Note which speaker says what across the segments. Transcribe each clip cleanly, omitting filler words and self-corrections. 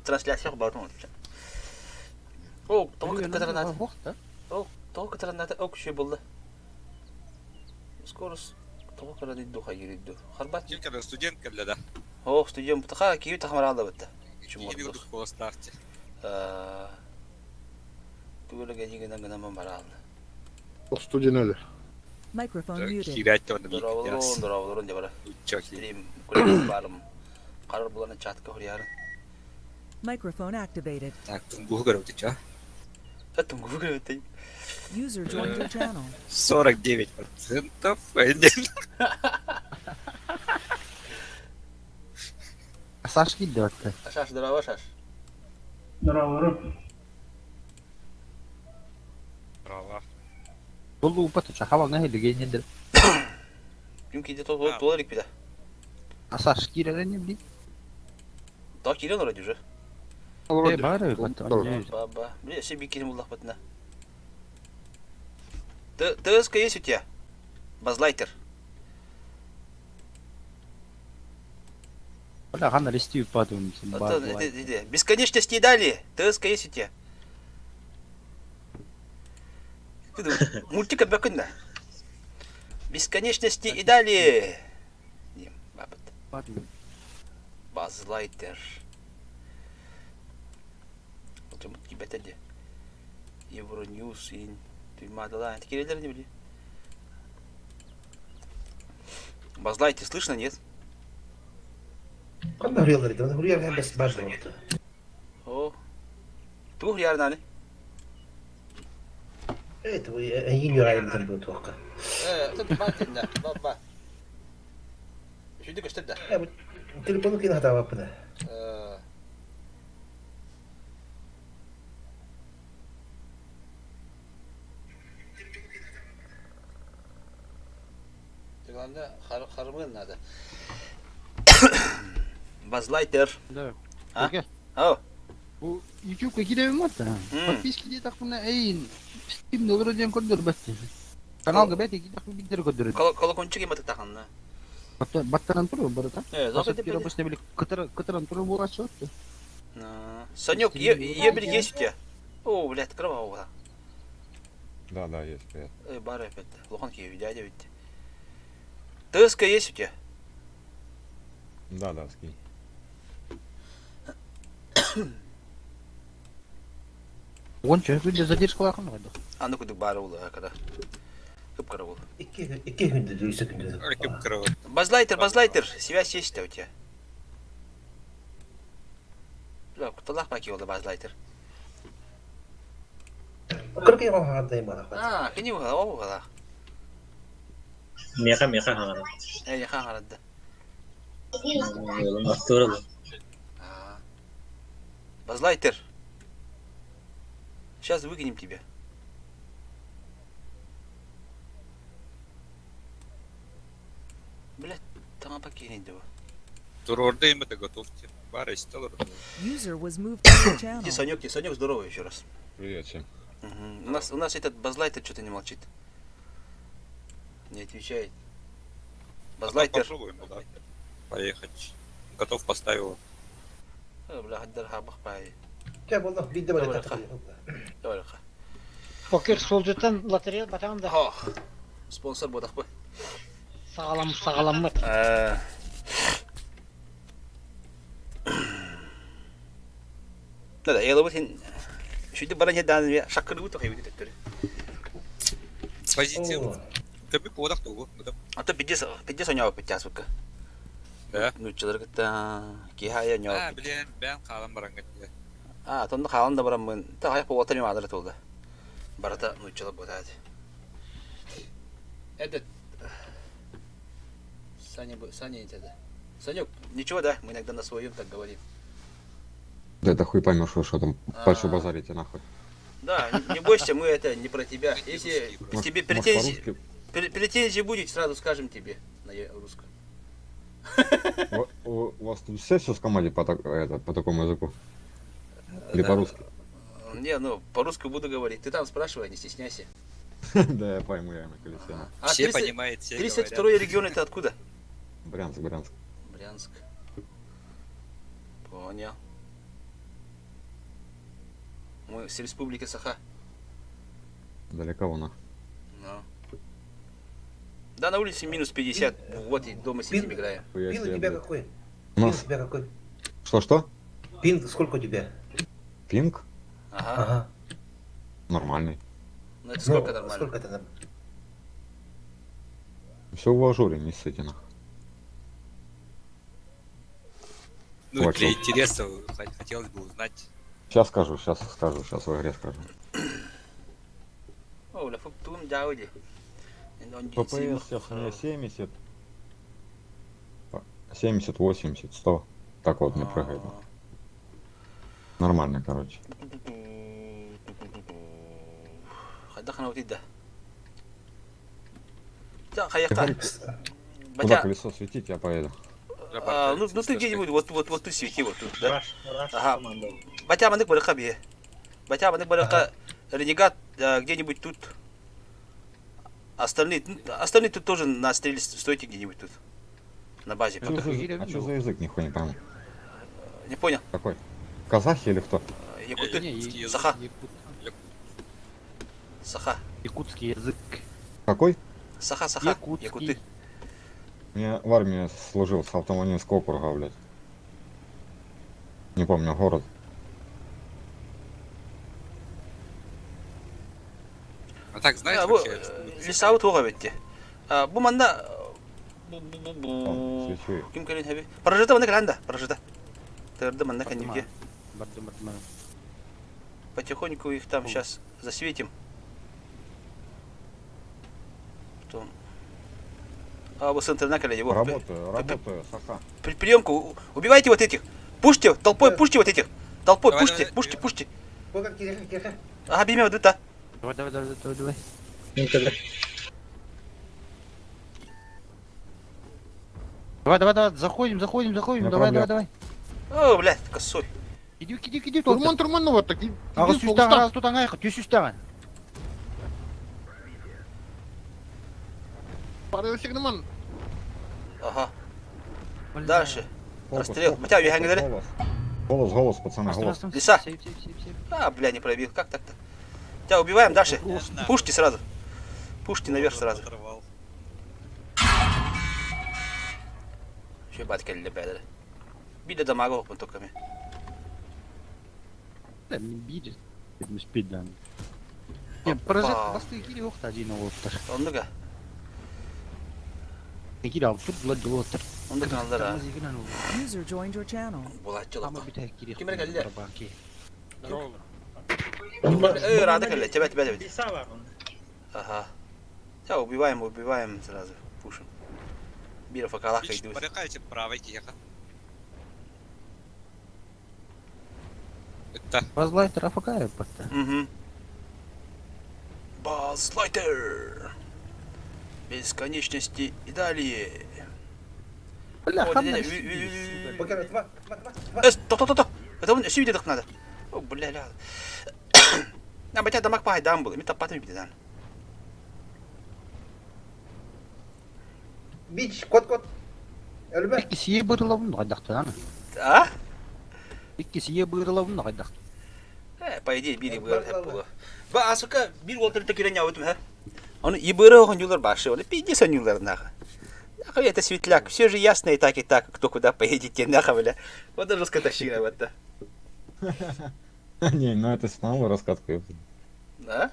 Speaker 1: Трансляция баатын О, тоҕо кытарынаата? О, тоҕо кытарынаата? О, күшүй булла. Скорость тоҕо кырадый хайыр дуу. Харбат.
Speaker 2: Ким студент кэллэ да?
Speaker 1: О, студент бутаха киви тахмараалабытта.
Speaker 2: Кини курдук куоластаахчы.
Speaker 1: Тугу гына гына бараалла.
Speaker 3: Студент өлөр.
Speaker 4: Microphone muted.
Speaker 2: Киирээччи онно
Speaker 1: Дорооболорун, дорооболорун дебара.
Speaker 2: Стрим
Speaker 1: барым. Карар буланы чатка хурьярын.
Speaker 4: Microphone activated.
Speaker 2: Так, тунгуһу көрөбүт ча.
Speaker 1: Тунгуһу көрөбүт.
Speaker 4: User joined your channel.
Speaker 2: 49 процентов.
Speaker 5: Саш киирдэ батта.
Speaker 1: Шаш, здорово, Шаш.
Speaker 6: Здорово.
Speaker 2: Здорово.
Speaker 5: Бұл упа тұча хавал нәһи легенде.
Speaker 1: Ким киде толар икпиде.
Speaker 5: Саш киирер не били.
Speaker 1: Да кирен вроде уже.
Speaker 5: Э, бары батта.
Speaker 1: Баба. Бля, все бикини буллах батна. ТСК есть у тебя? Базлайтер.
Speaker 5: Бля, хана рести упаду.
Speaker 1: Бесконечности и далее. ТСК есть у тебя? Мультик обыкновенно. Бесконечности и далее. Базлайтер. Евроньюз ин Туймадала. Кириллер не били. Базлайтер слышно, нет?
Speaker 7: Қандай хурьялар edi? Хурьяр бес бар болду.
Speaker 1: О. Ту хурьяр наны?
Speaker 7: Evet, bu эйин юрайымдан бу туаққа.
Speaker 1: Э, тут баттында, баба. Шүді көстер да.
Speaker 7: Э, телефону кин хата баппына.
Speaker 1: Э. Главное, хармын надо. Базлайтер.
Speaker 5: Да.
Speaker 1: А? Ау.
Speaker 5: Бу YouTube-ка кииребин батта. Подписки диэтэхпинэ эйин Steam доллар диэн көрдөрбөт. Каналга бэт икки биттер көрдөрөт.
Speaker 1: Колокольчик им таханна.
Speaker 5: Баттаран туру барыта.
Speaker 1: Э,
Speaker 5: Запад обычно били кытыр кытыран туру буолааччы.
Speaker 1: Санек, ебель есть у тебя? О, блядь, кровавого.
Speaker 8: Да, да, есть, привет.
Speaker 1: Эй, бар опять. Лоханки, дядя ведь. ТСК есть у тебя?
Speaker 8: Да, да, скинь.
Speaker 5: Он что, күндө задержка бар
Speaker 1: А ну куда бар ула, когда. Кып карабул.
Speaker 7: Икки икки күндө дүйсө күндө.
Speaker 2: Кып карабул.
Speaker 1: Базлайтер, базлайтер, связь есть у тебя? Бля, куталах баки олды базлайтер.
Speaker 7: Кыркы хаандай мала.
Speaker 1: А, кини угала, о угала.
Speaker 9: Меха меха хаңара.
Speaker 1: Э, яха хаҥарда.
Speaker 9: Актура.
Speaker 1: Базлайтер. Сейчас выкинем тебя. Блять, там покинет его.
Speaker 2: Турорда им это готовьте. Бара стал.
Speaker 4: User was moved to your channel.
Speaker 1: Иди, Санек, тебе Санек, здорово еще раз.
Speaker 8: Привет всем.
Speaker 1: Угу. У нас, у нас этот Базлайтер что-то не молчит. Не отвечает. Базлайтер.
Speaker 2: Попробуем, да. Поехать. Готов поставил.
Speaker 1: Бля, хаддар хабах пай.
Speaker 7: Ча болду, бидде бар.
Speaker 1: Давай, ха.
Speaker 6: Покер солжутан лотерея батан да.
Speaker 1: Ох. Спонсор бодах бы.
Speaker 6: Сағалам, сағаламмыт.
Speaker 1: Да, да, я лобын Шүді баран едан шаккыры утах ебит төттөрү.
Speaker 2: Позитив. Көбүк бодах тугу.
Speaker 1: А то пиздец, пиздец оняу пиздец букка.
Speaker 2: Да.
Speaker 1: Ну чылар кытта кихая оняу.
Speaker 2: А, блин, бен қалам баран кетти.
Speaker 1: А, тонда халан да баран мын. Та хая по отами мадыр толды. Барата ну чылар ботат. Этот Саня, Саня это. Санек, ничего, да? Мы иногда на своем так говорим.
Speaker 8: Да это хуй поймешь, что там дальше базарите нахуй.
Speaker 1: Да, не бойся, мы это не про тебя. Если тебе претензии, претензии будет, сразу скажем тебе на русском.
Speaker 8: У вас тут все все в команде по, это, по такому языку? Или по-русски?
Speaker 1: Не, ну, по-русски буду говорить. Ты там спрашивай, не стесняйся.
Speaker 8: Да, я пойму, я на колесе.
Speaker 1: А
Speaker 2: все понимают, все
Speaker 1: 32 регион это откуда?
Speaker 8: Брянск, Брянск.
Speaker 1: Брянск. Понял. С республики Саха.
Speaker 8: Далеко вона.
Speaker 1: Ну. Да, на улице минус 50. Вот и дома сидим, играем.
Speaker 8: Хуя
Speaker 7: Пин у
Speaker 8: себе,
Speaker 7: тебя
Speaker 8: блядь.
Speaker 7: какой?
Speaker 8: У
Speaker 7: Пин у
Speaker 8: нас...
Speaker 7: тебя какой?
Speaker 8: Что-что?
Speaker 7: Пин сколько у тебя?
Speaker 8: Пинг?
Speaker 1: Ага.
Speaker 7: Ага.
Speaker 8: Нормальный.
Speaker 1: Ну это сколько
Speaker 7: Ну,
Speaker 1: нормально?
Speaker 7: Сколько это нам?
Speaker 8: Все в ажуре, не ссыте нах.
Speaker 2: Ну,
Speaker 8: Вот
Speaker 2: для
Speaker 8: что.
Speaker 2: интереса хотелось бы узнать.
Speaker 8: Сейчас скажу, сейчас скажу, сейчас в игре скажу.
Speaker 1: О, бля, фуптун дяуди.
Speaker 8: ППС сейчас у меня 70. 70, 80, 100. Так вот не прыгает. Нормально, короче.
Speaker 1: Хайдахана вот ида. Да, хаяка.
Speaker 8: Куда
Speaker 1: Батя,
Speaker 8: колесо светить, я поеду.
Speaker 1: а, ну, ну ты где-нибудь, вот, вот, вот ты свети вот тут, да? Ага. Батя, манык барыка бе. Батя, манык барыка, ренегат а, где-нибудь тут. Остальные, ну, остальные тут тоже на стреле стойте где-нибудь тут. На базе
Speaker 8: Чё
Speaker 1: пока.
Speaker 8: за, а что за язык, нихуя не пойму.
Speaker 1: Не понял.
Speaker 8: Какой? Казахи или кто?
Speaker 1: Якуты.
Speaker 5: Не,
Speaker 2: Якутский язык.
Speaker 1: Саха.
Speaker 5: якут-
Speaker 1: Саха.
Speaker 5: Якутский язык.
Speaker 8: Какой?
Speaker 1: Саха, саха.
Speaker 5: Якутский.
Speaker 1: Якуты.
Speaker 8: Я в армии служил с Автоманинского округа, блядь. Не помню город.
Speaker 2: А так, знаешь,
Speaker 1: А, бу,
Speaker 2: вообще...
Speaker 1: лесабыт туға бетте. Бу манна
Speaker 8: Там, свечу.
Speaker 1: ким кэлин хэби. Прожита манна кэлэн да, прожита. Тырды манна кэнники.
Speaker 5: Бардым, бардым.
Speaker 1: Потихоньку их там сейчас засветим. Потом. А, вот центр на его.
Speaker 8: Работаю, работаю, Саха.
Speaker 1: При приемку убивайте вот этих. Пушьте, толпой пушьте вот этих. Толпой
Speaker 2: Давай,
Speaker 1: пушьте,
Speaker 2: давай,
Speaker 1: пушьте,
Speaker 2: давай.
Speaker 1: пушьте.
Speaker 7: Пока, киха, киха.
Speaker 1: Ага, биме вот это.
Speaker 5: Давай, давай, давай, давай, давай. Давай, давай, давай, заходим, заходим, заходим,
Speaker 8: Не
Speaker 5: давай, давай,
Speaker 8: проблем.
Speaker 5: давай.
Speaker 1: О, блядь, косой.
Speaker 5: Иди, иди, иди,
Speaker 3: Турман, турман, ну вот так.
Speaker 5: Аҕыс сүүстээҕин, аҕыс тутан айха, түс сүүстээҕин.
Speaker 3: Пара сигнаман.
Speaker 1: Ага. Дальше.
Speaker 8: Фокус,
Speaker 1: Расстрел.
Speaker 8: фокус,
Speaker 1: Хотя,
Speaker 8: фокус,
Speaker 1: я
Speaker 8: голос. Голос, голос, пацаны, голос.
Speaker 1: Лиса. А, бля, не пробил. Как так-то? Тебя убиваем дальше. Пушьте сразу. Пушьте наверх сразу.
Speaker 2: Оторвал.
Speaker 1: Еще батька лебедер. Биде дамага опын токами.
Speaker 5: Биир спиддан. Не, прожит бастыы кири охта один оттар.
Speaker 1: Оннуга.
Speaker 5: Кири алып була долоттар.
Speaker 1: Оннуга алдар.
Speaker 4: User joined your channel.
Speaker 1: Булаччылык.
Speaker 5: Ама битэ кири.
Speaker 1: Ким эрэ кэллэ?
Speaker 5: Здорово.
Speaker 1: Э, рада кэллэ. Тебя, тебя, тебя. Ага. Тебя убиваем, убиваем сразу. Пушим. Бира факалаха идут.
Speaker 2: Барыка правый киха. Это
Speaker 5: Базлайтер афакая патта.
Speaker 1: Угу. Базлайтер. Бесконечности и далее.
Speaker 5: Бля,
Speaker 1: О,
Speaker 5: ханна.
Speaker 1: дядя, ви- ви-
Speaker 7: Пока, два, два, два, два.
Speaker 1: Э, то, то, то, то. Это он сюда так надо. О, бля, ля. А, батя дамак пахай дам был. Ми тапатым бидан.
Speaker 7: Бич, кот, кот. Өлбе.
Speaker 5: Икки сие бырылабын хайдахтан.
Speaker 1: А?
Speaker 5: Икки сие бырылабын хайдах.
Speaker 1: Э, по идее, бири
Speaker 7: Бар,
Speaker 1: быр
Speaker 7: бар,
Speaker 1: было. Ба, а сука, бир уолтер так не аутым, ха? Он и быры он юлар баши, он пиздец он юлар нахуй. Нахуй это светляк, все же ясно и так, и так, кто куда поедете, нахуй, бля. Вот даже жестко тащина вот это.
Speaker 8: Не, ну это светануло раскатку, ёпта.
Speaker 1: Да?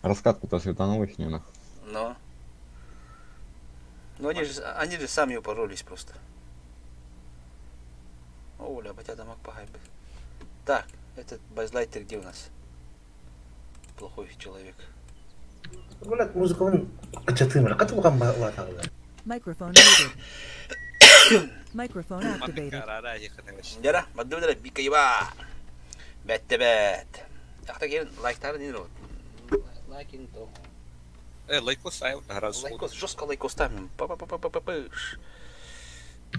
Speaker 8: Раскатку-то светануло их не нахуй.
Speaker 1: Но. Ну они же сами упоролись просто. О, бля, батя дамаг пахай. бля. Так, этот базлайтер где у нас? Плохой человек.
Speaker 7: Блядь, музыка вон. Качатым, катулган ба улатагы.
Speaker 4: Microphone muted. Microphone activated.
Speaker 2: Маннык еханы вообще.
Speaker 1: Дера, баддыбыдара бикайба. Бәтте бәт. Ахта келин лайктары не вот. Лайкин то.
Speaker 2: Лайкос ставил, раз.
Speaker 1: Лайкос, жестко лайкос ставим. па па па па па па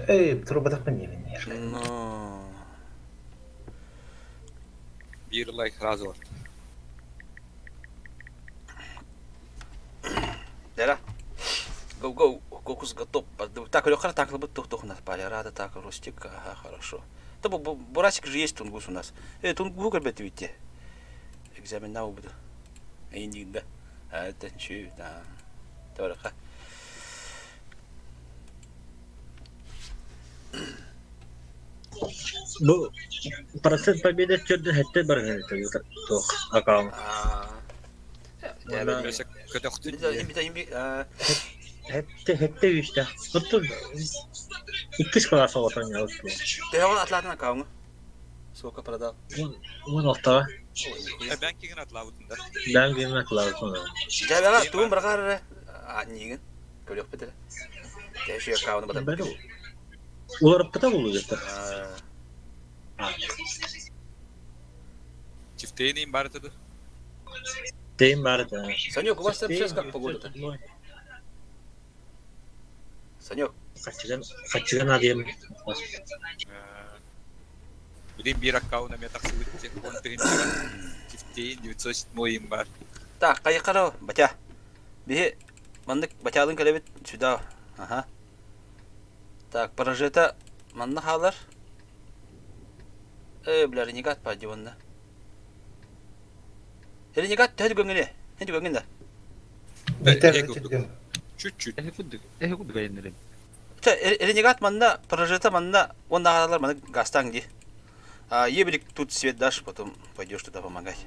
Speaker 7: Эй, трубадах мен не
Speaker 1: Ну.
Speaker 2: Бир лайк сразу.
Speaker 1: Дера. Го го, кокус готов. Так, Лёха, так, лабы тух тух нас пали. Рада так, Рустик, ага, хорошо. Да, Бурасик же есть тунгус у нас. Тунгу, ребята, видите. Экзаменна буду. Эйин да. Это чү, да. Тораха.
Speaker 9: Бу процент победы төрдүн хэттэ барыһын туох аккаунт. Хэттэ хэттэ үстэ. Оттон иккис класс оҕотон ялыттым.
Speaker 1: Төһөҕүн атлаатын аккауҥа? Сколько продал?
Speaker 9: Уон алтаҕа.
Speaker 2: Бээн кигин атлаабытын да.
Speaker 9: Бээн кигин атлаабытын.
Speaker 1: Дьэбэҕэ тугун быраҕар эрэ ньиигин көрүөхпүт эрэ. Тэши аккаунты батар.
Speaker 9: Уларыппыта буолуо дьэ.
Speaker 2: Чифтейн баар этэ
Speaker 9: Тейн баар этэ.
Speaker 1: Санек, у вас там сейчас как погода-то? Санек.
Speaker 9: Хаччыган, хаччыган адыям.
Speaker 2: Билин биир аккаунт эмиэ тахсыбыт он тыһыынчаҕа Чифтейн 907 им баар.
Speaker 1: Так, хайыкара, батя. Биһи маннык батялын кэлэбит сюда. Ага. Так, прожета манна хаалар. Э, бля, ренегат пади онна. Ренегат төһө көҥүлэ? Төһө көҥүл да?
Speaker 2: Чуть-чуть.
Speaker 5: Эһи курдук айаннырым.
Speaker 1: Ренегат манна, прожета манна, он аҕалар маны гастаң ди. А ебелик тут свет дашь, потом пойдешь туда помогать.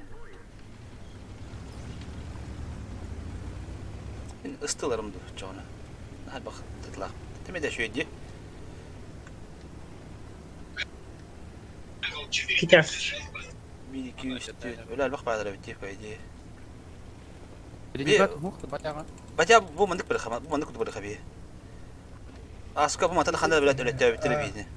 Speaker 1: Ыстыларым ду, чоҕуна. Наһаа бах тытлаах. Темеде шүйді.
Speaker 9: Сейчас.
Speaker 1: 1, 2, 3, 4. Өлө элбэх баалар эбит дии, по идее.
Speaker 5: Ренегат мух батяга.
Speaker 1: Батя бу маннык бырыха, бу маннык бырыха бии. Аска бу мантан ханна билет өлөттөөбүттэр биини.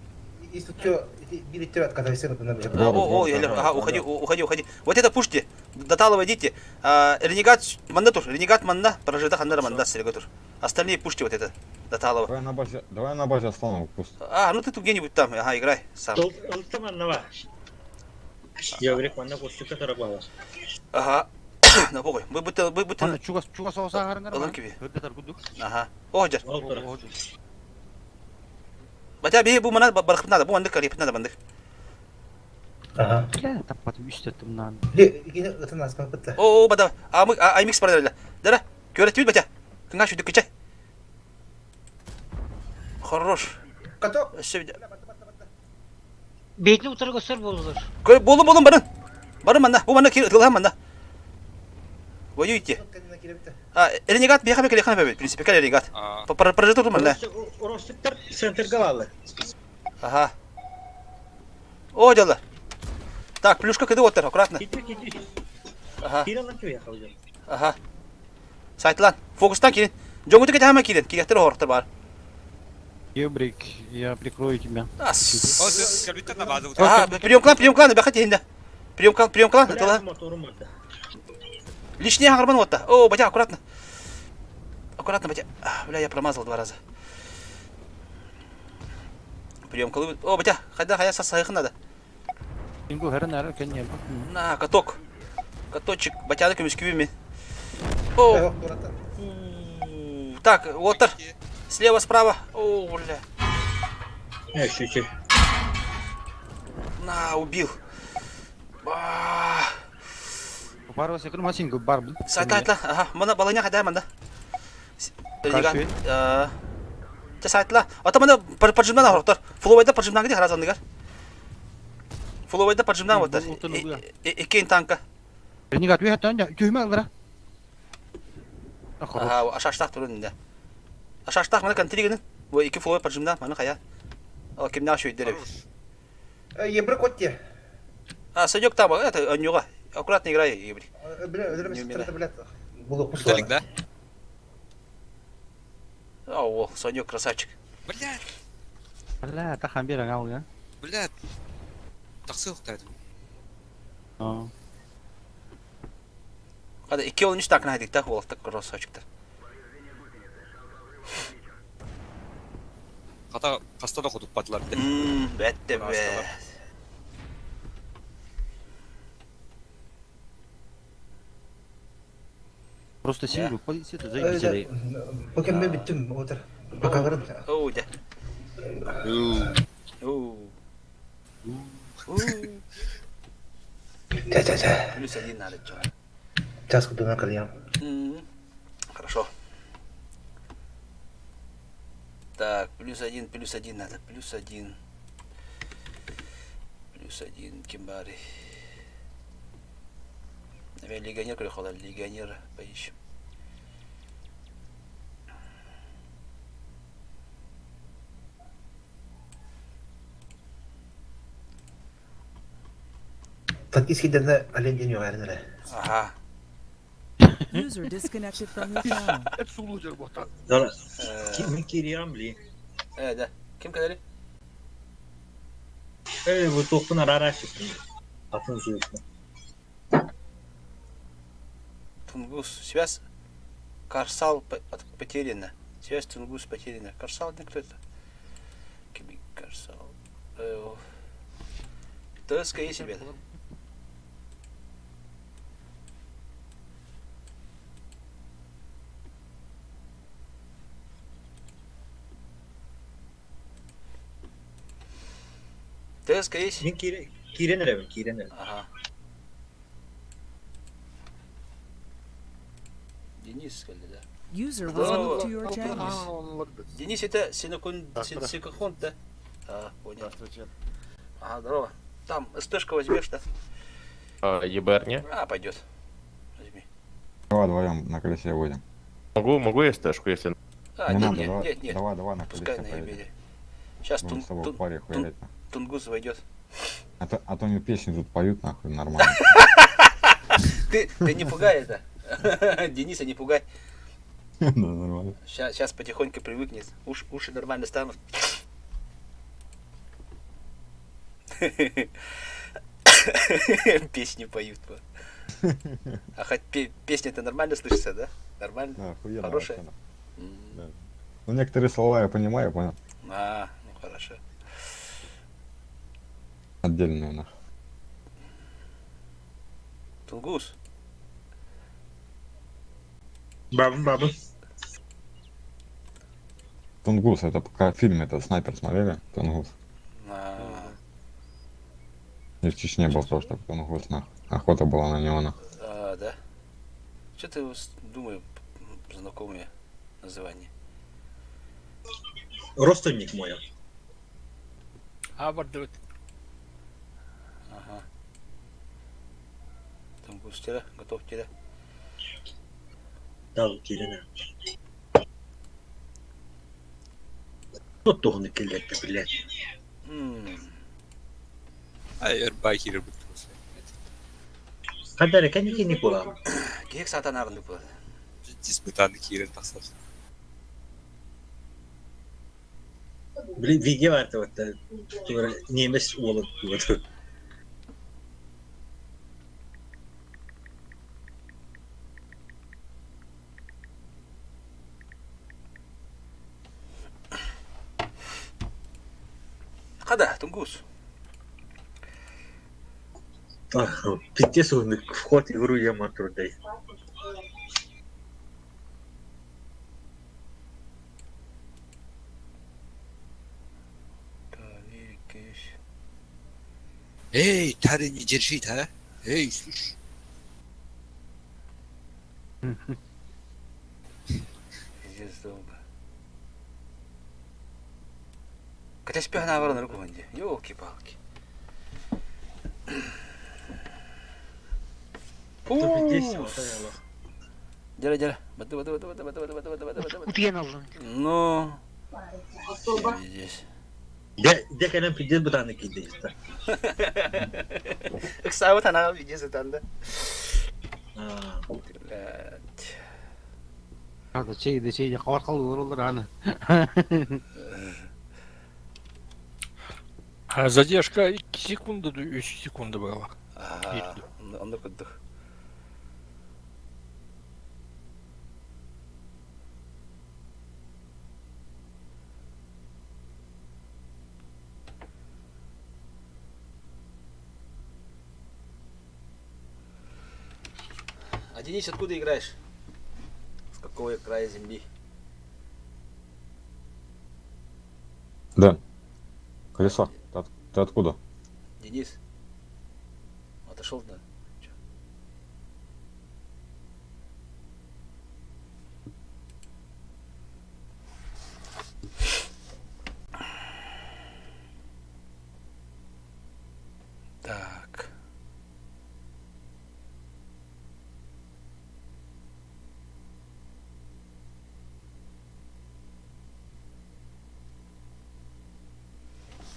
Speaker 7: Если что, били отказались от
Speaker 1: О, о, ага, уходи, уходи, уходи. Вот это пушьте, до Талова идите. Ренегат манна тур, ренегат манна, прожита ханнара манна срега тур. Остальные пушьте вот это, до Талова.
Speaker 8: Давай на базе, давай на базе остану пусть.
Speaker 1: А, ну ты тут где-нибудь там, ага, играй сам. Ага. На похуй. Мы будто, мы будто...
Speaker 5: Чугас, чугас оосаагарынар.
Speaker 1: Ылын киби. Ага. О, жар. Батя, бии бу мана барахып надо, бу мандык карипт надо мандык.
Speaker 7: Ага.
Speaker 5: Бля, таппатым үстөттүм
Speaker 7: Ли, ытын аспан бытта.
Speaker 1: О, бада, а мы аймикс бардарла. Дара, көрөтүбүт батя. Кыңа шүдүк киче. Хорош.
Speaker 7: Каток.
Speaker 6: Бейтini утары göster болулар.
Speaker 1: Көр, болун болун барын. Барын манна, бу манна кир ытылхан манна. Воюйте. А, ренегат бияха бекеле хана бебет, в принципе, кал ренегат. Прожитор манна.
Speaker 9: Ростиктар центр галалы.
Speaker 1: Ага. О, дела. Так, плюшка кыды оттар, аккуратно. Ага. Ага. Сайтлан, фокустан кирин. Жоңгуту кете хама кирин, киректер хорохтор бар.
Speaker 5: Ебрик, я прикрою тебя.
Speaker 1: Ага, прием клан, прием клан, бахати инда. Прием клан, прием клан, это Лишний гарман вот О, батя, аккуратно. Аккуратно, батя. Бля, я промазал два раза. Прием колы. О, батя, хайда, хайда, сасайхын надо. На, каток. Каточек, батяны көмүскүбү О. Так, Уотер. Слева, справа. О, бля. На, убил. Сайта, айтла. Ага, мана баланя хайда манда. Те сайтла. Ата мана поджимнан ахортор. Фловайда поджимнан где харазандыгар. Фловайда поджимнан вот. Иккен танка.
Speaker 5: Ренегат уйхаттан түймө алра.
Speaker 1: Ага, ашаштах турун да. Ашаштах мана контригин. Бу ики фловай поджимнан мана хая. Ал кимнә шөйдер.
Speaker 7: Ебрик отте.
Speaker 1: А, Санек там, это, Анюга. Аккуратно играй, Ебрик.
Speaker 7: Бля, бля,
Speaker 2: Виталик, да?
Speaker 1: О, Санек красавчик.
Speaker 2: Блядь.
Speaker 5: Бля, тахан бер аңал, я.
Speaker 2: Блядь. Тахсыл тайдым.
Speaker 1: Хада 2-13 так найдик, так, ол, так красавчиктар.
Speaker 2: Хата хаста да хотуп батылар.
Speaker 1: Бәтте бе.
Speaker 5: Просто сингл позиция заебись.
Speaker 7: Пока мен биттим, отыр. Пока барым.
Speaker 1: Оу, да. Оу.
Speaker 7: Чэ-чэ-чэ.
Speaker 1: Плюс один надо чё.
Speaker 7: Час кутунан кэлиэм.
Speaker 1: Хорошо. Так, плюс один надо. Плюс один. Плюс один кимбари. Наверное, легионер приехал, легионера поищем.
Speaker 7: Фактически дэнэ олень день уверен эрэ.
Speaker 1: Ага.
Speaker 4: User disconnected from your channel.
Speaker 3: Hep sulu bu.
Speaker 9: Мин кириям ли.
Speaker 1: Да. Ким кэлэри?
Speaker 9: Бу туохпун араара Атын суукка.
Speaker 1: Тунгус. Связь Карсал потеряна. Связь Тунгус потеряна. Карсал не кто это? Кими Карсал. ТСК есть, ребята? ТСК есть?
Speaker 9: Мин киирэн эрэбин, киирэн эрэбин.
Speaker 1: Ага. Денис сказали, да?
Speaker 4: User was moved to your channel.
Speaker 1: Денис, это Синокун... Синокун, да? А, понял.
Speaker 3: Здравствуйте.
Speaker 1: Ага, здорово. Там СТшку возьмешь, да?
Speaker 10: А, ЕБР не?
Speaker 1: А, пойдет. Возьми.
Speaker 8: Давай вдвоем на колесе будем.
Speaker 10: Могу я СТшку, если...
Speaker 1: А,
Speaker 8: не
Speaker 1: нет,
Speaker 8: надо,
Speaker 1: нет,
Speaker 8: давай,
Speaker 1: нет, нет.
Speaker 8: давай, давай на
Speaker 1: Пускай
Speaker 8: колесе
Speaker 1: на
Speaker 8: поедем.
Speaker 1: ебере. Сейчас
Speaker 8: Будем
Speaker 1: тун,
Speaker 8: с тобой
Speaker 1: тун,
Speaker 8: в паре
Speaker 1: тун,
Speaker 8: хуярить.
Speaker 1: Тунгус войдет.
Speaker 8: А то они песни тут поют, нахуй, нормально.
Speaker 1: Ты не пугай это. Дениса не пугай.
Speaker 8: Да, нормально.
Speaker 1: Сейчас потихоньку привыкнет. Уши нормально станут. Песни поют. А хоть песня-то нормально слышится, да? Нормально?
Speaker 8: Да, охуенно
Speaker 1: Хорошая?
Speaker 8: вообще, Да. Ну, некоторые слова я понимаю, понял.
Speaker 1: А, ну хорошо.
Speaker 8: Отдельные, нахуй.
Speaker 1: Тунгус.
Speaker 9: Бабын, бабын.
Speaker 8: Тунгус, это пока фильм, это снайпер смотрели? Тунгус.
Speaker 1: А,
Speaker 8: И в Чечне был тоже такой Тунгус, нахуй. Охота была на него, нахуй.
Speaker 1: а, да? Что ты думаю, знакомые название?
Speaker 9: Родственник мой.
Speaker 2: А, бардыбыт.
Speaker 1: Ага. Тунгус тира, готов тира.
Speaker 9: Да, киирэн Туох кэллэрдэ, блядь.
Speaker 2: Ай, эрбай киирбит.
Speaker 9: Хадара кэнники буолан.
Speaker 1: Киһик сатан арынды буолар.
Speaker 2: Диспутаны киирэн тахсар.
Speaker 9: Били видео это вот немец уолан вот.
Speaker 1: Хада, Тунгус.
Speaker 9: Пиздец он вход в игру я трудей.
Speaker 2: Эй, Тари, не держи, да? Эй, слушай.
Speaker 1: Пиздец долго. Хотя спя на руку ванде. Ёлки-палки. Дера, дера. Бады, бады, бады, бады, бады, бады, бады, бады, бады.
Speaker 6: Утуйан аллын.
Speaker 1: Ну. Здесь.
Speaker 9: Дьэ кэлэн пиздец бытааны киирдэ истэ.
Speaker 1: Ыксаабыт анаҕа видео сытан да. Блядь.
Speaker 5: Hadi şeydi şeydi kavar kaldı olur hani.
Speaker 11: А задержка 2 секунды, 3 секунды была.
Speaker 1: Ага, онно курдук. А Денис, откуда играешь? С какого края земли?
Speaker 8: Да. Колесо, ты откуда?
Speaker 1: Денис? Отошел, да?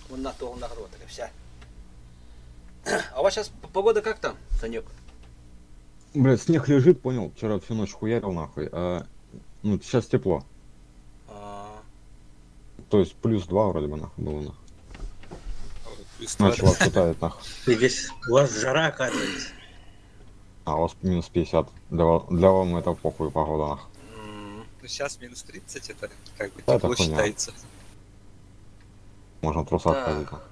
Speaker 1: Уонна туоһуннаах вот вся. А у вас сейчас погода как там, Санек?
Speaker 8: Блядь, снег лежит, понял? Вчера всю ночь хуярил нахуй. А, ну, сейчас тепло.
Speaker 1: А,
Speaker 8: То есть плюс два вроде бы нахуй было нахуй.
Speaker 2: Плюс
Speaker 8: Ну,
Speaker 2: два.
Speaker 8: чувак пытает нахуй.
Speaker 9: Здесь у вас жара, оказывается.
Speaker 8: А у вас минус 50. Для вам это похуй погода нахуй.
Speaker 2: Ну сейчас минус 30, это как бы
Speaker 8: Да,
Speaker 2: тепло
Speaker 8: это хуйня.
Speaker 2: считается.
Speaker 8: Можно в трусах
Speaker 1: Да.
Speaker 8: ходить нахуй.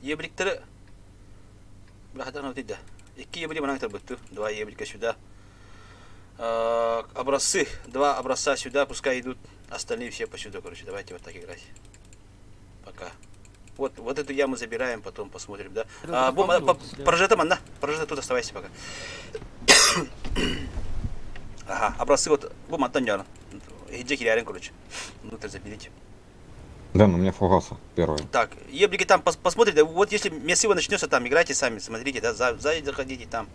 Speaker 1: Ебриктері Бляха, вот да. Икки ебри манang бытты. Два ебрика сюда. Образцы. Два образца сюда, пускай идут. Остальные все посюда, короче. Давайте вот так играть. Пока. Вот, вот эту яму забираем, потом посмотрим, да? А, бом, а, прожита манна. Прожита тут оставайся пока. Ага, образцы вот, бу мантан ярын. Иджи кирярин, короче. Внутрь заберите.
Speaker 8: Да, ну у меня фугаса первый.
Speaker 1: Так, еблики там посмотрите, вот если месиво начнется там, играйте сами, смотрите, да, сзади заходите там.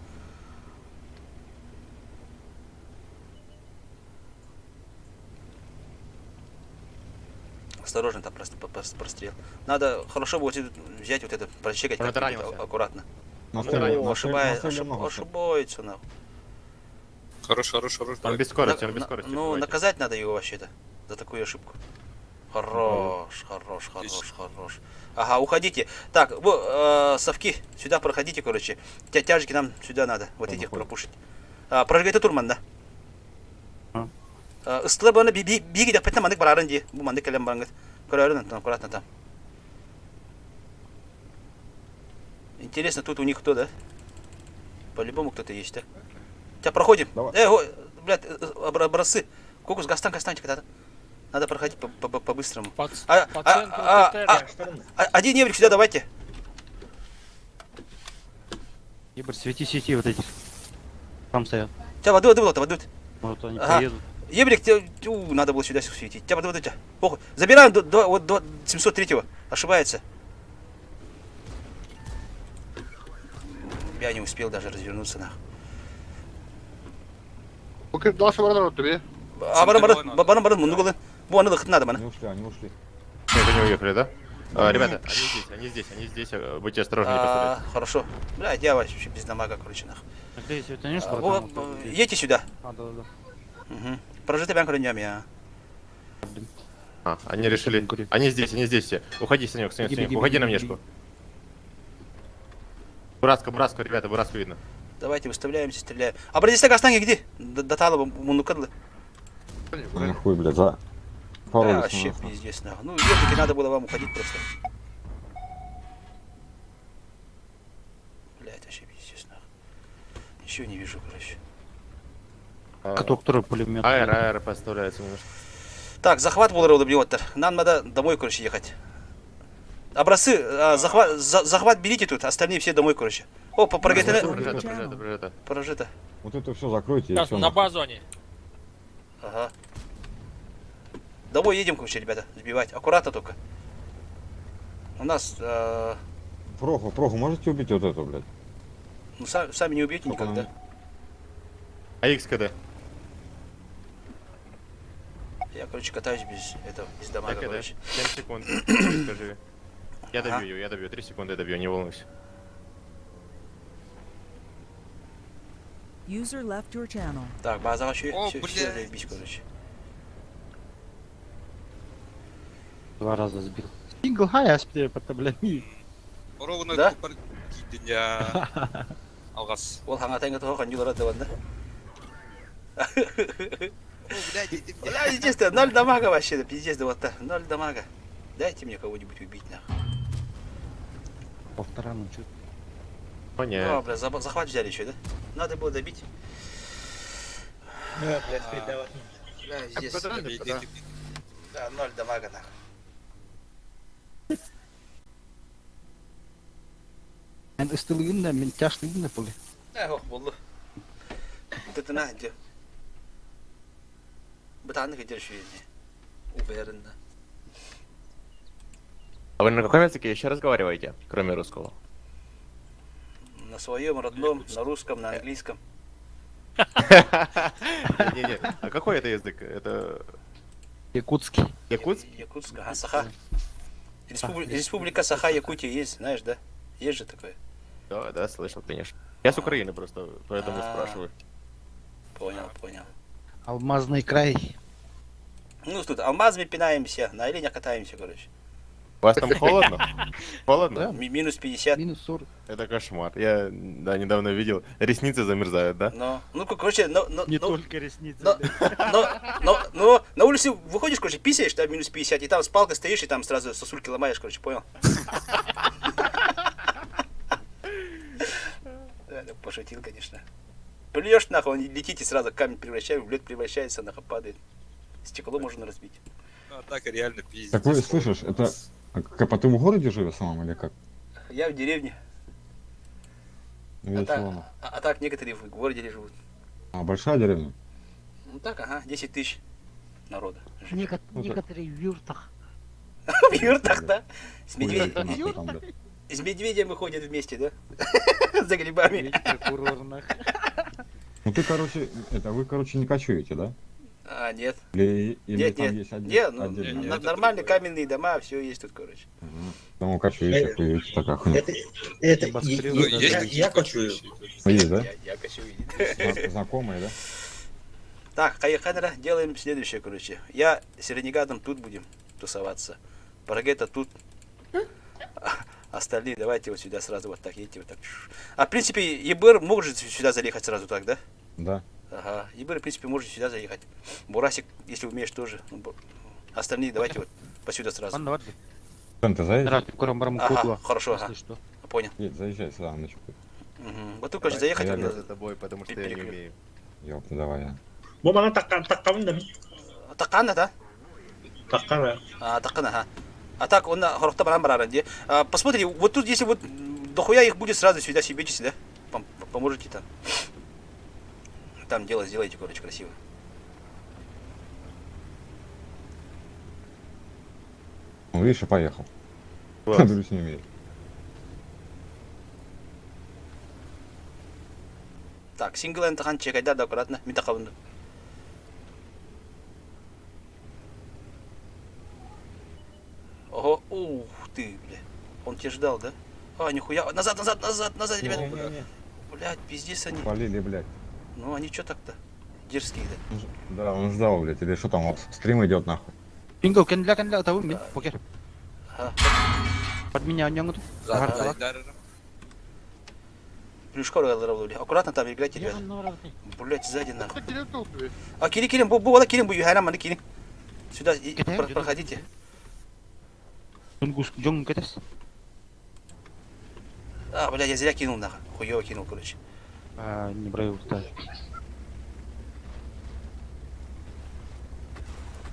Speaker 1: Осторожно, там просто прострел. Надо хорошо будет взять вот это, прочекать
Speaker 10: Он
Speaker 1: как-нибудь
Speaker 10: отранился.
Speaker 1: аккуратно.
Speaker 8: На
Speaker 10: Он
Speaker 8: стреле-
Speaker 10: ранился.
Speaker 8: на
Speaker 1: Ошибает,
Speaker 8: стреле много.
Speaker 1: ошибается, нахуй.
Speaker 2: Хорош, хорош, хорош.
Speaker 10: Он
Speaker 2: давай.
Speaker 10: без скорости, он без
Speaker 1: На-
Speaker 10: скорости.
Speaker 1: Ну,
Speaker 10: давайте.
Speaker 1: наказать надо его вообще-то за такую ошибку. Хорош, хорош, хорош, хорош. Ага, уходите. Так, во, совки, сюда проходите, короче. Тяжики нам сюда надо, вот
Speaker 8: Он
Speaker 1: этих
Speaker 8: уходит.
Speaker 1: пропушить. А, прожигайте турман, да?
Speaker 5: А.
Speaker 1: Ыстылар баны биги деп петен мандык барарын ди. Бу мандык келем барангыт. Көрөрүн там аккуратно там. Интересно, тут у них кто, да? По-любому кто-то есть, да? Тебя проходим.
Speaker 8: Давай.
Speaker 1: Блядь, образцы. Кокус, гастан, гастанчик, надо. Надо проходить по-быстрому.
Speaker 11: По,
Speaker 1: А,
Speaker 11: по
Speaker 1: а,
Speaker 11: центру
Speaker 1: а,
Speaker 11: ТТ.
Speaker 1: один еврик сюда давайте.
Speaker 5: Ебать, свети, свети вот этих. Там стоят.
Speaker 1: Тебя воду, воду, воду, воду.
Speaker 5: Может они
Speaker 1: Ага.
Speaker 5: приедут.
Speaker 1: Еврик, тебе, тю, надо было сюда светить. Тебя воду, воду, тебя. Похуй. Забираем до, вот, до 703-го. Ошибается. Я не успел даже развернуться, нах.
Speaker 3: Покер дальше барар тебе.
Speaker 1: А, баран, баран, баран, баран, муну Бу аны лыхыт надо,
Speaker 8: Они
Speaker 1: бана.
Speaker 8: ушли, они ушли.
Speaker 10: Нет, они уехали, да? А, ребята, они здесь, они здесь, они здесь. Будьте осторожны, не
Speaker 1: А,
Speaker 10: постреляйте.
Speaker 1: Хорошо. Блядь, я вообще без дамага, короче, нах.
Speaker 5: Здесь это не
Speaker 1: А,
Speaker 5: братан,
Speaker 1: во,
Speaker 5: вот тут здесь.
Speaker 1: Едьте сюда.
Speaker 5: А, да, да.
Speaker 1: Угу. Прожиты бянку я.
Speaker 10: А, они решили.
Speaker 5: Говорит.
Speaker 10: Они здесь, они здесь все. Уходи, Санек, Санек,
Speaker 5: Беги,
Speaker 10: Санек,
Speaker 5: беги,
Speaker 10: уходи
Speaker 5: беги,
Speaker 10: на
Speaker 5: беги.
Speaker 10: внешку. Бураска, Бураска, ребята, Бураску видно.
Speaker 1: Давайте выставляемся, стреляем. А Братислав Гастанги где? До Мунукадлы.
Speaker 8: Они хуй, блядь, за...
Speaker 1: Да,
Speaker 8: Пароль
Speaker 1: вообще пиздец, нахуй. Ну, ебники, надо было вам уходить просто. Блять, вообще пиздец, нахуй. Ничего не вижу, короче.
Speaker 10: А,
Speaker 5: Кто, который пулемет?
Speaker 10: АР, АР поставляется немножко.
Speaker 1: Так, захват был блин, Нам надо домой, короче, ехать. Образцы, захват, захват берите тут, остальные все домой, короче. О, по
Speaker 10: Прожито,
Speaker 1: прожито.
Speaker 10: прожито, прожито.
Speaker 1: Прожито.
Speaker 8: Вот это все закройте и
Speaker 11: Сейчас
Speaker 8: все.
Speaker 11: на базу они.
Speaker 1: Ага. Домой едем, короче, ребята, сбивать. Аккуратно только. У нас,
Speaker 8: Проху, Проху, можете убить вот эту, блядь?
Speaker 1: ну, сами не убьете
Speaker 8: Сколько
Speaker 1: никогда.
Speaker 8: нам?
Speaker 10: А ХКД?
Speaker 1: Я, короче, катаюсь без этого, без дамага,
Speaker 10: КД.
Speaker 1: короче.
Speaker 10: 7 секунд. Скажи. Я
Speaker 1: Ага.
Speaker 10: добью ее, я добью. 3 секунды я добью, не волнуйся.
Speaker 4: User left your channel.
Speaker 1: Так, база вообще,
Speaker 2: О,
Speaker 1: все, все
Speaker 2: блядь.
Speaker 1: заебись, короче.
Speaker 5: Два раза сбил. Сингл хай, аспе, блядь.
Speaker 2: Ровно
Speaker 1: Да?
Speaker 2: купар кийдин я. Алгас.
Speaker 1: Ол хаңатайга того ханюлара даван, да?
Speaker 2: О, блядь, иди, блядь.
Speaker 1: Бля, естественно, ноль дамага вообще, да, пиздец, да вот так, ноль дамага. Дайте мне кого-нибудь убить, нахуй.
Speaker 5: Полтора, ну чё.
Speaker 10: Понятно.
Speaker 1: О, бля, захват взяли еще, да? Надо было добить.
Speaker 9: Да, блядь, передавать.
Speaker 1: Бля, здесь,
Speaker 3: Братан,
Speaker 2: Иди,
Speaker 3: да.
Speaker 2: иди,
Speaker 1: да, ноль дамага, нахуй.
Speaker 5: Мен ыстылыгын да, мен тяжлыгын да поле.
Speaker 1: Да, ох, болды. Это на, где? Бытанны кетер шүйіне. Уверенно.
Speaker 10: А вы на каком языке еще разговариваете, кроме русского?
Speaker 1: На своем родном, на русском, на английском.
Speaker 10: Не-не, а какой это язык? Это
Speaker 5: Якутский.
Speaker 10: якутский?
Speaker 1: Якутск, ага, саха. Республика Саха, Якутия есть, знаешь, да? Есть же такое.
Speaker 10: Да, да, слышал, конечно. Я с Украины просто, поэтому
Speaker 1: А.
Speaker 10: спрашиваю.
Speaker 1: Понял, понял.
Speaker 5: Алмазный край.
Speaker 1: Ну, тут алмазами пинаемся, на оленях катаемся, короче.
Speaker 10: У вас там холодно? Холодно?
Speaker 5: Да.
Speaker 1: Минус 50.
Speaker 5: Минус 40.
Speaker 10: Это кошмар. Я, да, недавно видел. Ресницы замерзают, да?
Speaker 1: Но, ну, короче, но, но,
Speaker 5: Не
Speaker 1: но,
Speaker 5: только ресницы.
Speaker 1: но,
Speaker 5: блядь.
Speaker 1: но, но, но на улице выходишь, короче, писаешь, да, минус 50, и там с палкой стоишь, и там сразу сосульки ломаешь, короче, понял? Да, да, пошутил, конечно. Плюешь нахуй, он летит и сразу камень превращает, в лед превращается, нахуй падает. Стекло можно разбить.
Speaker 2: Ну, а так реально пиздец.
Speaker 8: Так вы слышишь, это... А как, а ты в городе живешь самом или как?
Speaker 1: Я в деревне.
Speaker 8: Ну,
Speaker 1: А
Speaker 8: я
Speaker 1: так,
Speaker 8: село.
Speaker 1: а так некоторые в городе живут.
Speaker 8: А, большая деревня?
Speaker 1: Ну так, ага, 10 тысяч народа. живет.
Speaker 8: Ну, так.
Speaker 6: Некоторые в юртах.
Speaker 1: В юртах, да? С
Speaker 8: Хуй
Speaker 1: медведем,
Speaker 8: знает, нахуй там, блядь.
Speaker 1: с медведем выходят вместе, да? За грибами.
Speaker 5: Видите, прокурор, нах.
Speaker 8: Ну ты, короче, это вы, короче, не кочуете, да?
Speaker 1: А, нет.
Speaker 8: Или
Speaker 1: Нет,
Speaker 8: там
Speaker 1: нет.
Speaker 8: есть
Speaker 1: Не, ну,
Speaker 8: отдельно?
Speaker 2: нет, это
Speaker 1: нормальные
Speaker 2: другое.
Speaker 1: каменные дома, все есть тут, короче.
Speaker 8: Мгм. Там кочуете, хуете, такая хуйня.
Speaker 9: Это
Speaker 5: Небоскребы,
Speaker 2: Ну,
Speaker 5: да,
Speaker 2: есть
Speaker 9: я,
Speaker 2: такие
Speaker 9: я кочую.
Speaker 2: кочующие.
Speaker 8: Ну, Есть, да?
Speaker 1: Я кочую.
Speaker 8: Знакомые, да?
Speaker 1: Так, Хайханера, делаем следующее, короче. Я с Ренегатом тут будем тусоваться. Парагета тут. А Остальные давайте вот сюда сразу вот так едьте, вот так. А в принципе, ЕБР может сюда заехать сразу так, да?
Speaker 8: Да.
Speaker 1: Ага. ЕБР, в принципе, может сюда заехать. Бурасик, если умеешь, тоже. Ну, Остальные давайте вот посюда сразу.
Speaker 5: Ладно, ладно.
Speaker 8: Сен, ты заедешь?
Speaker 5: Здравствуйте, скоро барам
Speaker 1: Ага,
Speaker 5: кукла.
Speaker 1: хорошо, ага.
Speaker 5: Если что.
Speaker 1: Понял.
Speaker 8: Едь, заезжай сюда, на чеку.
Speaker 1: Мгм. Вот тут, короче, заехать.
Speaker 8: Я
Speaker 1: вот
Speaker 10: Я
Speaker 1: надо.
Speaker 10: за тобой, потому что я не умею.
Speaker 8: Ёпта, давай я.
Speaker 9: Бу мана таккан таккабын да.
Speaker 1: Такана, да?
Speaker 9: Таккан.
Speaker 1: А, такана, ага. А так, он на хорохта баран бараран, де. А, посмотри, вот тут, если вот дохуя их будет, сразу сюда съебитесь, да? Поможете там. Там дело сделайте, короче, красиво.
Speaker 8: Ну, видишь, и поехал.
Speaker 10: Класс.
Speaker 8: Ты не умеешь.
Speaker 1: Так, сингл энтахан чекайда да аккуратно. Мин такабынды. Ого, ух ты, бля. Он тебя ждал, да? А, нихуя. Назад, назад, назад, назад, ребят.
Speaker 8: Не-не-не.
Speaker 1: Блядь, пиздец они.
Speaker 8: Полили, блядь.
Speaker 1: Ну, они чё так-то? Дерзкие, да?
Speaker 8: Он Да, он ждал, блядь, или что там, вот, стрим идет, нахуй.
Speaker 5: Бинго, кенля, кенля, того мин, покер.
Speaker 1: Ага.
Speaker 5: Под меня он
Speaker 2: Да,
Speaker 5: Ага.
Speaker 2: да, да, да.
Speaker 1: Плюшка бля. Аккуратно там играйте, ребят. Блять, сзади нахуй.
Speaker 3: Кирилл тут, блядь.
Speaker 1: А, Кирилл, Кирилл, бу, бу, Кирилл, бу, юхайна, маны, Кирилл. Сюда и,
Speaker 5: Китай, где-то.
Speaker 1: проходите.
Speaker 5: Тунгус, джон кетес.
Speaker 1: А, блядь, я зря кинул нахуй. Хуёво кинул, короче.
Speaker 5: А, не брал, да.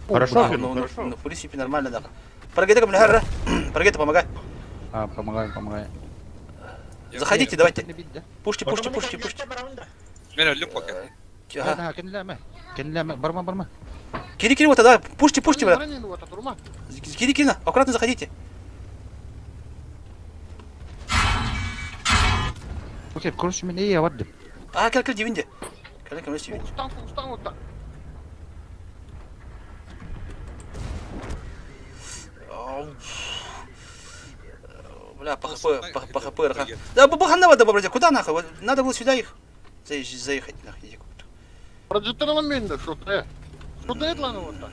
Speaker 10: Хорошо,
Speaker 1: А,
Speaker 10: кинул,
Speaker 1: ну, ну,
Speaker 10: хорошо.
Speaker 1: ну, в принципе, нормально, нахуй. Прогета, бля, Прогета, помогай.
Speaker 5: А, помогаем, помогаем.
Speaker 1: Заходите, давайте.
Speaker 5: Не бить, да?
Speaker 1: Пушьте, пушьте, пушьте, пушьте.
Speaker 2: Мен өлүм пока.
Speaker 1: Ага.
Speaker 5: Да, кенля, ме. Кенля, ме. Барма, барма.
Speaker 1: Кири, Кири, вот тогда, пушьте, пушьте, бля.
Speaker 3: Ранен вот, турма.
Speaker 1: Кири, Кири, аккуратно заходите.
Speaker 5: Покер, короче, меня я вардым.
Speaker 1: А, кел, кел, дивинде. Кел, кел, дивинде.
Speaker 3: Устан, устан вот так.
Speaker 1: Ау. Бля, по хп, по хп, РХ. Да, бабаханова да, бабродя, куда нахуй? Вот Надо было сюда их заехать, нахуй. иди куда.
Speaker 3: Прожектор менде, что ты? Что ты это вот так?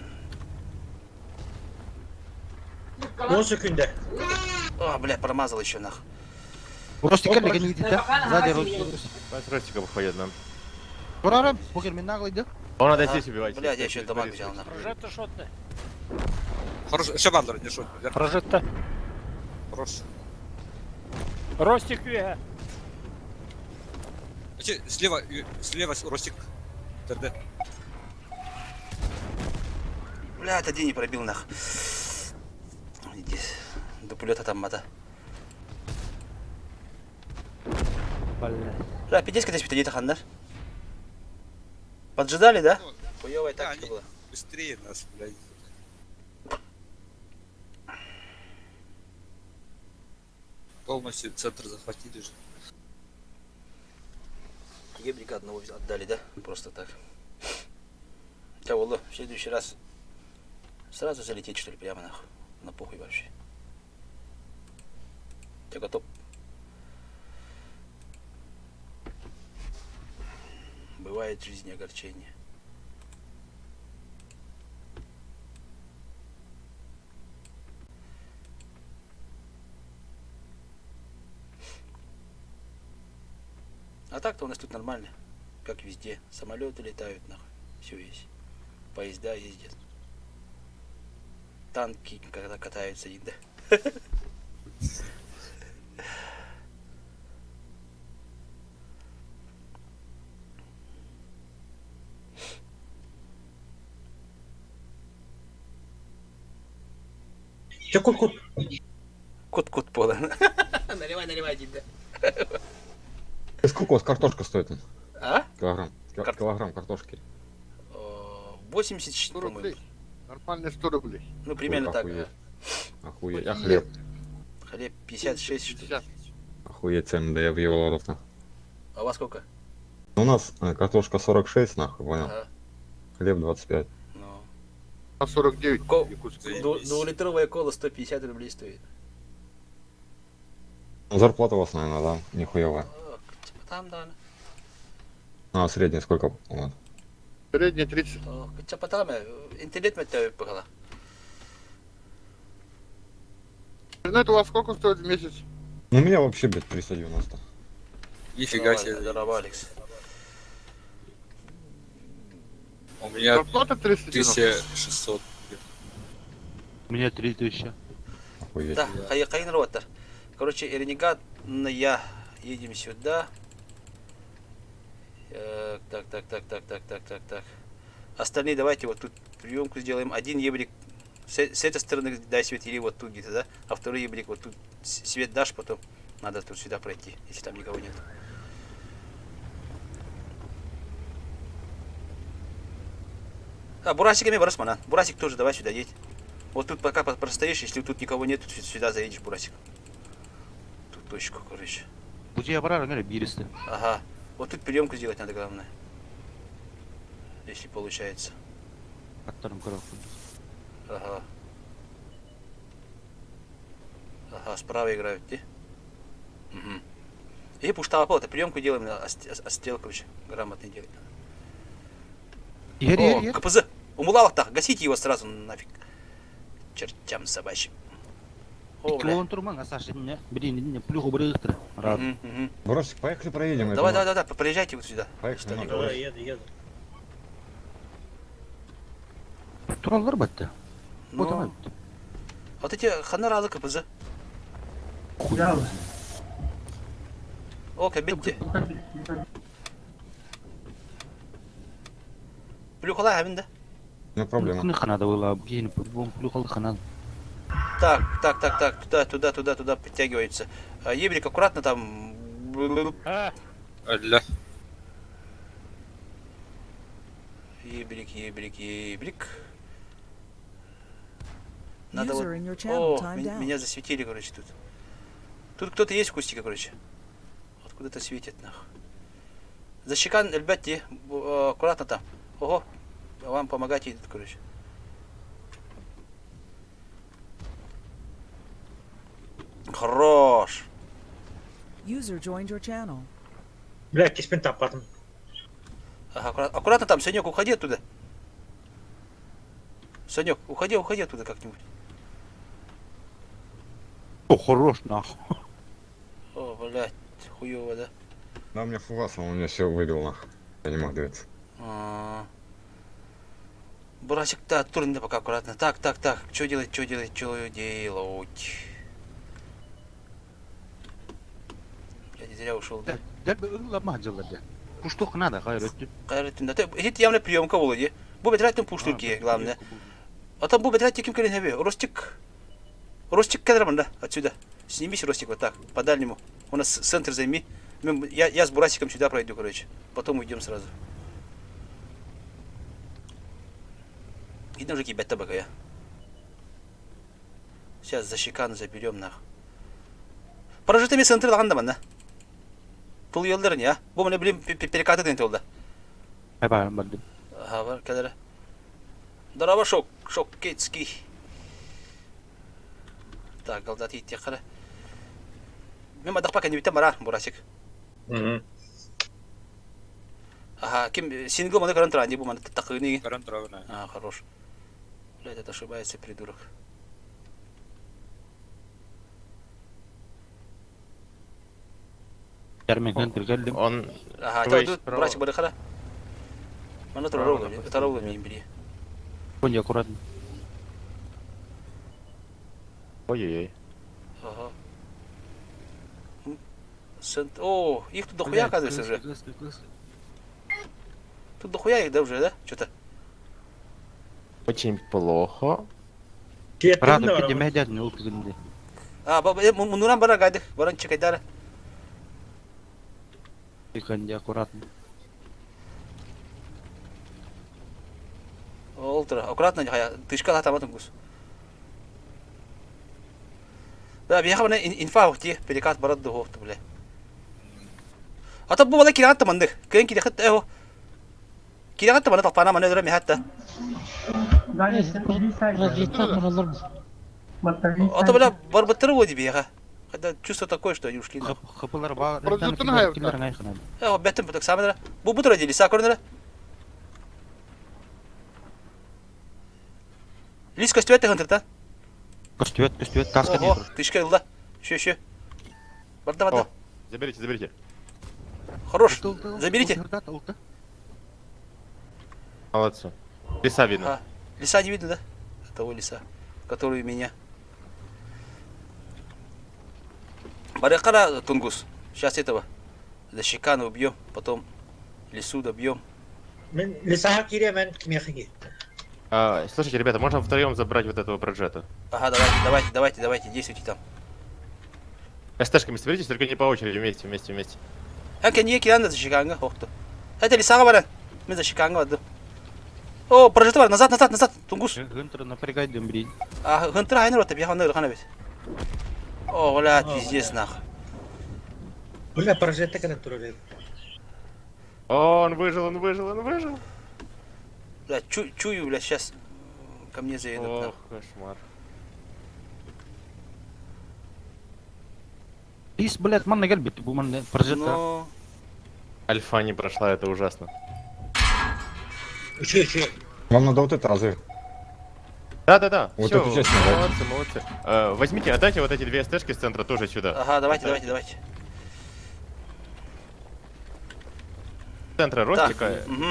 Speaker 9: 10 секунда.
Speaker 1: А, бля, промазал еще нахуй.
Speaker 5: Ростик, кенля, не да? Сзади, Ростик.
Speaker 10: Вас Ростика выходит нам.
Speaker 5: Барара, покер, мен наглый, да?
Speaker 10: Он надо
Speaker 1: А,
Speaker 10: здесь убивать.
Speaker 1: Бля, я еще дамаг взял нахуй.
Speaker 6: Прожекта шотты.
Speaker 2: Хорош, еще бандер, не шот.
Speaker 6: Прожекта.
Speaker 2: Хорош.
Speaker 6: Ростик вега.
Speaker 2: Че, Слева, слева Ростик. ТРД.
Speaker 1: Бля, это день не пробил нах. Иди. До пулета там мата.
Speaker 5: Бля.
Speaker 1: Бля, пиздец, когда спитали хандар. Поджидали, да?
Speaker 2: Ну,
Speaker 1: Хуёвая
Speaker 2: да,
Speaker 1: тактика
Speaker 2: они
Speaker 1: была.
Speaker 2: быстрее нас, блядь. Полностью центр захватили же.
Speaker 1: Ебрика одного отдали, да? Просто так. Хотя, Воло, в следующий раз сразу залететь, что ли, прямо нахуй. На похуй вообще. Я готов. Бывает в жизни огорчение. А так-то у нас тут нормально, как везде. Самолеты летают, нахуй. Все есть. Поезда ездят. Танки, когда катаются, да.
Speaker 9: Че кут-кут?
Speaker 1: Кут-кут пола. Наливай, наливай, да.
Speaker 8: Сколько у вас картошка стоит?
Speaker 1: А?
Speaker 8: Килограмм. Килограмм картошки.
Speaker 1: 80,
Speaker 3: 100
Speaker 1: по-моему.
Speaker 3: рублей. Нормально 100 рублей.
Speaker 1: Ну, примерно так.
Speaker 8: Охуеть. Охуеть. А хлеб?
Speaker 1: Хлеб 56, что ли.
Speaker 3: 50.
Speaker 8: Охуеть цены, да я въебал рот, нахуй.
Speaker 1: А у вас сколько?
Speaker 8: У нас картошка 46, нахуй, понял?
Speaker 1: Ага.
Speaker 8: Хлеб 25.
Speaker 1: Ну.
Speaker 3: А 49
Speaker 1: Ко-
Speaker 3: якутский.
Speaker 1: Двулитровая кола 150 рублей стоит.
Speaker 8: Ну, Зарплата у вас, наверное, да? Нихуевая.
Speaker 1: А, Типа там, да.
Speaker 8: А, средняя сколько? Вот.
Speaker 3: Средняя 30.
Speaker 1: Типа там, интернет мы погала.
Speaker 3: Интернет у вас сколько стоит в месяц?
Speaker 8: Ну, у меня вообще, блядь, 390.
Speaker 2: Нифига себе.
Speaker 1: Здорово, Алекс.
Speaker 2: У меня
Speaker 3: Зарплата 390.
Speaker 2: 1600.
Speaker 5: У меня 3000.
Speaker 8: Охуеть.
Speaker 1: Да, Хайын Роттер. Короче, ренегат на я. Едем сюда. Так, так, так, так, так, так, так, так. Остальные давайте вот тут приемку сделаем. Один ебрик с, с этой стороны дай свет или вот тут где-то, да? А второй ебрик вот тут свет дашь потом. Надо тут сюда пройти, если там никого нет. А, Бурасиками Барасмана. Бурасик тоже давай сюда едь. Вот тут пока простоишь, если тут никого нет, тут сюда заедешь, Бурасик. Тут точку, короче.
Speaker 5: Бу барар ngare биристи.
Speaker 1: Ага. Вот тут приемку сделать надо, главное. Если получается.
Speaker 5: Аттарым көрөк.
Speaker 1: Ага. Ага, справа играют, где? Угу. И пуштава это приемку делаем, острел, короче, грамотный делать надо. О, КПЗ! Умулалов так, гасите его сразу нафиг. Чертям собачьим. О, бля.
Speaker 5: Икки турман Саша не, блин, не плюху брыктыр. Рад.
Speaker 1: Мгм, мгм.
Speaker 8: Бросик, поехали проедем.
Speaker 1: Давай,
Speaker 8: это
Speaker 1: давай, давай, приезжайте вот сюда.
Speaker 8: Поехали,
Speaker 1: Что
Speaker 9: Давай, еду, еду.
Speaker 5: Тураллар батты.
Speaker 1: Ну,
Speaker 5: Вот давай.
Speaker 1: вот эти ханаралы КПЗ.
Speaker 5: Хуй.
Speaker 1: О, кабетте. Плюхалай, да?
Speaker 8: У меня проблема.
Speaker 5: Күнү ханада была, кейин бу плюхал ханада.
Speaker 1: Так, так, так, так, туда, туда, туда, туда подтягивается. А, Ебрик, аккуратно там.
Speaker 2: Алля.
Speaker 1: Ебрик, ебрик, ебрик. Надо вот...
Speaker 4: User in your channel
Speaker 1: О,
Speaker 4: timed out.
Speaker 1: меня засветили, короче, тут. Тут кто-то есть в кустике, короче. Откуда-то светит, нахуй. Защекан, ребят, аккуратно там. Ого, вам помогать идут, короче. Хорош.
Speaker 4: User joined your channel.
Speaker 9: Бля, киспин таппатым.
Speaker 1: Ага, аккуратно, аккуратно там, Санек, уходи оттуда. Санек, уходи, уходи оттуда как-нибудь.
Speaker 5: О, хорош нахуй.
Speaker 1: О, блядь, хуёво, да?
Speaker 8: Да, у меня фугас, он у меня все выбил, нахуй. Я не мог двигаться.
Speaker 1: А. Бурасик, да, турн, пока аккуратно. Так, так, так, что делать, что делать, что делать? Бля, не зря ушел, да?
Speaker 5: Дәл ылла жыллар. Пуштук надо, хайр өттү.
Speaker 1: Кайраттын, да, это явно приемка была, Бу бетраттын пуштурки, главное. А там бу бетрат ким келен хебе? Ростик. Ростик кедр да, отсюда. Снимись, Ростик, вот так, по дальнему. У нас центр займи. Я с Бурасиком сюда пройду, короче. Потом уйдем сразу. Видно уже кибет табака я. Сейчас за щекану заберем нах. Прожитыми центр лаганда да. Тул елдер не, а? Бу мне блин перекаты ден толда.
Speaker 5: Айбар барды.
Speaker 1: Ага, бар кадара. Здорово, шок, шок кетский. Так, голдат идти қара. Мен бадахпа кэннибиттэн бараар, Бурасик. Ага, ким сингл маны көрөн туран, бу маны тахыны.
Speaker 2: Көрөн турабын.
Speaker 1: А, хорош. Блядь, это ошибается придурок.
Speaker 10: Он...
Speaker 1: Ага, это Бурасик барыхара. Маны турар турар мен били.
Speaker 5: Понял, аккуратно.
Speaker 10: Ой-ой-ой.
Speaker 1: Ага. О, их тут дохуя, оказывается, уже. Тут дохуя их, да, уже, да? Что-то.
Speaker 10: Очень плохо.
Speaker 5: Рада, медяд, не улкызынды.
Speaker 1: А, мунуран бара гайды, баран чекайдара.
Speaker 5: Тихо, аккуратно.
Speaker 1: Олтура, аккуратно, тышка атаматын гус. Да, бияха бана инфа ухти, перекат барат духовты, бля. А то бу бала кират таманды. Көн кирехет эо. Кирехет таманы талпана маны өрө мехатта. А то бля барбаттыры води бияха. Когда чувство такое, что они ушли.
Speaker 5: Хапылар бар.
Speaker 1: Э, беттем так самое. Бу бутра дели сакурнера. Лис костюет хантырта.
Speaker 5: Костюет, костюет, таска
Speaker 1: Ого, тышка ылда. Еще, еще. Барда, барда.
Speaker 10: Заберите, заберите.
Speaker 1: Хорош. Заберите.
Speaker 10: Молодцы. Лиса видно.
Speaker 1: А, лиса не видно, да? Того лиса, который у меня. Баракара Тунгус. Сейчас этого. Защекана убьем, потом лису добьем.
Speaker 9: Лиса киремен кмехи.
Speaker 10: А, слушайте, ребята, можно втроем забрать вот этого проджета?
Speaker 1: Ага, давайте, давайте, давайте, давайте, действуйте там.
Speaker 10: СТшками соберитесь, только не по очереди, вместе, вместе, вместе.
Speaker 1: А не киянда защеканга, охто. Это лисага баран. Мы защеканга ваду. О, прожета бар, назад, назад, назад, Тунгус.
Speaker 5: Гынтер напрягай дымри.
Speaker 1: А, Гынтер айныр ота, бияха ныр хана бит. О, бля, пиздец нах.
Speaker 9: Бля, прожета кана турале.
Speaker 10: О, он выжил, он выжил, он выжил.
Speaker 1: Бля, чую, бля, сейчас ко мне заедут.
Speaker 10: Ох, кошмар.
Speaker 5: Лис, блядь, манна гельбит, бу манна прожета.
Speaker 1: Но...
Speaker 10: Альфа не прошла, это ужасно.
Speaker 9: Еще, еще.
Speaker 8: Вам надо вот это разрыв.
Speaker 10: Да-да-да.
Speaker 8: Вот
Speaker 10: всё,
Speaker 8: эту часть надо.
Speaker 10: Молодцы, молодцы. Возьмите, отдайте вот эти две СТшки с центра тоже сюда.
Speaker 1: Ага, давайте, давайте, давайте.
Speaker 10: Центра Ростика.
Speaker 1: Так, угу.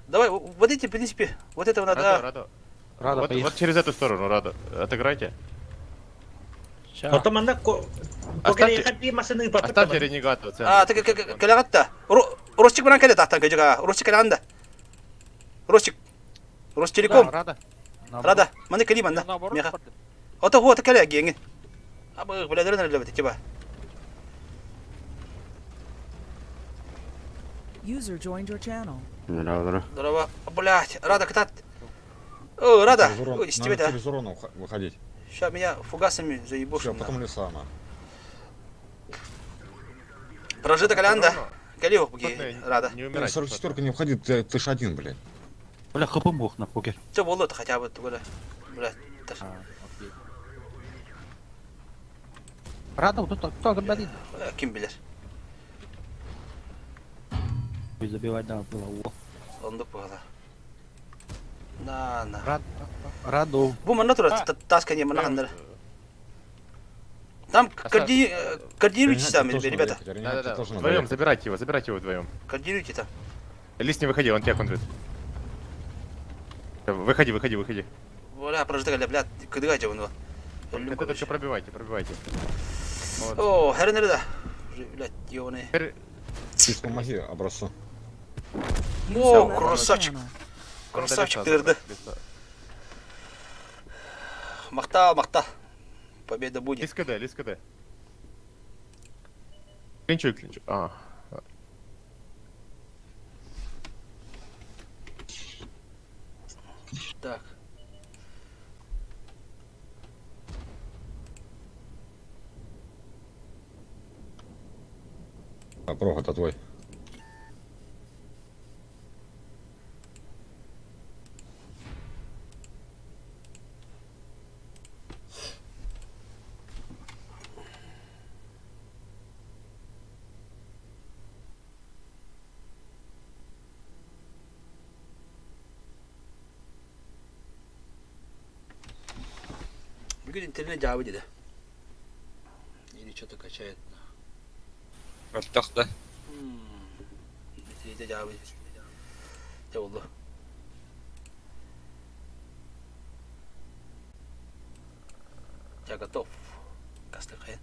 Speaker 1: Давай, вот эти, в принципе, вот этого надо.
Speaker 10: Радо, Радо.
Speaker 5: Рада,
Speaker 10: вот, вот через эту сторону, Рада. Отыграйте.
Speaker 9: Потом она
Speaker 10: Оставьте, оставьте ренегата.
Speaker 1: А, так калягатта. Ростик баран кале тахтан кajуга. Ростик калянда. Ростик. Ростелеком.
Speaker 5: Рада.
Speaker 1: Рада. Маны кали манда. Меха. Ото вот кале генген. Абы, бля, дөрөн эле тиба.
Speaker 4: User joined your channel.
Speaker 1: Здорово. Блять, Рада, катат. О, Рада. Ой, с тебя, да.
Speaker 8: Через урона выходить.
Speaker 1: Сейчас меня фугасами заебошат.
Speaker 8: Все, потом леса, она.
Speaker 1: Прожита калянда. Калио, Рада.
Speaker 10: Не умирать.
Speaker 8: 44 не входи, ты ж один, блядь.
Speaker 5: Бля, хп мог на покер.
Speaker 1: Все, было хотя бы, бля. Бля.
Speaker 5: Рада, вот это кто говорит?
Speaker 1: Ким билер.
Speaker 5: Забивать да, было.
Speaker 1: Ондук бугала. На, на.
Speaker 5: Рад, Раду.
Speaker 1: Бу манна тура таска не манна хандар. Там координируйтесь там, ребята.
Speaker 10: Да-да-да, вдвоем забирайте его вдвоем.
Speaker 1: Координируйте там.
Speaker 10: Лис не выходи, он тебя контрит. Выходи, выходи, выходи.
Speaker 1: Бля, прожитали, бля, кыдыгайте он его.
Speaker 10: Это только пробивайте, пробивайте.
Speaker 1: О, херен да. Блядь, ёбаные.
Speaker 8: Ты помоги образцу.
Speaker 1: О, красавчик. Красавчик тырды. Махта, махта. Победа будет.
Speaker 10: Лис КД, лис КД. Клинчуй, клинчуй. А.
Speaker 1: Так.
Speaker 8: А, Прох, это твой.
Speaker 1: Бүгүн интернет дьаабы деді. Или что-то качает.
Speaker 2: Мөлтөх да.
Speaker 1: Интернет дьаабы. Дьэ болду. Я готов. Кастыхайын.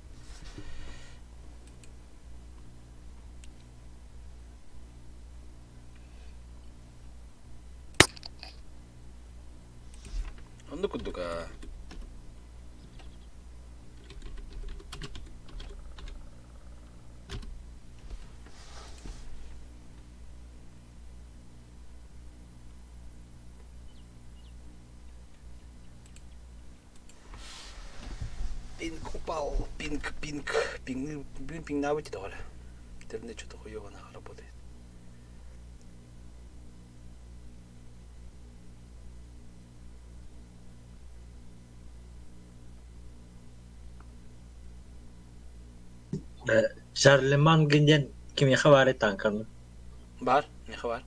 Speaker 1: Оннук курдук аа. Пинг упал, пинг, пинг, пинг, пинг, пинг навыки давали. Интернет что-то хуёво нахуй работает.
Speaker 9: Шарлеман диэн кимиэхэ баарый тааҥканы?
Speaker 1: Бар, миэхэ бар.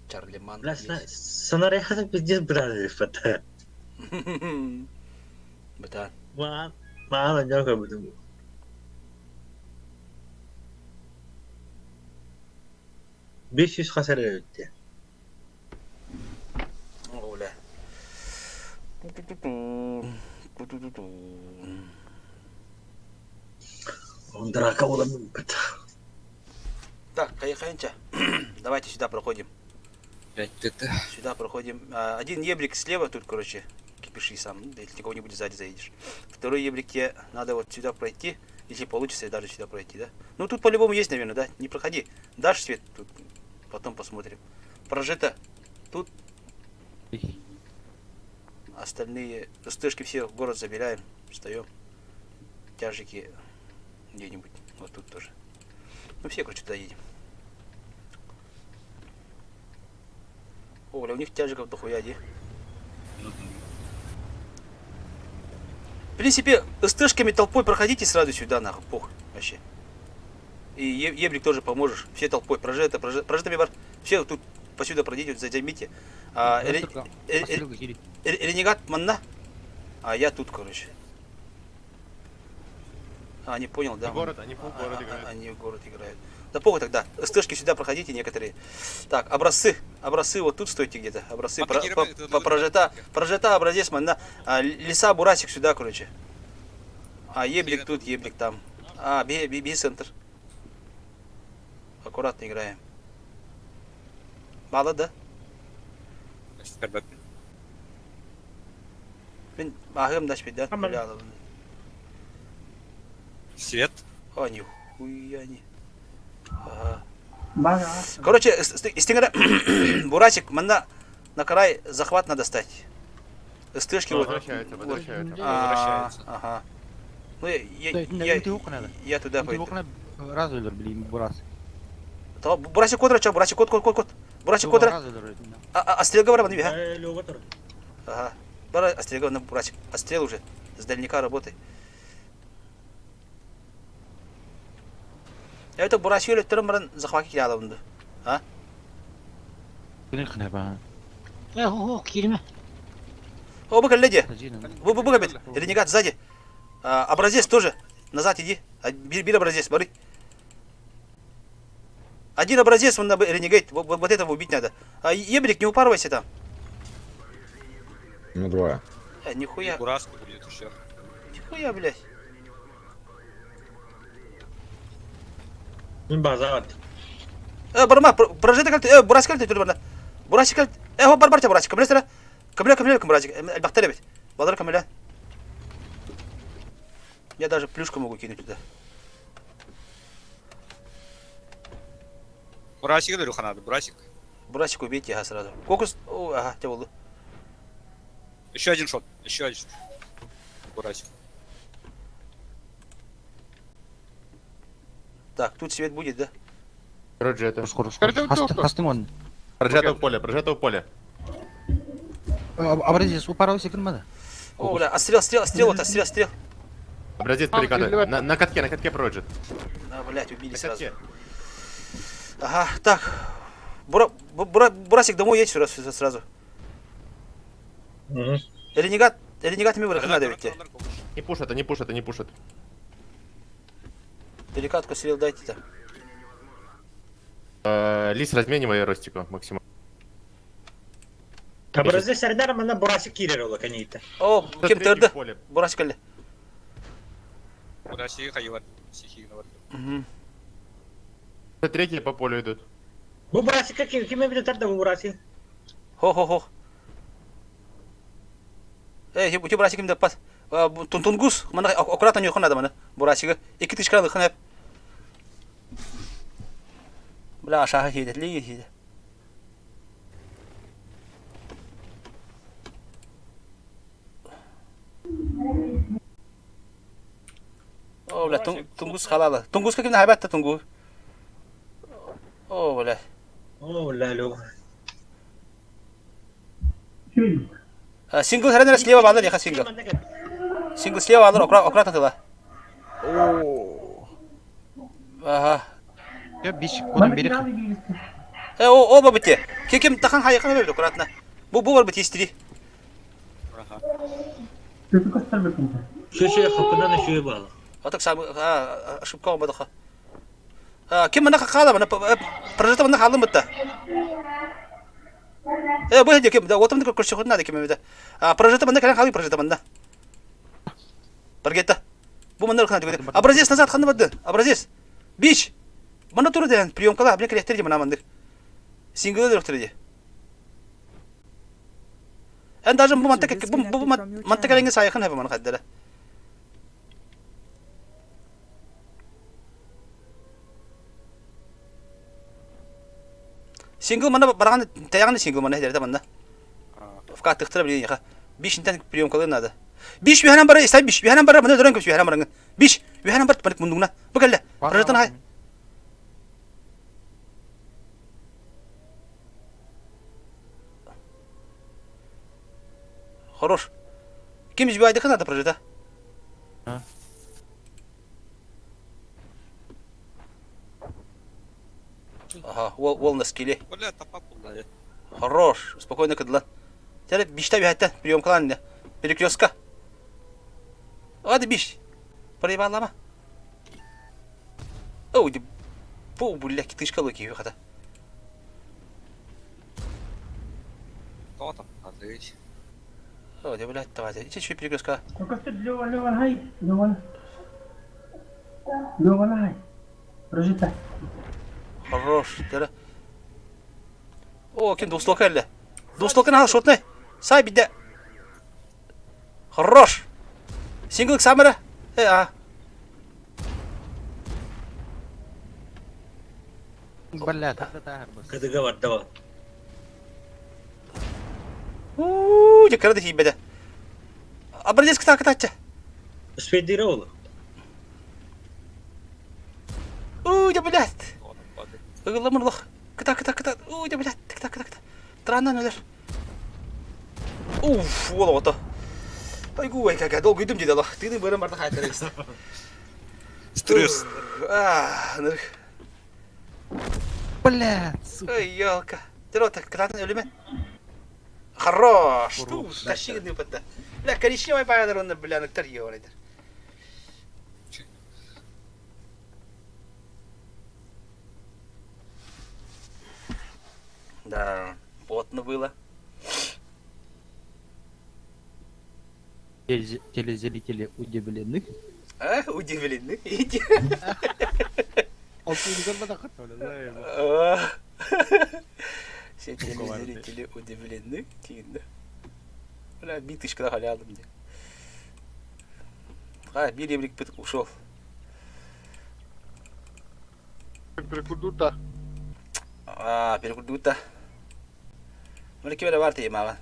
Speaker 1: Чарлеман.
Speaker 9: Бля, санарыйхата пиздец быраадыппата.
Speaker 1: Бытаан.
Speaker 9: Маан, маан анньан көрбүтүм. 500 хас эрэ эбит
Speaker 1: Оля.
Speaker 9: Драка буолан бүппүт.
Speaker 1: Так, Кайханча, давайте сюда проходим.
Speaker 2: Опять
Speaker 1: Сюда проходим. Один ебрик слева тут, короче, кипиши сам, если кого-нибудь сзади заедешь. Второй ебрик тебе надо вот сюда пройти, если получится, даже сюда пройти, да? Ну тут по-любому есть, наверное, да? Не проходи. Дашь свет тут, потом посмотрим. Прожито тут. Остальные стышки все в город забираем, встаем. Тяжики где-нибудь, вот тут тоже. Ну все, короче, туда едем. О, бля, у них тяжиков дохуя, де. В принципе, стышками толпой проходите сразу сюда, нахуй, похуй, вообще. И Ебрик тоже поможешь. Все толпой. Прожето, прожето, прожето, бар. Все тут посюда пройдите, займите. А, ренегат манна. А я тут, короче. А, не понял, да?
Speaker 10: В город, они в город играют.
Speaker 1: Они в город играют. Да похуй тогда. Стышки сюда проходите некоторые. Так, образцы. Образцы вот тут стойте где-то. Образцы. Про, по, по, прожета. Прожета образец манна. А, лиса, бурасик сюда, короче. А, еблик тут, еблик там. А, би, би, би центр. Аккуратно играем. Мало, да? Мин ахым дашпит, да?
Speaker 2: Свет.
Speaker 1: А, нихуя не. Ага. Короче, стингера, Бурасик, манна на край захват надо стать. Стышки вот.
Speaker 10: Возвращаются, возвращаются.
Speaker 1: А, ага. Ну, я, я, я туда пойду.
Speaker 5: Раз блин, Бурас.
Speaker 1: Бурасик код, Бурасик код, код, код, код. Бурасик код. А, а, стрелга бар, Ага. Бара, острелга на Бурасик. Острел уже. С дальника работай. Это Бурасик өлөттөрөн баран захватки кире алабынды. А? О, бу кэллэ Бу бу бу Ренегат сзади. А, образец тоже. Назад иди. Бери образец, бары. Один образец, он на ренегейт. Вот, вот, вот этого убить надо. А, Ебрик, не упарывайся там.
Speaker 8: Ну, двое.
Speaker 1: Нихуя.
Speaker 2: Бураску будет еще.
Speaker 1: Нихуя, блядь.
Speaker 9: Базар.
Speaker 1: Барма, прожита кальт, бурасик кальт, турбана. Бурасик кальт, хо барбарча бурасик, камля сара. Камля, камля, камбрасик, альбахтаре ведь. Балдар камля. Я даже плюшку могу кинуть туда.
Speaker 2: Бурасик или надо, Бурасик.
Speaker 1: Бурасик убейте, ага, сразу. Кокус, о, ага, тебя был.
Speaker 2: Еще один шот, еще один шот. Бурасик.
Speaker 1: Так, тут свет будет, да?
Speaker 10: Проджета.
Speaker 5: Хастымон.
Speaker 10: Прожета в поле, прожета в поле.
Speaker 5: Образец упарался кырмады.
Speaker 1: О, бля, отстрел, стрел, стрел, вот, отстрел, стрел.
Speaker 10: Образец перекаты. На, на катке, на катке проджет.
Speaker 1: А, блядь, убили
Speaker 10: на
Speaker 1: сразу.
Speaker 10: Катке.
Speaker 1: Ага, так. Бура, бура, Бурасик, домой едь сразу. сразу.
Speaker 9: Угу.
Speaker 1: Ренегат, Ренегат ми вырахына да битте.
Speaker 10: Не пушат, они пушат, они пушат.
Speaker 1: Перекатку стрел дайте то.
Speaker 10: Лис, разменивай Ростику максимально.
Speaker 9: Табразы сәрдәр мана бурасы кирер ола канита.
Speaker 1: О, кем төрдө? Бурасик эле.
Speaker 2: Бурасик хайвар. Сихигна бар.
Speaker 10: Третьи по полю идут.
Speaker 9: Бу бурасика ким ким бит тарда бу бураси?
Speaker 1: Хо-хо-хо. Эй, бу бурасик ким деп пас. Тунгус, мана аккуратно не надо мана. Бурасига. Ики тышка лыхын хеп. Бля, aşağı хидет, ли хидет. О, бля, Тунгус халалы. Тунгуска кимде хайбатта Тунгу. О, бля.
Speaker 9: О, бля, лё.
Speaker 1: Сингл хәрәнер слева балыр, яха сингл. Сингл слева балыр, аккуратно тыла. Ага.
Speaker 5: Я биш кодом берек.
Speaker 1: Э, о, оба бите. Кекем тахан хайыкын бер аккуратно. Бу бу бар бит истри.
Speaker 2: Ага.
Speaker 9: Шö шö хапынан шö бала.
Speaker 1: Атак сам ошибка olmadı. Ким мына кала мына прожита мына халым битте. Э, бу хеде ким да отымды көрсө надо ким бит. Прожита мына калан халы прожита мына. Баргетта. Бу мына рухна дигән. Образец назад ханны бады. Образец. Бич. Мына туры дигән приемкала бile керектер мына мындык. Сингл дөрөктөр Эн даже бу мантык бу бу мантык элеңге сайхын хәбе мына хәддәре. Сингл мына барган таягын сингл мына хәдәрдә мында. В тыктыра билен яха. Бишинтен приемкалы надо. Биш биханан бара, истай биш биханан бара, мына дөрөн көс биханан бараңын. Биш биханан бар, барык мундуңна. Бу кәллә. Прожитан хай. Хорош. Ким избивает надо прожита? Ага, вол, вол на скеле.
Speaker 2: Бля, тапа булды.
Speaker 1: Хорош, спокойно кыдла. Теперь биште бихаттан прием клан Перекрестка. Hadi биш. Проебалама. Оу, ди бу бля, тышка лыки хата.
Speaker 2: Кто там? Ады.
Speaker 1: О, да блядь, давайте. Иди еще перекрестка. Хорош, тера. О, ким двустволка эле. Двустволка на шотный. Сай биде. Хорош. Сингл самара. Э, а.
Speaker 5: Бля, тарда тахар бас.
Speaker 9: Кадыга бар дава.
Speaker 1: Уу, декара да хибеде. Образец кта кта
Speaker 9: Спедира ола.
Speaker 1: Уу, да блядь. Ыгыламырлых. Кыта кыта кыта. Уу, да блядь. Кыта кыта кыта. Траннан өлөр. Уф, уола ото. Айгу, ай кака, долго идем дедала. Ты не бырым барда хайтар
Speaker 2: Стресс.
Speaker 1: А, нырк.
Speaker 5: Бля, сука.
Speaker 1: Ой, елка. Ты рота, кытатын өлеме. Хорош. Ту, тащи не пытта. Бля, коричневый пайдер он, бля, нектар ёрайдер. Да, потно было.
Speaker 5: Телезрители удивлены.
Speaker 1: А, удивлены. Иди. Все телезрители удивлены. Тинда. Бля, битышка халялым мне. А, бир бит ушел.
Speaker 3: Перекурдута.
Speaker 1: А, перекурдута. Мына кибере бар тейм ава.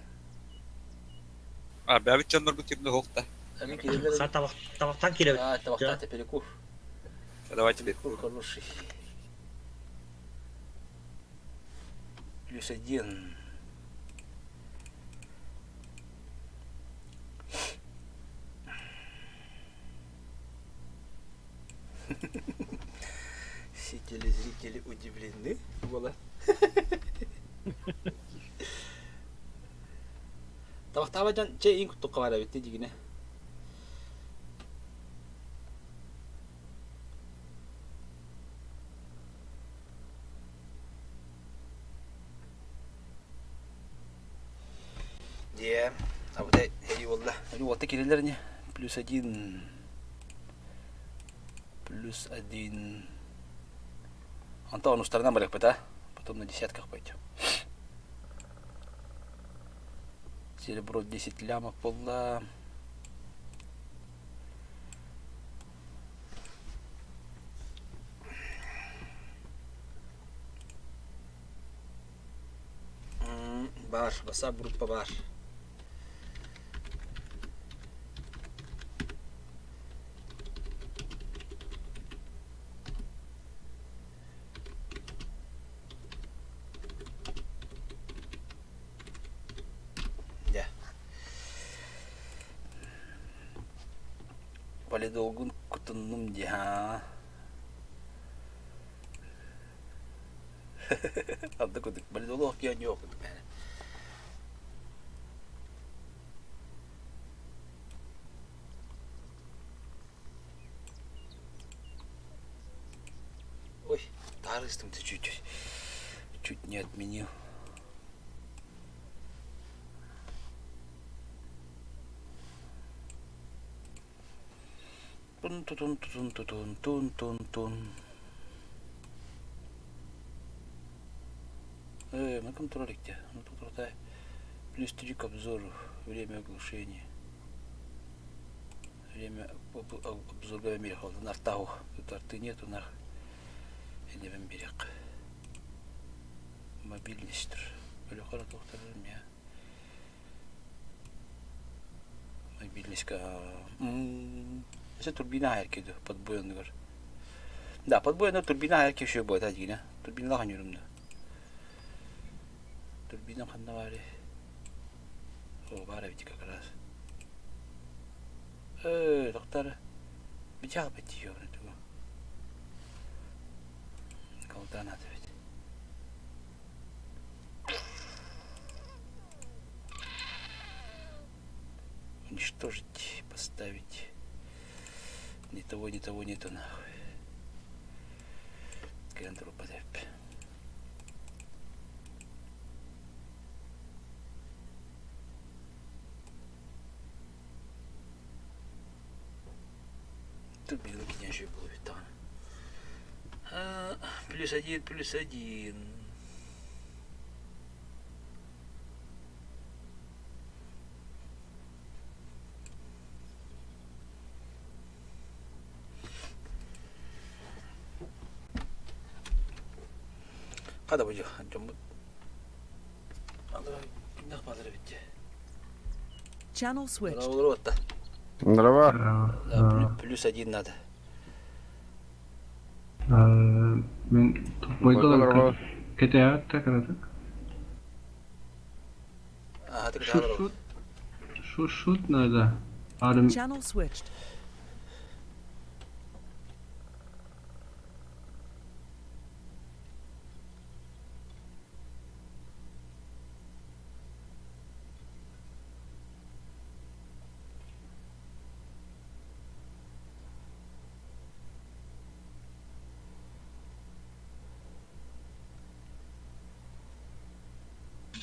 Speaker 2: А, бәбит жоннор бу кимде хокта.
Speaker 9: Са табак табактан килеп.
Speaker 1: А, табакта перекур.
Speaker 2: Давайте
Speaker 1: Перекур хороший. +1. Все телезрители удивлены. Было. Табахтаабат дьон чэй иин куттукка баар эбит дигинэ. Дьэ, абытай эри буолла. Эри уолта кирилэр ини. Плюс один. Плюс один. Онтон онустарынан барыахпыт, а? Потом на десятках пойдем. Серебро 10 лямов буолла. Баар, WhatsApp группа баар. Дьэ. Валидолгун кутуннум дии haa. Анды кудук валидолу океан yok кудук Ой, таарыстым-то чуть-чуть. Чуть не отменил. Тун тутун тутун тутун тун тун тун. На контроле где? Ну тут вот плюс 3 к обзору. Время оглушения. Время обзорга берег. Нартау. Тут арты нету нах. Элевен берег. Мобильность. Өлөхөр тоқтарым я. Мобильность. Это турбина хайыркеду подбой оннугар. Да, подбой оннугар турбина хайырке еще будет адигина. Турбина ханюрум да. Турбина ханна баары. О, баар эбит как раз. Доктор, битяг бит ёбры тугу. Колдан ведь. Уничтожить, поставить. Ни того, ни того нету нахуй. Кендру подеп. Турбина княжья была там. Плюс один, плюс один. Хада бу дьоммут
Speaker 4: Channel switched.
Speaker 12: Здорово.
Speaker 1: Да, плюс один надо.
Speaker 12: Мен тупойдолар КТА кыратык. Шут шут шут надо. Арым
Speaker 4: Channel switched.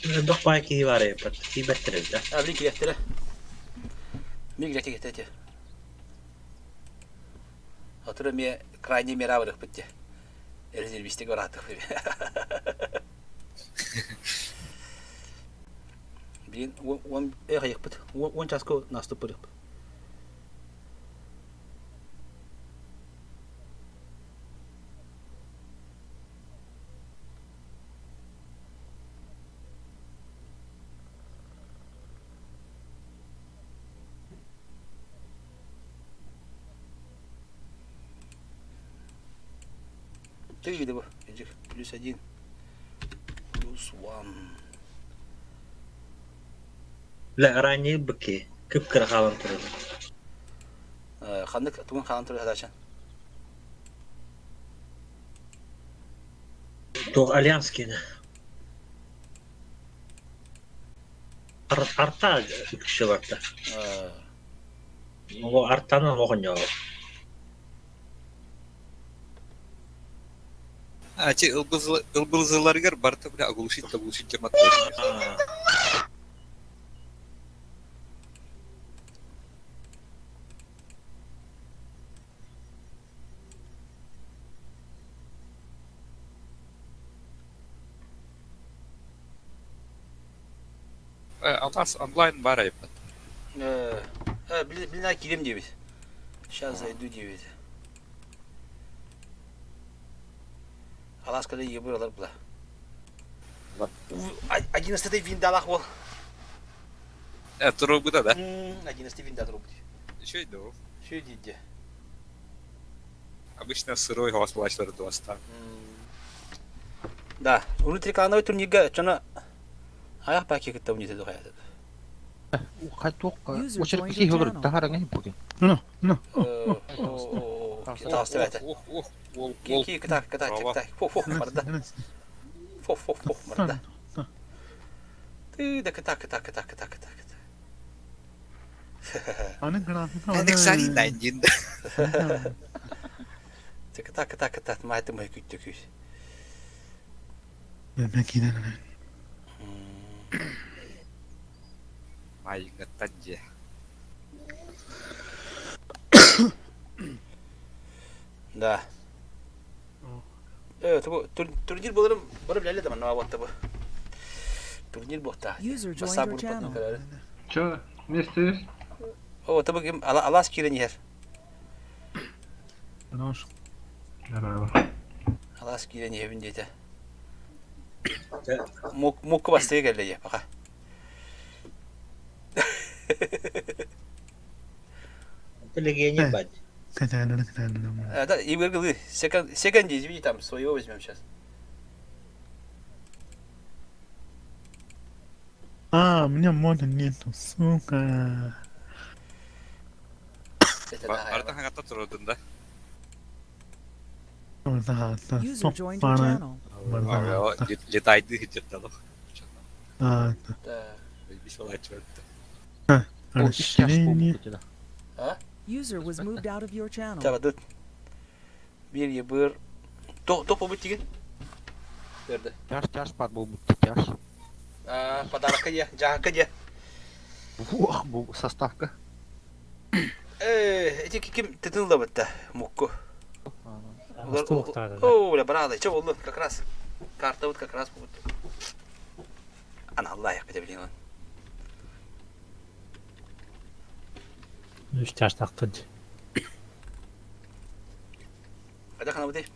Speaker 9: Элбэх баай киһи баар эбит, тиийбэттэр эбит ээ.
Speaker 1: А, блин, килиэхтэрэ. Мин килиэхтэ Отура эмиэ крайний мера барыахпыт дии. Резервистик бараатых Блин, он эх он часко наступырык. Ты видел, плюс один, плюс one.
Speaker 9: Бля, ранее быки, кып-кыра хаалан турар.
Speaker 1: Ханнык тугун хаалан турар задача?
Speaker 9: Туох Альянс киинэ. Арта үксэ барда. Артаны оҕонньоро.
Speaker 2: А, че ылбылзыларыгар барыта бля оглушить оглушить диэн матта. Алаас онлайн баар айбат.
Speaker 1: Блин, киирем диэбит. Сейчас зайду диэбит. Алаас кэлэ ебыр алар була. Одиннадцатый виндалах бол.
Speaker 2: Турубута да?
Speaker 1: Одиннадцатый винда турубут.
Speaker 2: Еще иду.
Speaker 1: Еще иди.
Speaker 2: Обычно сырой голос плачтары дуоста.
Speaker 1: Да, внутриклановый турнирга чона аяқ паки кытта унити духая.
Speaker 5: Туох очерк киһи олорор таһараҥа бугин.
Speaker 13: Ну, ну.
Speaker 1: Таастыбата. Ки кыта кыта кыта. Фу фу барда. Фу фу фу барда. Ты да кыта кыта кыта кыта кыта кыта. Кыта кыта кыта мааты май күттө күүс.
Speaker 2: Майгыттан дьэ.
Speaker 1: Да. Турнир боларым бары билэллэ да манна буотта бу. Турнир буотта.
Speaker 4: User joined your channel.
Speaker 12: Че, вместе есть?
Speaker 1: О, табы ким алас киирэн иһэр. Алас киирэн иһэбин диэтэ. Мукку бастыга кэллэ дьэ, пока.
Speaker 9: Легения бать.
Speaker 1: Да, Игорь Гылы, секонди, извини, там своего возьмем сейчас.
Speaker 13: А, у меня мода нету, сука.
Speaker 2: Арда хаңатта турудун да.
Speaker 4: User joined your channel.
Speaker 2: Летайды хитерталых.
Speaker 13: А,
Speaker 1: да.
Speaker 13: Расширение.
Speaker 4: User was moved out of your channel.
Speaker 1: Табадыт. Бир ебыр. Топ побыть тиген. Берді.
Speaker 5: Тяж, тяж пар болбут, тяж.
Speaker 1: Подарок я, жаһакка дьэ.
Speaker 5: Ух, бу составка.
Speaker 1: Э, эти ким тытын лабытта мукку. О, бля, брат, че болду как раз. Карта вот как раз будет. Ана Аллах, я блин.
Speaker 6: Үс тяжтахтын.
Speaker 1: Қайда қана бітей?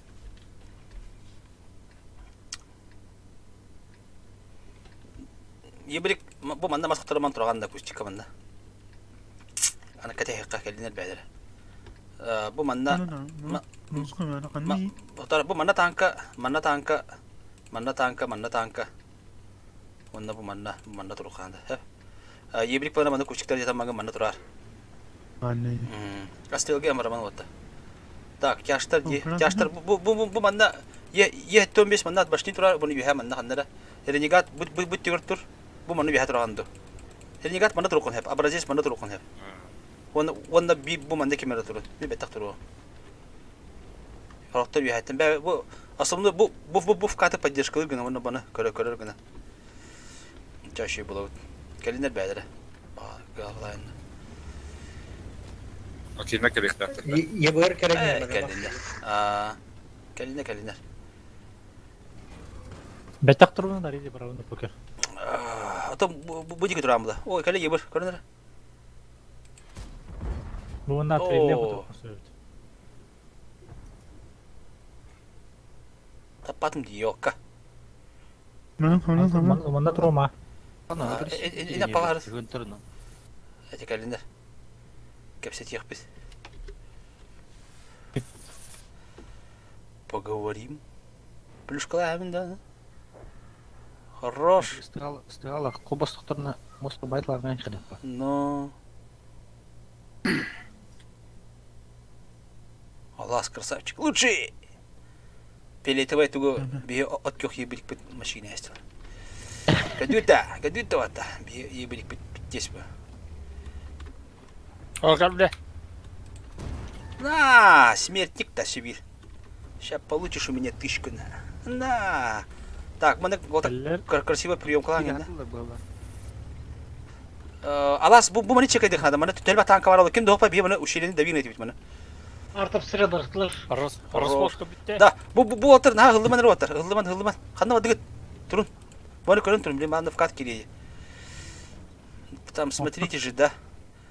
Speaker 1: Ебірік, бу манна мас құтырман тұрған да кустика манна. Ана кәте хаққа кәлінер бәдір. Бу манна бу манна танка, манна танка, манна танка, манна танка. Онна бу манна, бу манна тұрғанда. Ебірік бана манна кустиктар жатан маңа манна тұрар. Кастелге амараман отта. Так, тяштар ди, тяштар бу бу бу бу манна е е 15 манна башни турар, буну юхэ манна ханнара. Ренегат бу бу бу тигер тур. Бу манна юхэ турганды. Ренегат манна туркон хеп, абразес манна туркон хеп. Онна онна би бу манна кемера тур. Би бетак туру. Характер юхэттен бә бу основной бу бу бу бу вкаты поддержкалыр гына онна бана көрө көрөр гына. Чаще было. Калинер бәдере. Ба, галайн.
Speaker 2: Окей, кэлиэхтээхтэр.
Speaker 9: Ебыр кэрэ
Speaker 1: Кэлиннэр. Аа, кэлиннэр, кэлиннэр.
Speaker 6: Бэтэх турбун дарили барабын покер.
Speaker 1: Ото бу диги турам була. Ой, кэлэ ебыр, көрөнөр.
Speaker 6: Бу на трилле бу
Speaker 1: Таппатым диокка.
Speaker 6: Манна турума.
Speaker 1: Ина палар. Эти кэлиннэр. Кэпсэтиэхпит. Поговорим. Плюшкалаабын да. Хорош.
Speaker 5: Стыгала кобастыктарына мост байтларынан кадап.
Speaker 1: Но. Алас красавчик. Лучший! Пелетовай тугу бие от кёх ебилик машина есть. Көдүүтэ, көдүүтэ вата. Ибрик биттес бу.
Speaker 11: Ол кэллэ.
Speaker 1: На, смертник-то Сибирь. Сейчас получишь у меня тычку на. На. Так, мы вот так красиво прием кланин, да? Алас, бу бу маны чекайдых надо. Маны түтел танка бар ким дохпа бие маны ущельени давин этибит маны.
Speaker 6: Артып сыра барыстылар.
Speaker 11: Расходка бүтте.
Speaker 1: Да, бу бу бу отыр, на хыллыман отыр. Хыллыман, хыллыман. Ханна бадыгыт. Турун. Маны көрөн турун, блин, маны вкат кириэйи. Там смотрите же, да.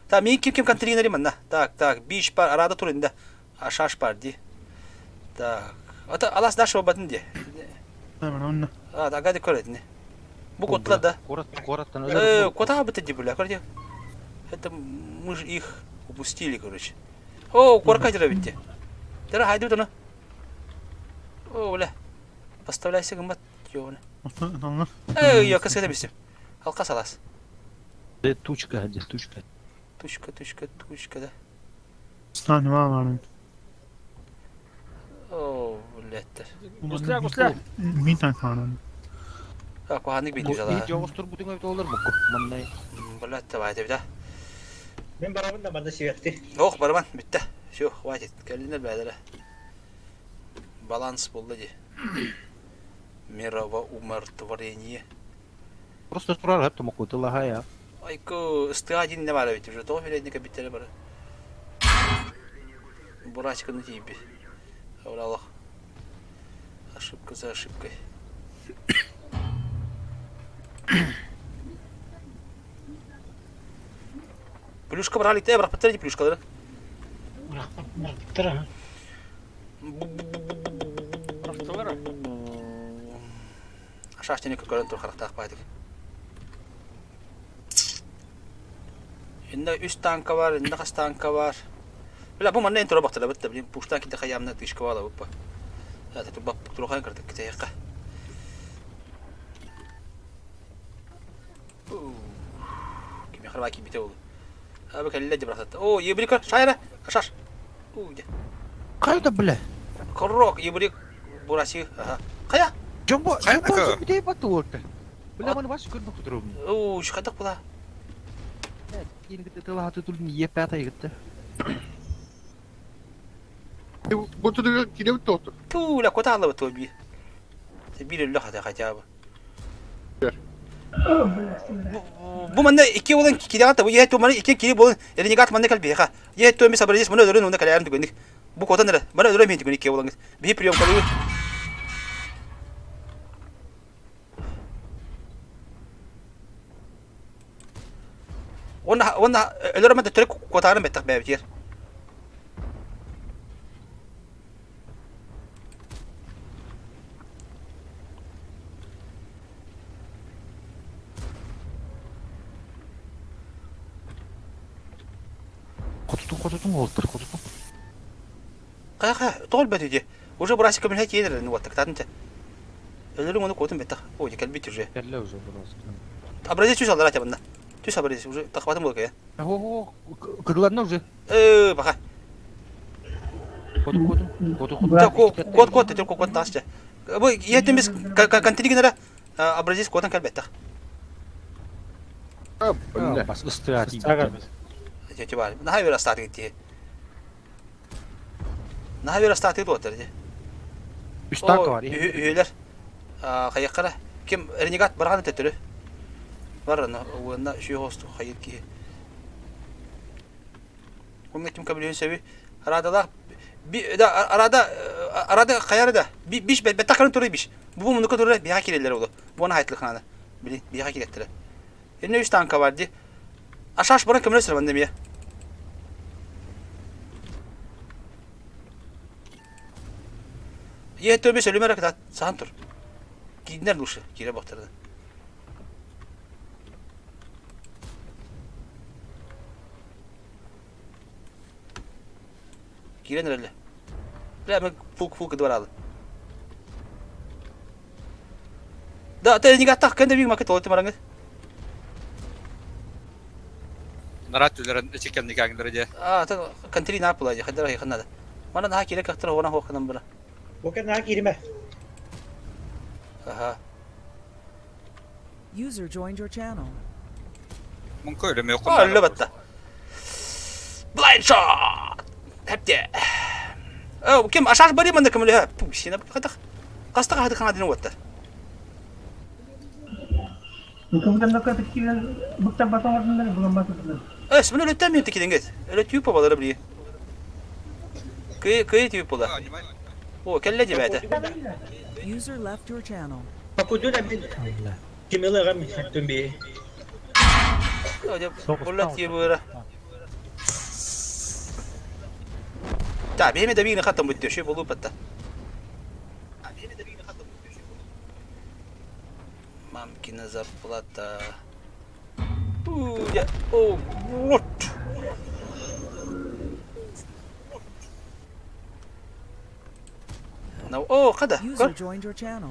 Speaker 1: Так, мен ким ким контейнери манна. Так, так, биш бар, арада турун да. Ашаш бар ди. Так. Ата алас дашо батын ди. А, да, гади көрөт не. Бу котла да.
Speaker 5: Кораттан
Speaker 1: Э, кота бы ты бля, көрде. Это мы же их упустили, короче. О, корка дера битти. Дера хайды бутуну. О, бля. Поставляйся гымат, ёбаны. Эй, я кысыта бистим. Алка салас.
Speaker 5: Де тучка, де тучка.
Speaker 1: Тучка, тучка, тучка, да. О, блядь.
Speaker 11: Гусля, гусля.
Speaker 1: Так, куханнык бит жала.
Speaker 5: Жоғыстыр бұтың өте олар мұқы. Мындай.
Speaker 1: Блядь, давай, да.
Speaker 9: Мен барабын да манда себепти.
Speaker 1: Ох, барабан, бітті. Все, хватит. Кәлінер бәдірі. Баланс болды де. Мирово умиротворение.
Speaker 5: Просто тұрар әпті мұқы тылаға я.
Speaker 1: Айко, СТ-1 не бар ведь уже. То передника биттері бар. Бурачка на тебе. Аллах. Ошибка за ошибкой. Плюшка брали, те, брат, подтверди плюшка, да?
Speaker 6: Бырактыр.
Speaker 11: Бырактылар.
Speaker 1: Шаштыны көрөн тур характаах баайдык. Инна үс танка бар, инна хас танка бар. Бля, бу манна интро бактыла битте, блин, пуштан ките хаямна тышка бала буппа. Это ту бап турхан кырдык ките якка. Кими харба ки бите oldu. Abi кәллә дип рахат. О, ебрик шайра, шаш. Уйде.
Speaker 5: Қайда бля?
Speaker 1: Корок, ебрик бураси. Ага. Кая?
Speaker 5: Жомбо,
Speaker 2: Қайда
Speaker 5: жомбо бите батты олты. Бля, маны баш көрмек отырым.
Speaker 1: Уу, шкадак була.
Speaker 5: Енді тылаға тұтылын еп ата егітті.
Speaker 3: Бу килебит тоқтыр.
Speaker 1: Ту, ла кота алла бу би. Бир эле хата хотя бы. Бу манна икки болан киригата бу ехет мана икки кири болан ренегат манна кал беха. Ехет ми сабрезис мана өрөн онда калярын түгөнүк. Бу котан эре. Мана өрөн мен түгөнүк икки болан. Би прием калуу. Онна онна өлөрө манда төрөк котарын беттак бэбитер.
Speaker 5: Қотутун, қотутун олтыр, қотутун.
Speaker 1: Кая кая тоғыл бәт үйде. Уже бурасика мен хәт едер, ну вот так татын. Өлөрүң оны котун беттак. Ой, кәлбит уже.
Speaker 5: Кәлле уже бурасик.
Speaker 1: Образец түс алдар атабында. Түс образец уже тақпатым болды я.
Speaker 5: О, кыдыларына уже.
Speaker 1: Э, баха.
Speaker 5: Қотун, қотун, қотун, қотун.
Speaker 1: Так, кот кот тетер кот тасча. Бу ертеміз контейнер образец котан кәлбеттак.
Speaker 3: Бля.
Speaker 5: Бас ыстыра
Speaker 1: Тете бар. Наха бер астаты кетти. Наха бер астаты отыр ди.
Speaker 5: Үш танка бар.
Speaker 1: Үйлер. Каяққара. Ким ренегат барган төтөрү. Бар ана уына шүй хосту хайыр ки. Онга ким кабилен себи. Арадалар би да арада арада каярда биш беттакарын туры биш. Бу мунуку туры бияга кирелер олу. Буны хайтлык аны. Билин бияга киреттер. Энне үч танка бар ди. Ашаш барын кимле сыр банда мия. Е төбе сөйлемерек да сан тур. Киднер лучше кире бактырды. Кирен эле. Бля, мен фук фук дворалы. Да, ты не готов, кенде биг макет олты мараңы.
Speaker 2: Нарат үлерен эчекен никагындыр де.
Speaker 1: А, та контри на пула, хадара ханада. Мана на кире кахтар хона хохнам бра.
Speaker 9: Бу кәнә кириме.
Speaker 1: Ага.
Speaker 4: User joined your channel.
Speaker 2: Муҥка өлөмө
Speaker 1: Өллө батта. Blind shot! Хепте. О, ким ашаш бari манна көмөлөһө. Пусина хатах. Хаста хаты ханадын уоттар. Эс, мин өлөттөн мен тикиденгет. Өлө түйүп балары били. Кый кый түйүп була. О, келле дебәте.
Speaker 4: User left your channel.
Speaker 9: Пакудуна мин кимилыгам түмби.
Speaker 1: Була тиебыра. Та, беме да бигини хаттан бүттө, шүй болу батта. Мамкина зарплата. Я... О, вот. О, қада.
Speaker 4: User joined your channel.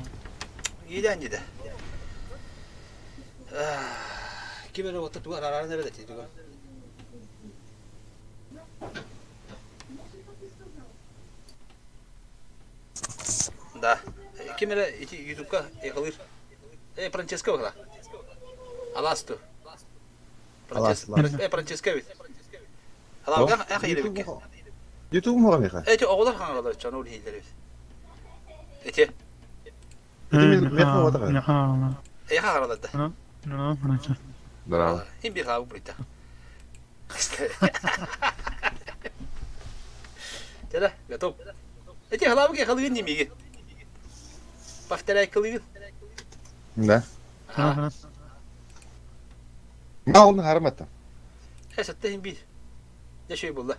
Speaker 1: Иеден деді. Ким эрэ отта туга арааран эрэ дэтти туга. Да. Ким эрэ ити ютубка эхалыыр. Э, Франческо бахла. Аласту.
Speaker 7: Алас,
Speaker 1: Э, Франческо бит. Алага эх елебикке.
Speaker 7: Ютуб муға меха.
Speaker 1: Эти оҕолор хаҥалар чону үлһииллэр эбит. Эти Эйха хагаларда.
Speaker 8: Здорово.
Speaker 1: Им бир хаабы буйта. Теда, готов. Эти халабы халыгын немеге. Повторяй кылыгын.
Speaker 8: Да. Мал хармата.
Speaker 1: Эсетте им бир. Дешей булла.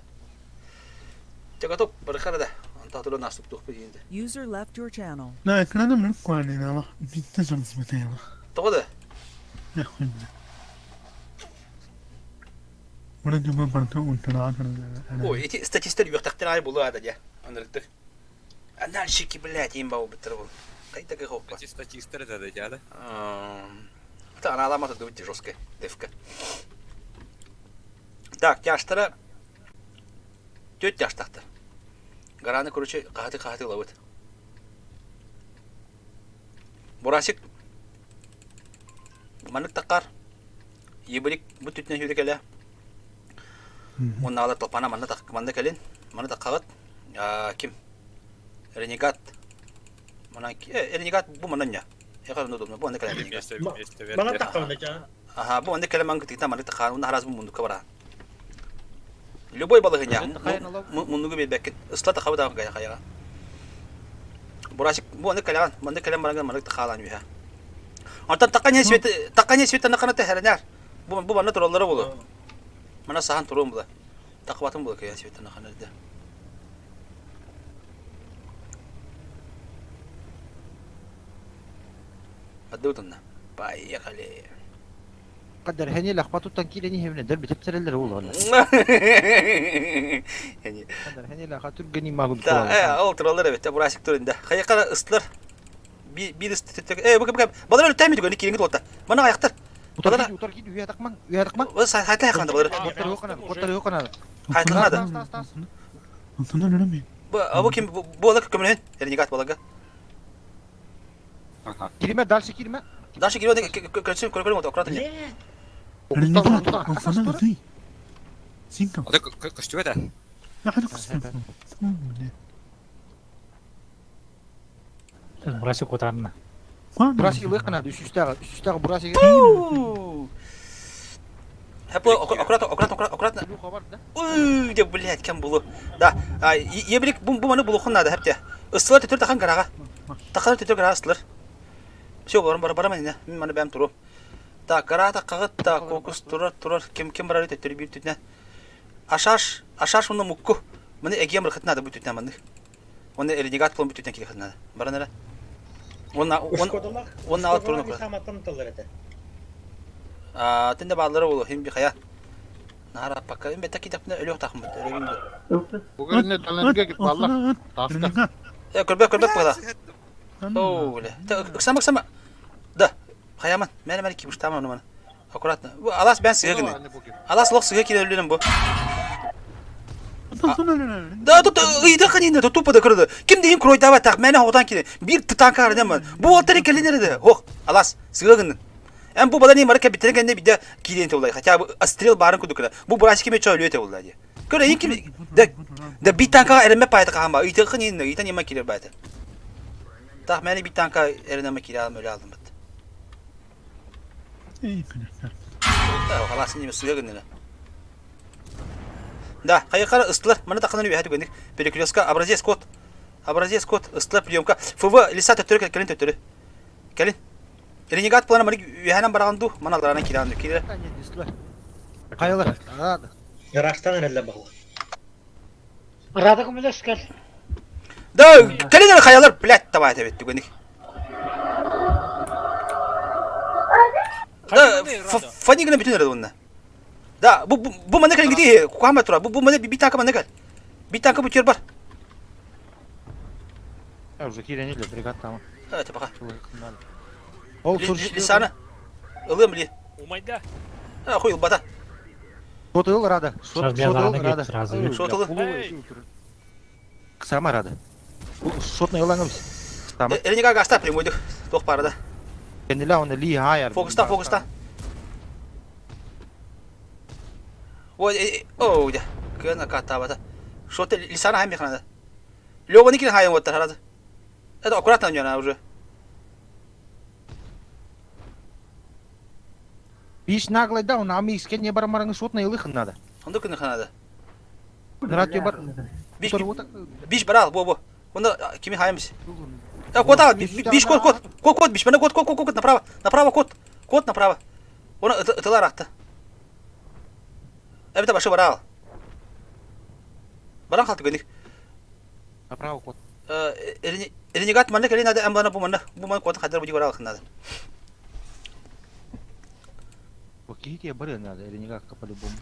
Speaker 1: Те готов, бархара да. Антатулы наступ тухпы дейінді.
Speaker 4: User left your channel.
Speaker 13: لا كنا من كواني الله بيتزن سمتين
Speaker 1: Тоҕо да?
Speaker 13: يا خوي ولد ما برتو
Speaker 1: Ой, эти статистер үөхтахтар ай булу ада дьэ. Анырыктыр. Анальщики, блядь, им бау быттыр был. Кайта кахоппа.
Speaker 2: Эти статисттер да дядя.
Speaker 1: Это она ламата дубить жесткая девка. Так, тяштара. Тетя тяштахтар. Гараны, короче, кахаты-кахаты ловит. Бурасик. Манык такар. Ебрик бу түтүнэ хүрекеле. Онна ала толпана манна так манна кэлин. Манна таккагат. Ким? Ренегат. Мана ренегат бу манна ня. Яга удобно. Бу манна кэлэн ренегат.
Speaker 9: Мана таккабына жа.
Speaker 1: Аха, бу манна кэлэн мангы тигта манна таккан. Онна хараз бу мундукка бара. Любой балыгы ня. Мундугу билбеккин. Ысла тахабы дагы гая хаяга. Бурасик бу манна кэлэн, манна кэлэн баранган манна таккалан үһэ. Онтон таккане свет таккане свет накана тэхэрнэр. Бу бу манна тураллара болу. Мана сахан туруом була. Такыбатын була кыйан свет накана да. Аддутунна. Поехали.
Speaker 5: قدر هني لخبطوا التنكيل هني هنا درب تبتر اللي هو ولا
Speaker 1: Yani
Speaker 5: قدر هني لخاطر جني ما قلت
Speaker 1: Да, э, ол тураллар эбит, бурасик турында. Хайакара ыстылар. Би бир ысты э, бу кем Балар өлтәми түгән киреңге толта. Мана аяктар.
Speaker 5: Утар утар кид үйә такман, үйә такман.
Speaker 1: Бу сайта якында балар.
Speaker 5: Боттар yok ana, боттар yok ana.
Speaker 1: Хайтланады. Бу бу ким бу алак көмөнөн? Ренегат балага.
Speaker 5: Кирме, дальше кирме.
Speaker 1: Дальше кирме, көрсүн көркөрүм от аккуратно.
Speaker 2: Ата көстүбө да.
Speaker 6: Бурасик утарна.
Speaker 5: Бурасик лык ана, үстүстәге, үстүстәге бурасик.
Speaker 1: Хәп аккуратно, аккуратно, аккуратно. Уй, да, блядь, кем булу. Да, ебрик бу бу маны булухун надо, хәптә. Ыстылар төтөр тахан гарага. Тахан төтөр гарага ыстылар. Все, барам барам барам инде. Мин маны бәм туру. Так, гара такагыт та кокус турар турар кем кем барар төтөр бир түтнә. Ашаш, ашаш уны мукку. Маны эгем рахат надо бу түтнә маны. Оны ренегат кылын бу түтнә килә надо. Баран ара. Он он он алып турны. А, тенде баллары болу, хим би хая. Нара пока им бета китапны өлөк тахым бит, өлөгүм бу.
Speaker 3: Бүгін таленге кип баллар. Таска.
Speaker 1: Э, көрбөк көрбөк бала. О, бля. Ыксама ыксама. Да. Хаяман, мен мен кибуш тамам маны. Аккуратно. Бу алас бен сыгы гыны. Алас лох сыгы киле өлөнөм бу. Да, тут ыйда канина, тут тупо да кырды. Ким дейин крой дава так, мен одан киле. Бир тытан кар немен. Бу отары келинере Хох, алас сыгы гыны. Эн бу баланы мара кэбиттэрин кэннэ бидэ киирэн тулай. Хотя бы стрел баарын курдук гына. Бу брасики ме чойлуй те булла ди. Көрө ин ким да да би танка эреме пайта кахама. Ыйтыкын ин ыйтан има кирер байта. Так мени би танка эренеме кире алым өлө алдым бит. Халасын неме сыга гыннына. Да, хайыкара ыстылар. Маны тақынан үйәті гөнник. Перекрестка образец код. Образец код ыстылар приемка. ФВ лиса төттөрү кэлин төттөрү. Кэлин. Ренегат плана маны үйәһэнэн бараҕын дуу, маны алларанан киирэн дуу. Киирэ.
Speaker 5: Хайалар.
Speaker 9: Ырастан эрэллэ баҕла.
Speaker 6: Рада көмөлөс кэл.
Speaker 1: Да, кэлин эрэ хайалар, блядь, давай этэбит түгэник. Да, фани гына бүтүн эрэ уонна. Да, бу бу манна кэлин кити кухама тура. Бу бу манна би танка манна кэл. Би танка бу бар.
Speaker 5: Я уже киирэн бригад там.
Speaker 1: Это пока.
Speaker 5: Ол
Speaker 1: Лисана. Ылым ли.
Speaker 11: Умайда.
Speaker 1: А, хуй бата.
Speaker 5: Шотыл рада. Шотыл рада.
Speaker 1: Шотыл.
Speaker 5: Сама рада. Шотный ылаңым. Сама.
Speaker 1: Эленига гаста прямойдук. Тох барда.
Speaker 5: Кенила оны ли хаяр.
Speaker 1: Фокуста, фокуста. Ой, о, да. Кына катабата. Шоты лисана хайм ханада. Лёва никин хайм вот харада. Это аккуратно у него уже.
Speaker 5: Биш наглый да, он ами иске не бар мараңы шотный ылых надо.
Speaker 1: Онда кына ханада.
Speaker 5: Радио бар.
Speaker 1: Биш биш барал, бо бо. Онда кими хаймс. Так, кот, а, биш кот, кот, кот, кот, биш, мана кот, кот, кот, кот, направо, направо, кот, кот направо. Он ытылар атты. Эбите башы барал. Баран қалты гөник.
Speaker 5: Направо кот.
Speaker 1: Ренегат манна кэлин надо, амбана бу манна, бу манна кот хадar бу барал надо.
Speaker 5: Какие бары надо, ренегатка по-любому.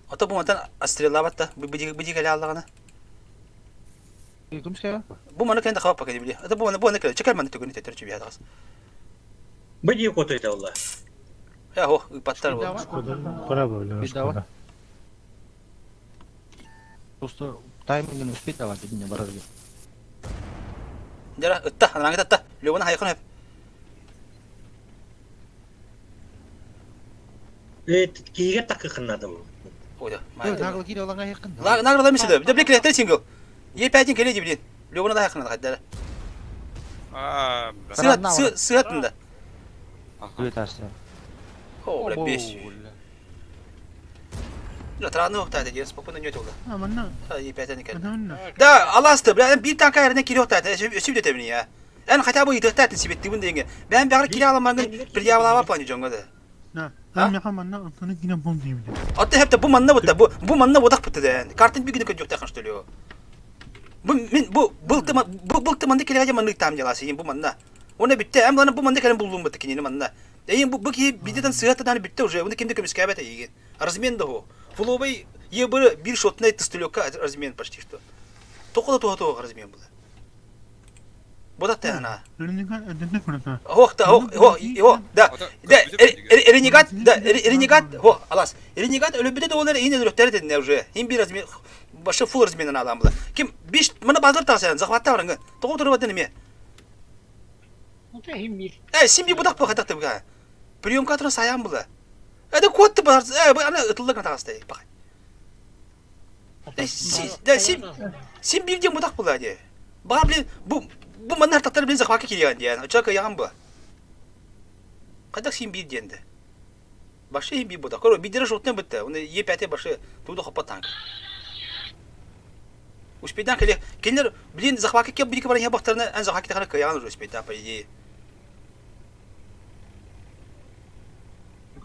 Speaker 1: А то бу мантан астреллабатта, бу бу бу кэле аллагана. Бу манна кэнде хавап пакеди били. Это бу манна бу манна кэле, чекер манна түгүнү тетер чүбия тагас.
Speaker 9: Бу дии кот это олла.
Speaker 1: Я хо, паттар бу.
Speaker 6: Шкода, бля, шкода.
Speaker 5: Просто тайминг не успеть давать, не барарга.
Speaker 1: Жара, ытта, анаңы татта. Лёвана хайкын хеп.
Speaker 9: Кииге такы надо бу.
Speaker 1: Ой, да.
Speaker 5: Нагло кире олаңа якын.
Speaker 1: Нагло да мисиде. Да блин, клетер сингл. Е5 келеди блин. Лёвана да якын хаддара.
Speaker 2: А,
Speaker 1: Сыат, сыатында.
Speaker 5: Өтасы.
Speaker 1: О, бля, бес. Да, траны оқтайды, ден спокойно не өтілді.
Speaker 13: А, манна.
Speaker 1: Е5 не кел.
Speaker 13: Манна.
Speaker 1: Да, аласты, бля, bir танка yerine кире оқтайды. Өсүп дете мені я. Эн хотя бы идет себетти деген. Мен бәрі кире аламаңын предъявлава плане жоңга да.
Speaker 13: Да. А меха манна антоны кине бом деймин.
Speaker 1: Атты хепте бу манна бутта, бу бу манна бодак бутта да. Картын бигини көт жок что ли. Бу мен бу былты бу былты манды келе манны там деласы, бу манна. Оны битте, эм ланы бу манды келен булдум бутта кинени манна. Эйин бу бу ки бидетен сыгаттан битте уже, оны кимде көмүскә бәтә иген. Размен да хо. Фуловый ебы бир шотный тыстылёка размен почти что. Тоқода тоға тоға размен было. Бодак та ана. Ох, да, ох, ох, ох, да. Да, ренегат, да, ренегат, хо, алас. Ренегат өлөбүдө да олар эйне өлөктөр дедин уже. Хим бир размен башы фул разменен адам була. Ким биш мына базар тагсан, захватта барыңы. Того туруп атын эме. Э, сим би будак бу хатак деп. Приемка тура саян була. Это кот бар, э, ана ытылдык тагастай, бак. Да, сим сим бирден будак була де. Бар блин, бу бу манар тактар блин захватка килген диян. Очака яган бу. Кадак сим бирден де. Башы хим би будак. Коро бидере шотны битте. Уны Е5 башы туду хопа танк. Успейдан келе келер блин захватка кеп бирки бар бактарына эн захватка тахара кыяган уже успейда по идее.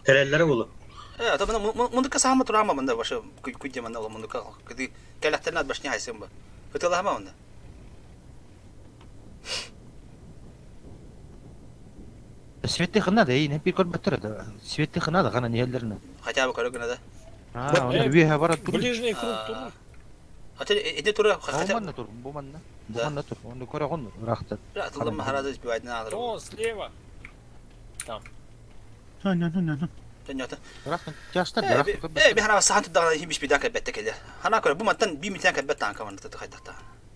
Speaker 9: Тереллere bulu.
Speaker 1: Э, то мына мундука сама турама мында башы күдде мында ол мундука кыды келәхтерин ат башны хайсын ба. Кытылама онда.
Speaker 5: Светти хына да, не пир көрбөттөр да. Светти хына да гана нелерне.
Speaker 1: Хотя бы көрөгүнө да.
Speaker 5: А, он бие бар тур.
Speaker 11: Ближний круг тур.
Speaker 1: Ата эде тура хотя
Speaker 5: Бу манна тур, бу манна. Бу манна тур. Онду көрөгөн рахта.
Speaker 1: Атылдым харазы избивать надо.
Speaker 11: О, слева. Там.
Speaker 1: Төнөтө.
Speaker 5: Рахта жаштар
Speaker 1: рахта. Э, би хана сахан тудаган хим биш бидан кәбәттә келе. Хана көрө бу маттан би митен кәбәт танка манда тыты хайдакта.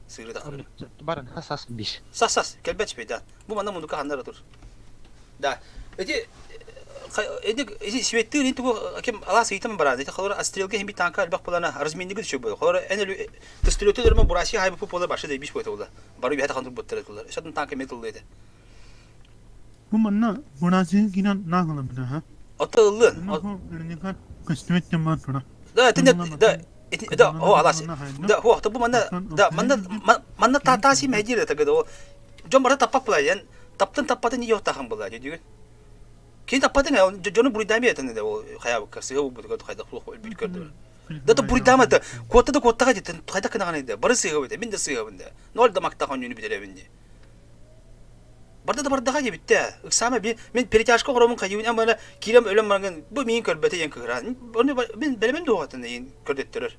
Speaker 1: Сыгыры да.
Speaker 5: Барын хасас биш.
Speaker 1: Сас сас кәбәт бидан. Бу манда мундука ханнара тур. Да. Эти. Эдик светтыыр ин тугу ким алаас ыйтан баран ити холор стрелка химби танка элбэх булана разменниги түшө бу. Холор эн өлү тестрелөтө дөрмө бураси хайбы пола башы да биш бойта Бары бэхэ тахандыр буттар этилер. Шатын танка металлы еді.
Speaker 13: Бу манна Буразия киирэн нааҕылабына ха.
Speaker 1: Ото ыллын. Да, это да, да, о, алас. Да, хо, бу манна, да, манна, манна та таси мәдир это гыда. Дьон бары таппат була, ян таптын таппатын не тахын була, дүйгүн. Кини таппатын, дьону буруйдаами этен да ол хаябыкка, сыга бу хайда хулух өлбүт көрдү. Да то буруйдаама да, куотта да куоттага дитен, хайда кынаган да, бары сыга бит, мин да сыгабын да. Ноль да мактахан нүнү битеребин ди. Барда да бардаға дебитте. Ыксама би мен перетяжка оромун кайыбын амана кирем өлөм барган бу миин көрбөтө ен кыгыра. Оны мен белемен дугатын ен көрдөттөрөр.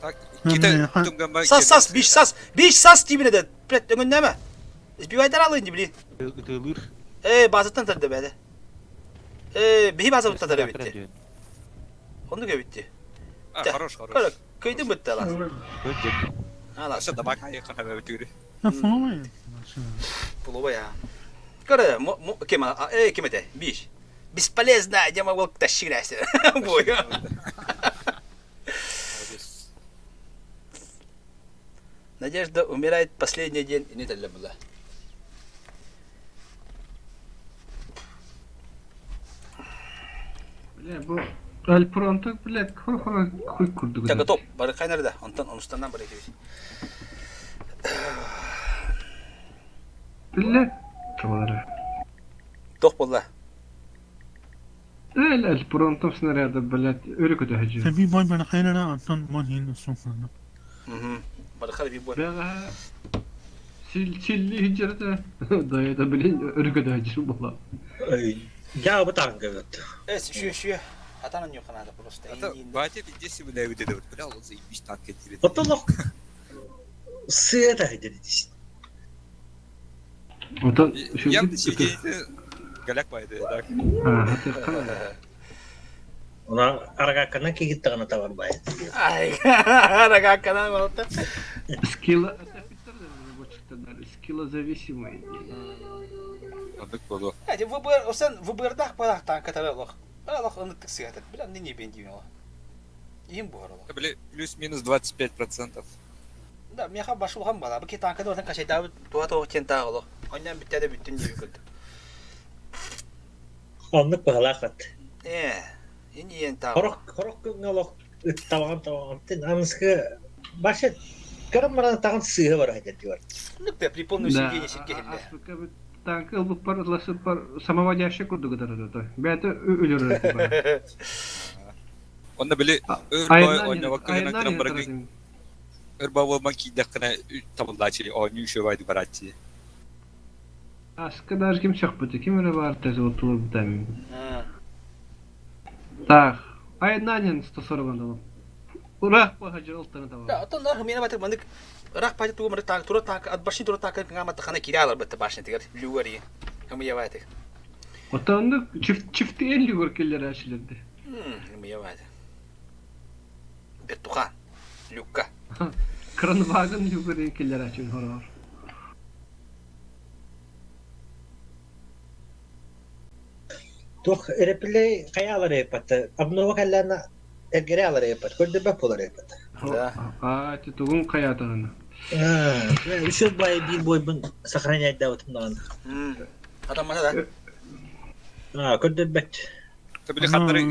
Speaker 2: Так, ките тунгама
Speaker 1: Сас сас биш сас биш сас дибине де. Блядь, өңөннеме? Избивайдар алын блин.
Speaker 11: Ытылыр.
Speaker 1: Э, базаттан тарды бәде. Э, бихи базаттан тарды битти. Оны көбүттү.
Speaker 2: А, хорош, хорош.
Speaker 1: Көйдүн бүтті алас. Алас.
Speaker 2: Аса табак айыкан хаба бүтүрү.
Speaker 1: Пулова я. Көрө, кем, э, кем это? Биш. Бесполезно, я могу тащить. Бой. Надежда умирает последний день, и не для была.
Speaker 12: Бля, бу Альпронто, блядь, хор-хор хуй курдук.
Speaker 1: Так, готов. Бары кайнарда. Онтон онустаннан бары кебит.
Speaker 12: Блядь, тавара.
Speaker 1: Тох болла.
Speaker 12: Эл Альпронто снаряда, блядь, өрү көтөһөжү.
Speaker 13: Сәби бой бары кайнара антон мон хин сука.
Speaker 1: Бары хар би бой.
Speaker 12: Бәга сил силли хиджерде. Да это, блин, өрү көтөһөжү була.
Speaker 9: Я бы так говорит.
Speaker 1: Э, шү шү. Атанын yok анада просто.
Speaker 2: Батя везде себя выдает. Бля, он заебись так кетирет.
Speaker 9: Потом сыта где-то.
Speaker 12: Отон
Speaker 2: Явно сидеть голяк байды, так.
Speaker 9: Она аргакана кигиттагана табар бай.
Speaker 1: Ай, аргакана болду.
Speaker 12: Скилла скилла зависимый.
Speaker 2: Андык болду.
Speaker 1: Эти ВБР, осен ВБРдах балах танка табелох. Балах оны тыксыгат. Бля, не бен дейм ала. Им буар ола.
Speaker 2: Бля, плюс-минус 25%.
Speaker 1: Да, меха башулган бала. Бу ки танкада отан кашайда туа тоох тен таагыло. Оннан бүттәдә бүттүн дип күлдү.
Speaker 9: Оннук баһалаах
Speaker 1: Э, ини ен таа.
Speaker 9: Хорох хорох күҥҥэ олох ыттабаҕан табаҕан тин аныскы башы көрөн баран тагын сыыһа бар айтар дибар.
Speaker 1: Ну, при полном усилии сирге хелле.
Speaker 12: Танк ылбык бар, ыласып бар, самоводящий курдук ытар Бәті өлөр.
Speaker 2: Онда били өр ойнабакка гына кыран баргы. Өр бабылман кийдек кына табылдаачы, оонньуу үшөбайды бараачы.
Speaker 12: Аска даже ким чакпыты, ким öyle бар тез отулur битәмин. Так, айнанен 140 дала. Ура, пахажыр алтаны таба.
Speaker 1: Да, отон нар хмена батыр мандык рах пати тугу мары танк тура танк от башни тура танк ngама тахана киралар битте башни тигер люгари. Хмия байтык.
Speaker 12: Отонды чифт чифти 50 көркелер әшилерди.
Speaker 1: Хмия байтык. Бертухан. Люкка.
Speaker 12: Кранваген люгари келер әшил хорор.
Speaker 9: Туох эрепилей хайалар эпат. Обнова каллана эргере алар эпат. Көрдөбө болар эпат.
Speaker 1: Да.
Speaker 12: А, ти тугун каятагын.
Speaker 9: Еще бай бир бойбун сохранять да вот мынаны.
Speaker 1: Адам маса да.
Speaker 9: А, көрдөбөт.
Speaker 2: Табили хаттары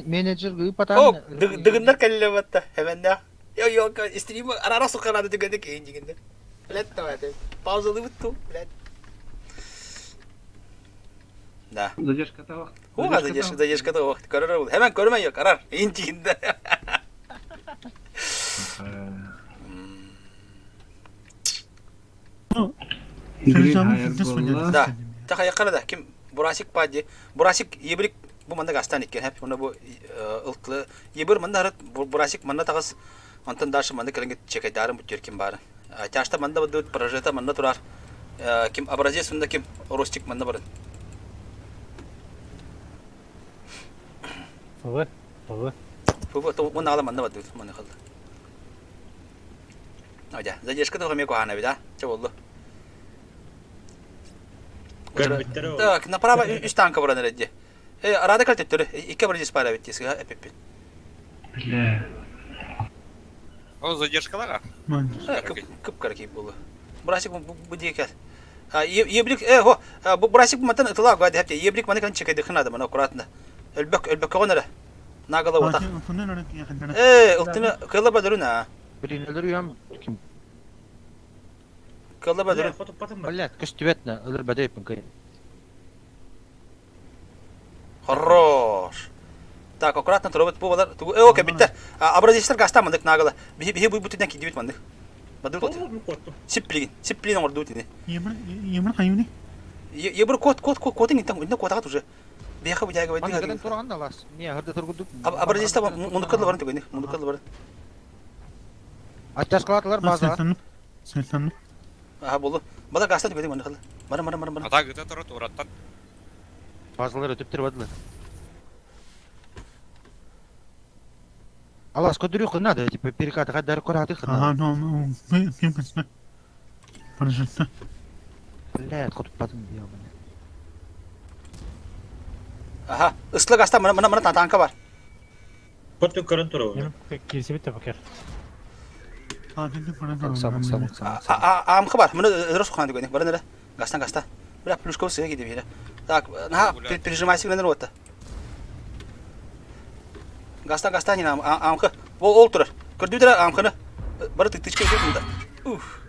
Speaker 5: Менеджер гы
Speaker 1: О,
Speaker 5: патан.
Speaker 1: дыгыннар кэлле батта. Хәмәндә. Йо, йо, стрим арара сукарады дигәндә кейин дигәндә. Блядь, давай. Паузалы бутту, блядь. Да.
Speaker 12: Задержка тавак.
Speaker 1: Хуга задержка, задержка да вакыт көрөр бул. Hemen көрмөн yok, арар. Интигинде. Да. Така якара да ким Бурасик пади. Бурасик ебрик бу манда гастан иккен хеп уна бу ылтлы ебир манда харат Бурасик манда тагыс антан дашы манда келенге чекайдарын бу теркин бары. Ташта манда бу прожета манда турар. Ким образец мында ким Ростик манда барын.
Speaker 6: ФВ, ФВ.
Speaker 1: ФВ то он ала манда бады манда калды. Ажа, задержка да хаме кохана бида. Че болду? Так, направо үч танка баран эредди. Э, арада кэл төттөрү. Икки абыр диспар эбит дии сыһа эпиппин.
Speaker 12: Бля.
Speaker 2: О, задержкалара.
Speaker 1: Кып кыракий буолу. Бурасик бу дии кэл. Ебрик, э, хо, бу бурасик бу мантан ытылаа гуа дэхте. Ебрик маны кан чекайдыхын надо, маны аккуратно. Өлбөк, өлбөккөҕөн эрэ. Нагала отах. Э, ылтыны кыла бадырын а.
Speaker 5: Блин, өлөрүөм ким?
Speaker 1: Кыла бадырын.
Speaker 5: Блядь, көстүбэт на, өлөр бадэйпин кый.
Speaker 1: Хорош. Так, аккуратно туробут бу балар. Тугу, э, окей, биттер. Абразистер гастан мандык нагала. Биһи биһи бу бутунан кидибит мандык. Мандык вот. Сип билигин. Сип билигин оҥордубут ини.
Speaker 13: Емір қайымны?
Speaker 1: Ебір кот кот кот котын интен интен котагат уже. Биһиэхэ бу дьайга
Speaker 5: Манна кэлэн тураҕын да алаас. Не, хырда тургудук.
Speaker 1: Абразиста мунуккалла баран түгэни. Мунуккалла баран.
Speaker 5: Аттаскалатылар базаға.
Speaker 13: Светланны.
Speaker 1: Аха болду. Бала гастан түгэни мунуккалла. Бара бара бара бара.
Speaker 2: Ата гыта турат ураттан.
Speaker 5: Базалар өтүп бардылар. Алаас көдүрүү надо, типа перекаты кайдары көраты
Speaker 13: Ага, ну, ну, кем кысны? Пожалуйста.
Speaker 5: Блядь, хотуппатым ёбаный.
Speaker 1: Аха, ысла гастан мына мына мына танка бар.
Speaker 9: Көтү көрөн турабын.
Speaker 6: Кирсибит тепекер.
Speaker 1: Амхы бар. Мына рос хан түгэни. Бара нere. Гастан гастан. Бля, плюшка сыга киди бире. Так, наха прижимайся генер отта. Гастан гастан не амхы. Ол ол турар. Көрдүдүр амхыны. Бары тыктычка кирдим да. Уф.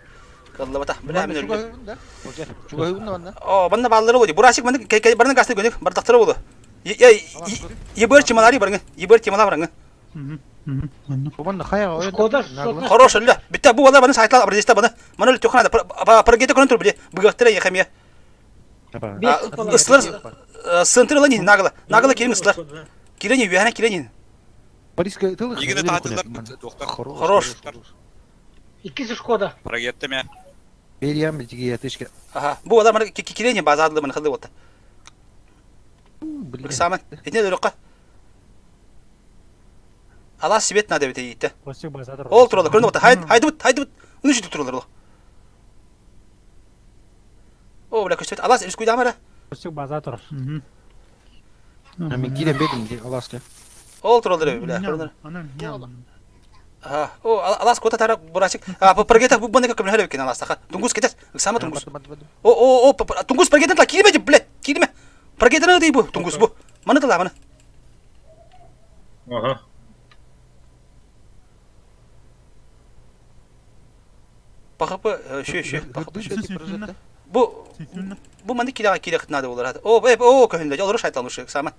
Speaker 1: Каллабата. Бля, мен өлдүм. О, банна баллары болду. Бурасик маны барны гастан көнүк, бар тактыры болду. Ебер чималари барыңы. Ебер чимала барыңы. Хорош эле. Битте бу бала баны сайтла абразиста баны. Маны төхана паргете көрөн тур биле. Быгактыра ехемия. Ыслар сынтырыла не нагла. Нагла кирин ыслар. Кирени үһәнә кирени.
Speaker 5: Бориска тылых.
Speaker 2: Игини таатылар доктор.
Speaker 1: Хорош.
Speaker 6: Иккиси Шкода.
Speaker 2: Прогетте ме.
Speaker 5: Бериям битиги ятышка.
Speaker 1: Аха. Бу бала маны кирени базадлы маны хылды болта. Саман. Этне дөрөккө. Ала свет надо бит итте. Ол туралы көрүнүп отта. Хайд хайдыбыт хайдыбыт. Уну сүтүп туралар ол. О, бля, көстөт. Алас рискуй дамара.
Speaker 6: Костюк база турар.
Speaker 5: Мен кирен бедим аласка.
Speaker 1: Ол туралар бля, көрүнөр. Аха. О, алас кота тара бурасик. А, прогета бу баны көмөр хәрәп кен алас таха. Тунгус кетер. Сама тунгус. О, о, о, тунгус прогетен та кирме, блядь, кирме. Прогетен ди бу, тунгус бу. Маны тала маны.
Speaker 9: Ага.
Speaker 1: Пахапы, шө, шө, пахапы, шө. Бу, бу маны килә килә надо булыр. О, э, о, көһүндә, олар шайтан ушы, сама.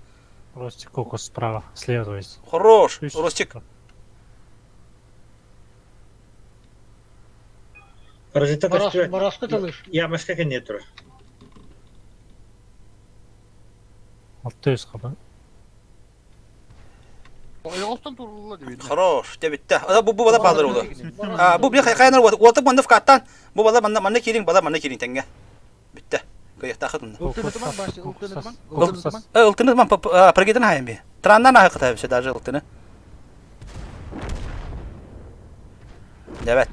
Speaker 6: Ростик кокос справа, слева, то есть.
Speaker 1: Хорош, Ростик.
Speaker 9: Паразита көстүбэт.
Speaker 6: Мороска тылыш.
Speaker 9: Ямашка кэнниэ турар.
Speaker 6: Алты қабы.
Speaker 3: Ойоғостан турулла деп
Speaker 1: Хорош, дебитте. Ада бу бу бала балдар олы. А, бу бир кайнар вот манны вкаттан. Бу бала манна манна кирин, бала манна кирин теңге. Битте. Кыякта хытын. Э, ылтыны ман прогетен хайын би. Траннан ахы кытай все даже ылтыны. Evet.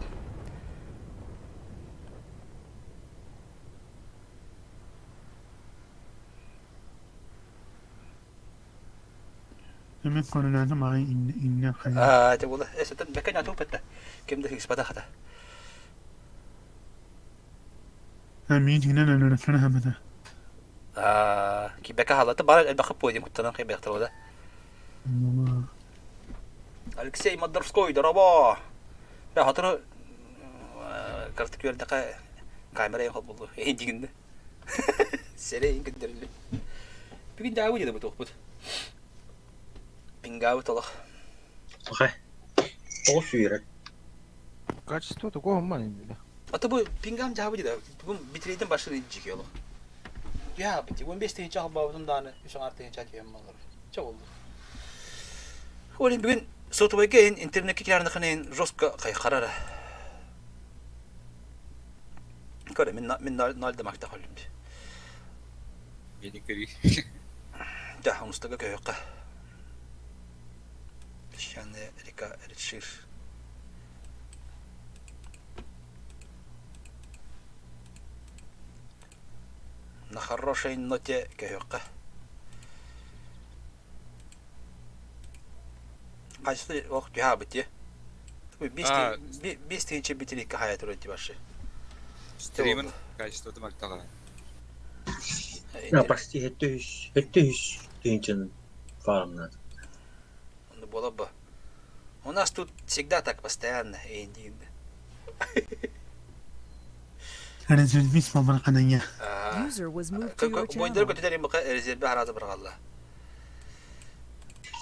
Speaker 13: Hemen konularda mavi inne inne kaya.
Speaker 1: Аа, это было. Это бэкэн ату петте. Кемде хиспата хата.
Speaker 13: Мен жинен өлөрөсүн хамада.
Speaker 1: Аа, ки бэка халаты бар элбахы пойдем куттанан кай бэктер ода. Алексей Модорской, здорово. Бә хатыры картык көрдө камера яхал болду. Эң дигинде. Сере эң көндөрүлү. Бүгүн дагы деді бу тохпут. Пингабы толох.
Speaker 9: Окей. Тоҕус сүйэрэ.
Speaker 5: Качество такого маленького.
Speaker 1: Ата бу пингам жабы деді. Бүгүн битирейден башын жиги олох. Я бити 15 тыгынча албабытым дааны 3 артыгынча тием болор. Ча болду. Олин бүгүн сотовойга интернетке кирарныкын жестко кайкарара. Көрө мен мен ноль демакта холлум.
Speaker 2: Мени көрүй.
Speaker 1: Да, онустага көйөккө. Песчаная река Редшир. На хорошей ноте көйөккө. Качество ох түһаабыт дии. 5000 битирикка хайа турар дии башы.
Speaker 2: Стримин качествота мөлтөҕө.
Speaker 9: Почти 700 тыһыынчаны фармнат.
Speaker 1: Онно буолар ба. У нас тут всегда так постоянно, эйин
Speaker 13: Резервист мабарканая.
Speaker 4: User was moved to your
Speaker 1: Бойдор
Speaker 4: channel.
Speaker 1: көтүтэр имбака резерве хараата бырҕалла.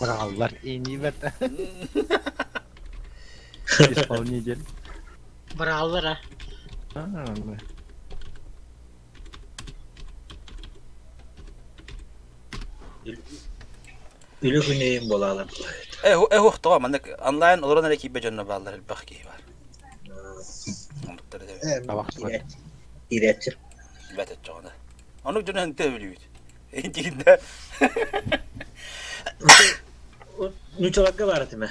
Speaker 5: Быраллар ини бэрт. Исполнитель.
Speaker 9: Быраллар а.
Speaker 5: А,
Speaker 9: Үлэ күнэйин буолаалар.
Speaker 1: Э э тоҕо маннык онлайн олорон эрэ киирбэ дьонно бааллар элбэх киһи бар.
Speaker 9: Киирээччи.
Speaker 1: Бэт өччөҕүнэ. Онук дьону хэнтэ билибит. Интигинде.
Speaker 9: Нучаларга баар этиме.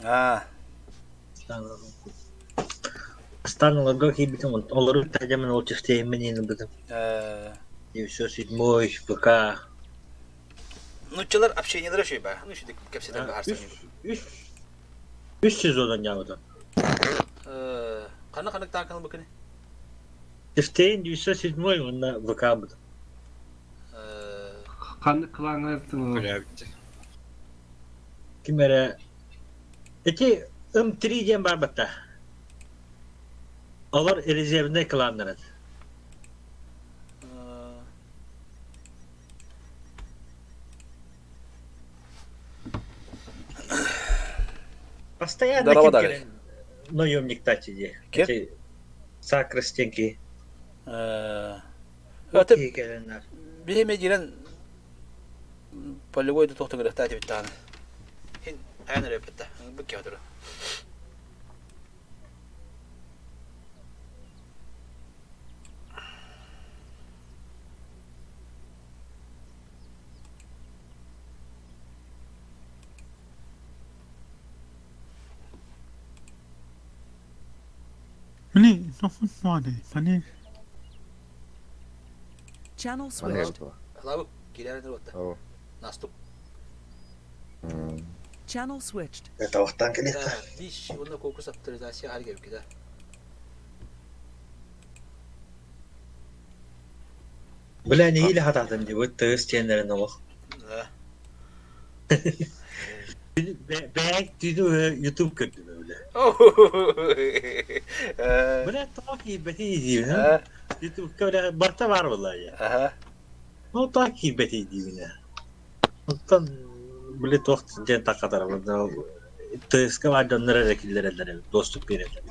Speaker 1: Аа.
Speaker 9: Астан олорго киирбитим, олору тажамын ол чифтеймин ылбытым. 907 ВК.
Speaker 1: Нуччалар общениелара үчүгэй баар. Ну, үчүгэй кэпсэтэн баһарсан.
Speaker 9: Үс сезонун ньаабыта.
Speaker 1: Ханна ханнык таакал быкыны?
Speaker 9: Чифтейн 907 уонна ВК быт.
Speaker 12: Ханнык клаҥҥа
Speaker 9: Ким эрэ Ити М3 диэн барбатта. Олор резервнэй кланнар. Постоянно
Speaker 1: Здорово,
Speaker 9: ким
Speaker 1: Дарья.
Speaker 9: кэлэн наемниктачы дии.
Speaker 1: Ким?
Speaker 9: Эти сакры стенки.
Speaker 1: Это
Speaker 9: Киһи кэлэннэр.
Speaker 1: биһиме дирен полевой да тохтон гырахтаати биттааны. Хин хайан эрэ битта. Быкке отуру.
Speaker 13: Мини, нохун мани.
Speaker 4: Channel switched.
Speaker 1: Лабы кирәрен отта. Наступ.
Speaker 4: Channel switched.
Speaker 7: Тавақтан келеді.
Speaker 1: Биш, онда конкурс авторизация хар келіп да.
Speaker 9: Бля, не хататым дии, вот тыыс тиэннэрин олох.
Speaker 1: Да.
Speaker 9: Бэк түүнү YouTube көрдүм бля. Бля, так киирбэти диибин. YouTube бля барта бар буолла я.
Speaker 1: Аха.
Speaker 9: Ну так киирбэти диибин. Оттон бля туох диэн таккатар ТСК бар дьоннор эрэ киллэрэллэр доступ биэрэллэр.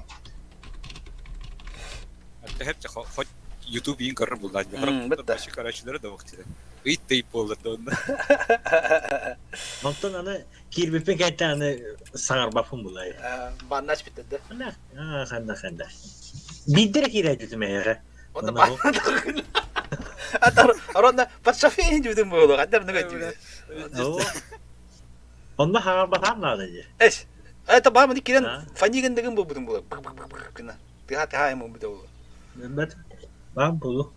Speaker 2: Хеп хоть YouTube иин көрөр буллаан.
Speaker 1: Битта.
Speaker 2: Короче, да вакыт. Ыйт тейп болар да онда.
Speaker 9: Онтон аны киирбиппин кэнтэ аны саҥарбаппын булай.
Speaker 1: Баннач битте да.
Speaker 9: Ханда ханда ханда. Биирдэрэ киирээччитим эһиэхэ.
Speaker 1: Онда банна Атар аронна подшафе дүүдүн болу. Хандар нуга дүү.
Speaker 9: Онно хаҥарбатаам наада дии.
Speaker 1: Эш. Это баама ди кирен фаниган деген бу бутун була. Кына. Тыха тыха эм бу болу.
Speaker 9: Бэт. Баам болу.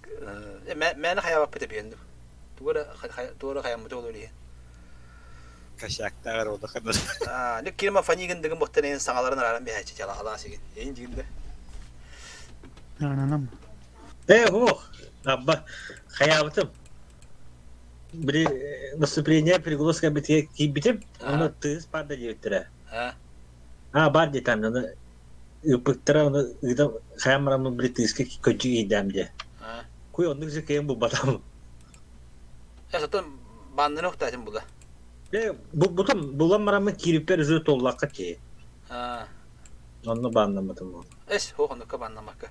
Speaker 1: Мэн хаяба пете биенди. Тугара тугара хаям бу болу дии.
Speaker 2: Кашактагар олда хандар.
Speaker 1: Аа, не кирма фаниган деген боттан эн саҥаларын араран биһээччи чала алаа сигин. Эйин дигинде.
Speaker 13: Ананам.
Speaker 9: Э, ох, абба, хаябытым. Били наступление переголоска битиге киирбитим, ону тыыс баар да диэбиттэрэ.
Speaker 1: А.
Speaker 9: А, баар диэтам, ону ыппыттара, ону ыытан хайаан бараммын били тыыска көдьү иирдэм диэ.
Speaker 1: А.
Speaker 9: Куй оннук зыкыйан булбатам.
Speaker 1: Я сатан баннын охтаатым була.
Speaker 9: Э, бутум, булан бараммын киириппер уже толлакка тиэ.
Speaker 1: А.
Speaker 9: Онно бааннаммытым ол.
Speaker 1: Эс, хох оннукка баннамакка.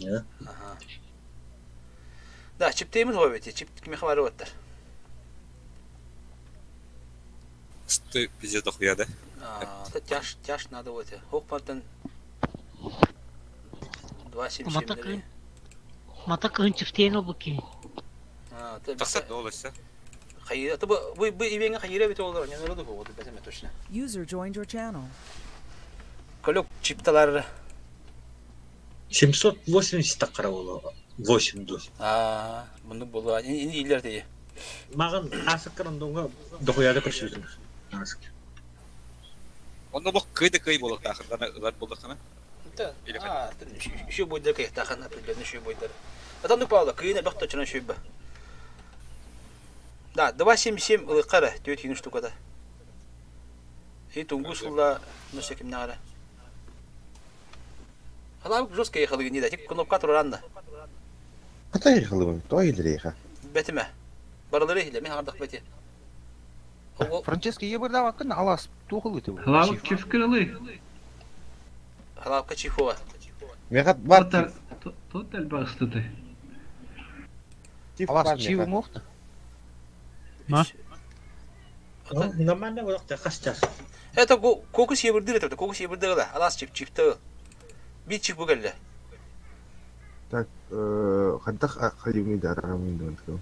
Speaker 1: Ага. Да, чиптеймин хоо бити. Чип кимиха бары оттар.
Speaker 2: Сты пиздец дохуя, да?
Speaker 1: А, это тяж, тяж надо вот. Хох пантан 2.77
Speaker 14: Мата кыын. Мата кыын чифтейн олбуки.
Speaker 1: А, это
Speaker 2: Тахсат долоса.
Speaker 1: Хайыр, это бу бу бу ивенге хайыра бит олар. Не надо бу, вот бәсеме точно.
Speaker 4: User joined your channel.
Speaker 1: Колек чипталар.
Speaker 9: 780 таккара болу. 8 ду.
Speaker 1: А, буну булу. Ини илер дии.
Speaker 9: Маған асыққырын доңға дохуяда көрсөтүм.
Speaker 2: Онно бу кый да кый буолуохтаахына ылар буоллаххына.
Speaker 1: Еще бойдар кыйахтаахына определенно еще бойдар. Потом ну Павла, кыйын элбэх точно шүйбэ. Да, 2.77 ылыккара, 4 штукада. И тунгус улла нөсө кимнәгәрә. Халабык жестко ехалы не да, тик кнопка туранна.
Speaker 7: Хата ехалы, то илер
Speaker 1: Бетиме. Барылары иле, мен хардак бети.
Speaker 5: Франческо ебырда вакын алас тухыл ити.
Speaker 12: Халабык чиф кырылы.
Speaker 1: Халабка чифова.
Speaker 7: Мехат бар.
Speaker 12: Тот элбастыды.
Speaker 5: Алас чив мохта.
Speaker 13: Ма?
Speaker 9: Нормально болуқта қас
Speaker 1: Это кокус ебырдыр это, кокус ебырдыр да. Алас чип чипты. Bir чип bu geldi.
Speaker 7: Так, хантах халимни дарамын донтко.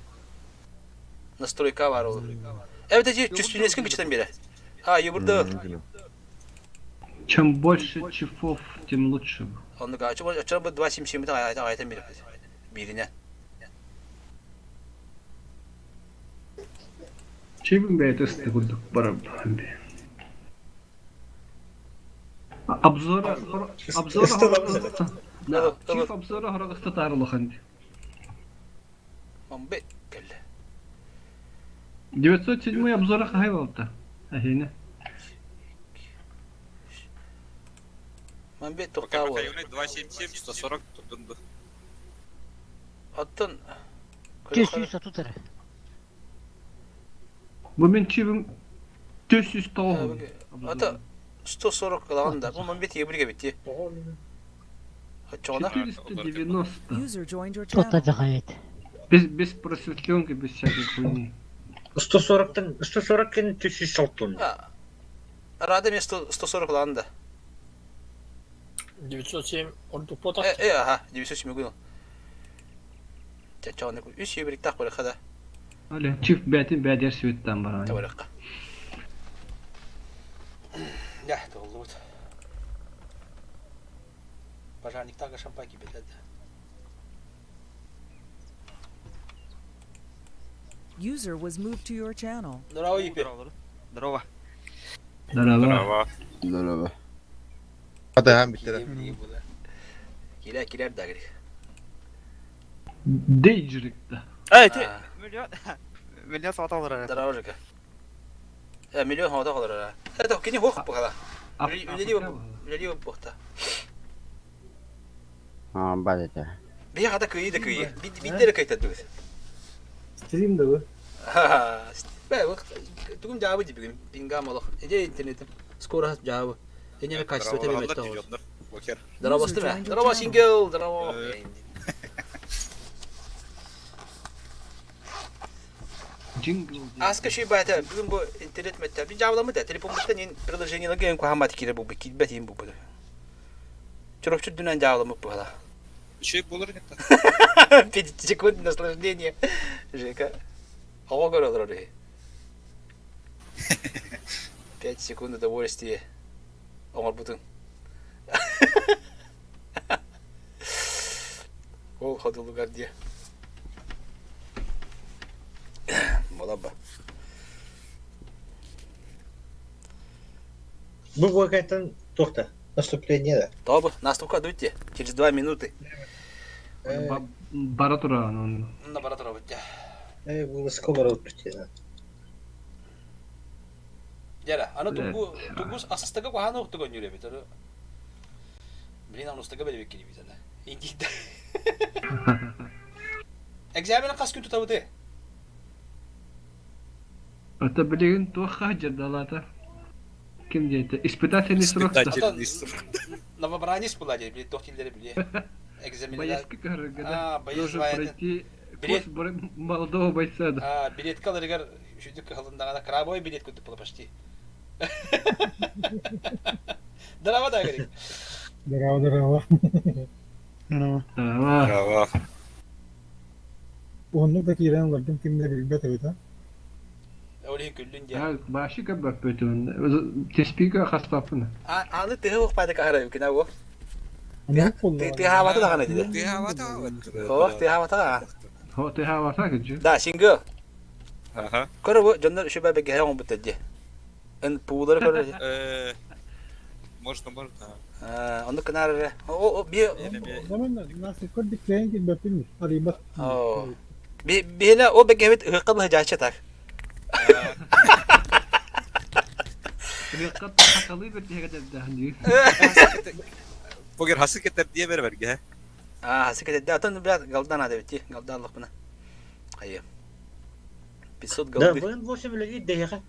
Speaker 1: Настройка var ол. Evet, эти чувствительность кичтен бере. А, ебырды.
Speaker 12: Чем больше чифов, тем лучше.
Speaker 1: Онны гачы бол, ача бу 2.77 тан айтан бере. Бирине.
Speaker 12: Чивин бәйті курдук барам. Обзора обзора Да, чиф обзора хорогоста тарылыхан.
Speaker 1: Мамбет келди.
Speaker 12: 907 обзора хайвалта. Ахина.
Speaker 1: Мамбет токтаа бол.
Speaker 2: 2.77, 140 тутунду.
Speaker 1: Аттан
Speaker 14: 430 эрэ.
Speaker 12: Бу мен чивим 409.
Speaker 1: Ата 140 кылаган да. Бу Мамбет ебирге битти. Ачона.
Speaker 12: 490.
Speaker 4: User joined your
Speaker 14: Тот
Speaker 4: channel.
Speaker 14: ажахайт.
Speaker 12: Без, без просветленки, без всякой хуйни.
Speaker 9: 140-тан 140 кен 360.
Speaker 1: Рада мен 140 кылаган да.
Speaker 11: 907 ордук потах.
Speaker 1: Э, э, ага, 907 күн. Чачаны үс ебирик так барыха да.
Speaker 12: Але, чиф бәтин бәдер светтан бар.
Speaker 1: Табарыкка. Я, толлубут. Пожарник тага шампаки бетеді.
Speaker 4: User was moved to your channel.
Speaker 1: Здорово, Ипи.
Speaker 5: Здорово.
Speaker 12: Здорово.
Speaker 5: Здорово.
Speaker 7: Хата хам биттер.
Speaker 1: Килер, килер да керек.
Speaker 12: Дейджрик да.
Speaker 5: Эй, ти миллион миллион сата алыр.
Speaker 1: Здорово, Жека. Э, миллион хавата қалар. Это кини хох бухала. Үлели бухта.
Speaker 5: А, бадете.
Speaker 1: Бия хата кыйы да кыйы. Биттер кайта дүгіз.
Speaker 7: Стрим да бу.
Speaker 1: Бә, тугум жабы дибигим. Пингам олох. Эже интернетим. Скоро жабы. Эне качество тебе метта. Здорово, стыма. Здорово, сингл. Здорово.
Speaker 12: Джингл.
Speaker 1: Аска шүй бата, бүгін бу интернет метта. Би жабыламы да, телефон бутта нин приложение ген ку хамат кире бу китбет им бу бу. Чоропчу дүнен жабыламы бу хала.
Speaker 2: Еще болар нет.
Speaker 1: 5 секунд наслаждения. Жека. Ого көрөлөр. 5 секунд удовольствия. Оңор бутун. Ол ходулугар дие. Молаба.
Speaker 9: Бу вакайтан тохта. Наступление да.
Speaker 1: Тобы, наступка дуйте. Через 2 минуты.
Speaker 12: Бара туран он.
Speaker 1: На баратура бутте.
Speaker 9: Э, бу скоро отпустила.
Speaker 1: Дяра, аны тугу тугус асастага куханы уктуган жүре бит. Блин, аны устага беле беккени бит ана. Инди. Экзамен кас күн тутабыты.
Speaker 12: Это билигин туох хаджардалата. Ким дейті? Испытательный срок.
Speaker 2: Испытательный срок.
Speaker 1: Новобранец была, били, тохтилдери били. Экзамен.
Speaker 12: Боязки
Speaker 1: А, боец
Speaker 12: Должен пройти
Speaker 1: Билет.
Speaker 12: курс молодого бойца.
Speaker 1: А, билетка алырыгар шүдүк кылындагана крабовый билет күтүп була почти. Здорово, да, говорит.
Speaker 13: Здорово, здорово. Здорово.
Speaker 12: Здорово.
Speaker 2: Здорово.
Speaker 13: Оннук да киирэн олордум кимдер билбэт эбит, а?
Speaker 1: Олин күллүн дия.
Speaker 12: Баши кабак бөтүн. Теспига хастапын.
Speaker 1: Аны тыгы укпады кахара үкенә бу.
Speaker 13: Ты
Speaker 1: Ты хавата да гана диде.
Speaker 2: Ты хавата.
Speaker 1: О, ты хавата да.
Speaker 12: Хо, ты хавата гыжы.
Speaker 1: Да, сингл.
Speaker 2: Ага.
Speaker 1: Көрө бу жоннор шөбә беге хәң бутты ди. Эн пуулары көрө.
Speaker 2: Э. Можно, можно.
Speaker 1: Оннук гынаар эрэ. О, би Биһиэнэ ол бэгэбит ыһыахха быһадьааччы так.
Speaker 12: Ыһыахха хаталыы бэртиһэгэ дэрдээх дии.
Speaker 2: Погер хасы кетер дие бер берге.
Speaker 1: А, хасы кетер. Атын блядь, голда надо ведь, голда аллахпына. Хайы. 500
Speaker 9: Да,
Speaker 1: голды.
Speaker 9: ВН8 үлэлиир дэһиэхэ.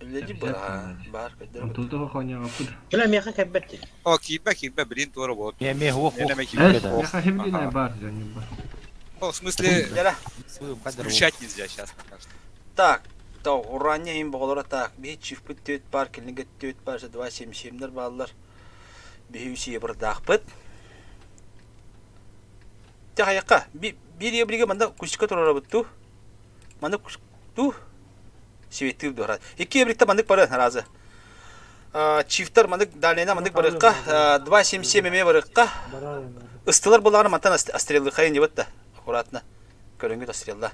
Speaker 1: Үлэлиир бар, бар көрдөрөбүт.
Speaker 12: Онтон тоҕо хоонньообоппут.
Speaker 9: Кэлэ миэхэ кэлбэт дии.
Speaker 2: О, киирбэ, киирбэ, блин, туора буолт.
Speaker 5: Эме хуох хуох.
Speaker 12: Эс, миэхэ хибилинай баар дьонньум бар.
Speaker 2: О, в смысле, включать нельзя сейчас пока что.
Speaker 1: Так, то уранья им боҕолоро так, биһи чифпыт түөт бар, кинигэ түөт бар, два семь семнер бааллар. Биһи үс ебырдаахпыт. Тахайакка, биир ебриге манда кустика турарабыт ту. Маннык туу сибиттиир дуо Икки эбрикте маннык бары разы. Чифтар маннык дальнайна маннык барыахха, 2.77 эмиэ барыахха. Ыстылар буллаҕына мантан остреллыхайын диэбит да, аккуратно. Көрүҥҥүт острелла.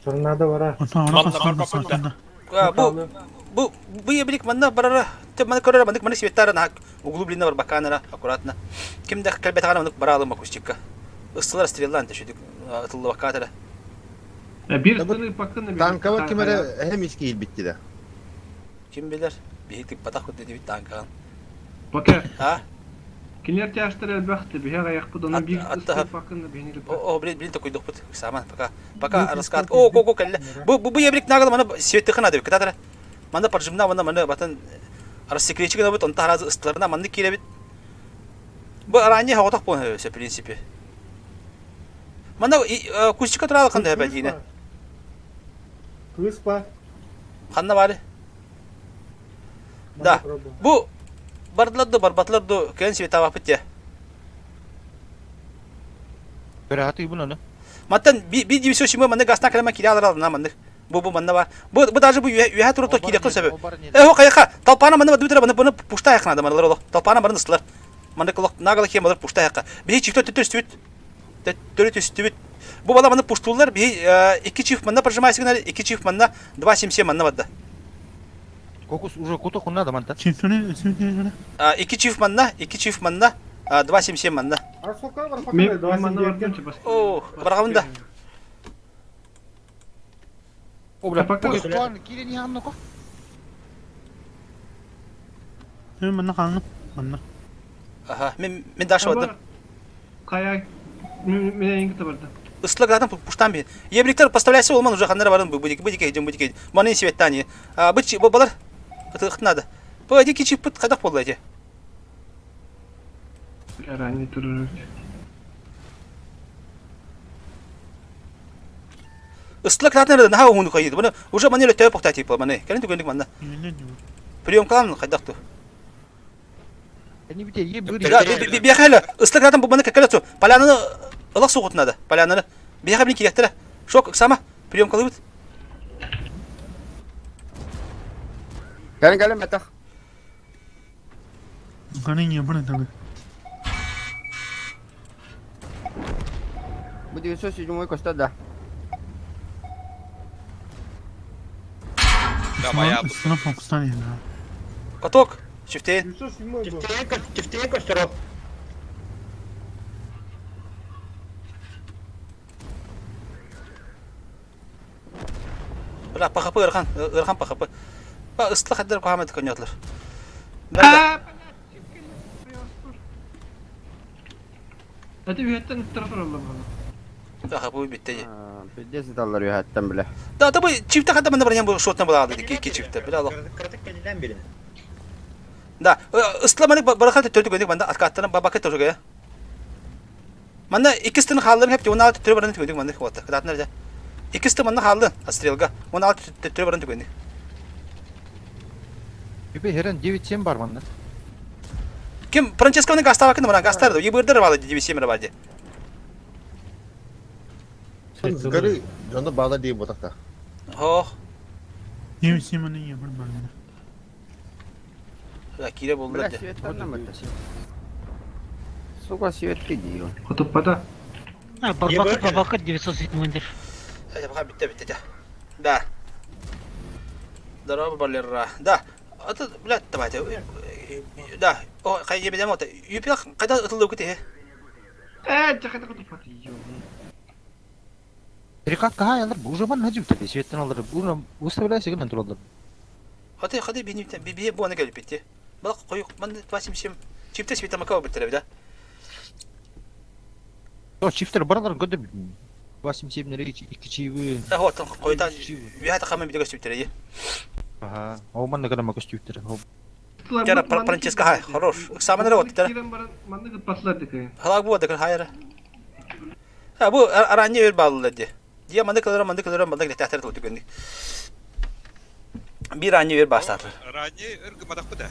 Speaker 6: Торнадо бара.
Speaker 1: Бу бу бу ебрик манна барара, маны көрөр маннык маннык светтара наһаа углубленно барбакаанара аккуратно. Ким да кэлбэтэҕинэ маннык бара алым акустикка. Ыстылар стреллаан төшүдүк ытыллыбаккаатара.
Speaker 12: Биир ыстыны паккын
Speaker 10: Танкабар ким эрэ эһэм ис киирбитти да.
Speaker 1: Ким билэр, биһи тыппатах дедибит танкаҕын.
Speaker 12: Пока.
Speaker 1: А?
Speaker 12: Кинилэр тяжтар элбэхти, биһи аҕыйахпыт, онон биир ыстыы паккын биһини кытта.
Speaker 1: О, блин, блин, такой дохпут. Саман, пока. Пока раскат. О, ко, ко, кэллэ. Бу, бу, бу ебрик нагала маны светыхын надо, кытатара. Манда поджимна, манда маны батын рассекречик гынабыт, онта харазы ыстыларына манны киирэбит. Бу ранее хоҕотох буолан в принципе. Манна кустика туралы ханда хэбэ диine.
Speaker 6: Кыыс ба.
Speaker 1: Ханна бары? Да. Бу бардылар да барбатылар да кэлэн светабаппыт дьэ.
Speaker 5: Көрөһө ону.
Speaker 1: Маттан би дивизия симэ манны гастан кэлэмэ кире алар алына маннык. Бу бу манна бар. Бу бу даже бу үһэ туру киириэххин сөбү. Э хо кайха толпана манна бу маны буну пушта якына да маналар олох. Толпана барын ыстылар. Маннык олох нагала кием алар пушта якка. Биһи чифто төттөр үстүбүт. Төттөрү түстүбүт. Бу бала маны пуштулар биһи икки чиф манна прожимайся гынар, икки чиф манна 2.77 манна барда.
Speaker 5: Кокус уже куток надо манта.
Speaker 1: Икки чиф манна, икки чиф манна, 2.77 манна.
Speaker 12: Мен манна бардым типа.
Speaker 1: О, барагамын да.
Speaker 5: О, бля, пока кире не анно ко.
Speaker 13: Манна хаалным, манна.
Speaker 1: Аха, мен мен дальше бардым.
Speaker 12: Кая мен инги барды.
Speaker 1: Ыстылар гадан пуштан би. Ебриктер поставляйся олман уже ханнара барын бу бу дики бу дики. Маны светтани. А бу бу балар это надо. Бу эти кичи пыт кадак болду эти.
Speaker 12: Ранее турur.
Speaker 1: Ыстылар кратнер наха уну кайды. Буну уже маны төп покта типа маны. Кэлен түгөнүк манна. Прием кылам хайдакту.
Speaker 5: Они бите е быр.
Speaker 1: Биэхэлэ ыстылар кратан бу маны кекеле Полянаны ылак сугут надо. Полянаны. Биэхэ блин киректер. Шок сама прием кылыбыт.
Speaker 5: Кэлен кэлен бэтэх.
Speaker 13: Каны не бары тагы.
Speaker 5: Бу 907 коста да.
Speaker 2: Да, моя.
Speaker 13: Ыстына фокустан енді.
Speaker 1: Каток. Чифтейн.
Speaker 9: Чифтейн костеров.
Speaker 1: Бля, ПХП ырхан, ырхан ПХП. Ба ыстылар хаддар кухамет конётлар.
Speaker 12: Это үһэттэн ыттара тураллар буолла.
Speaker 1: ПХП битте.
Speaker 5: Пиздец даллар үһэттэн биле.
Speaker 1: Да, да бу чифте хадда манда барьян бу шотна була алды ки чифте. Бля, аллах.
Speaker 9: Кратык кэннинэн билин.
Speaker 1: Да, ыстыла маны барахат төрдү көндүк манда откаттан бабакы тоже. Манна иккистин хаалларын хеп 16 төрө баран түгөндүк манна хвата. Кытаатнар да. Иккисти манна хааллын астрелга. 16 төрө баран түгөндүк.
Speaker 5: Үпе херен 9-7 бар манна.
Speaker 1: Ким Франческоны гастава кын мана гастар да. Ебырдыр балы 9-7 барды.
Speaker 10: С горы, дьоно баала дии ботахта.
Speaker 1: Хох.
Speaker 13: 9-7 не бар манна.
Speaker 1: Да, кире болдулар
Speaker 5: Бля,
Speaker 1: да.
Speaker 5: светтан бата. Сука светки диyor.
Speaker 12: Хотуппата.
Speaker 14: Барбакыт, барбакыт 907 дир.
Speaker 1: Это пока битте битте. Да. Здорово, балера. Да. Аты, блядь, давайте. Да, о, хайа билем ота. Юпилах кайда ытылды кити?
Speaker 12: Э, чаката кутупат.
Speaker 5: Перекат каһа алар, уже ман хаҗып тәби, светтен алар. Буны выставляй сигнал туралар.
Speaker 1: Хаты хаты бини би бу аны келип битти. Балак коюк ман 277 чипте света макау биттер да.
Speaker 5: О, чифтер баралар көдөр. 87 нere 2 чивы.
Speaker 1: Да вот койта вята хамы бидеге сүттере.
Speaker 5: Ага, о манна гана макас чифтер.
Speaker 1: Жара Франческо хай, хорош. Саманера вот тера.
Speaker 12: Манны гыппатлар дикэ.
Speaker 1: Халак бу дакын хайра. А бу аранья өр баллы ди. Дия манды кылара манды кылара манды тәтер туту гөнди. Бир ранья өр бастаты.
Speaker 2: Ранее өр гымадах да.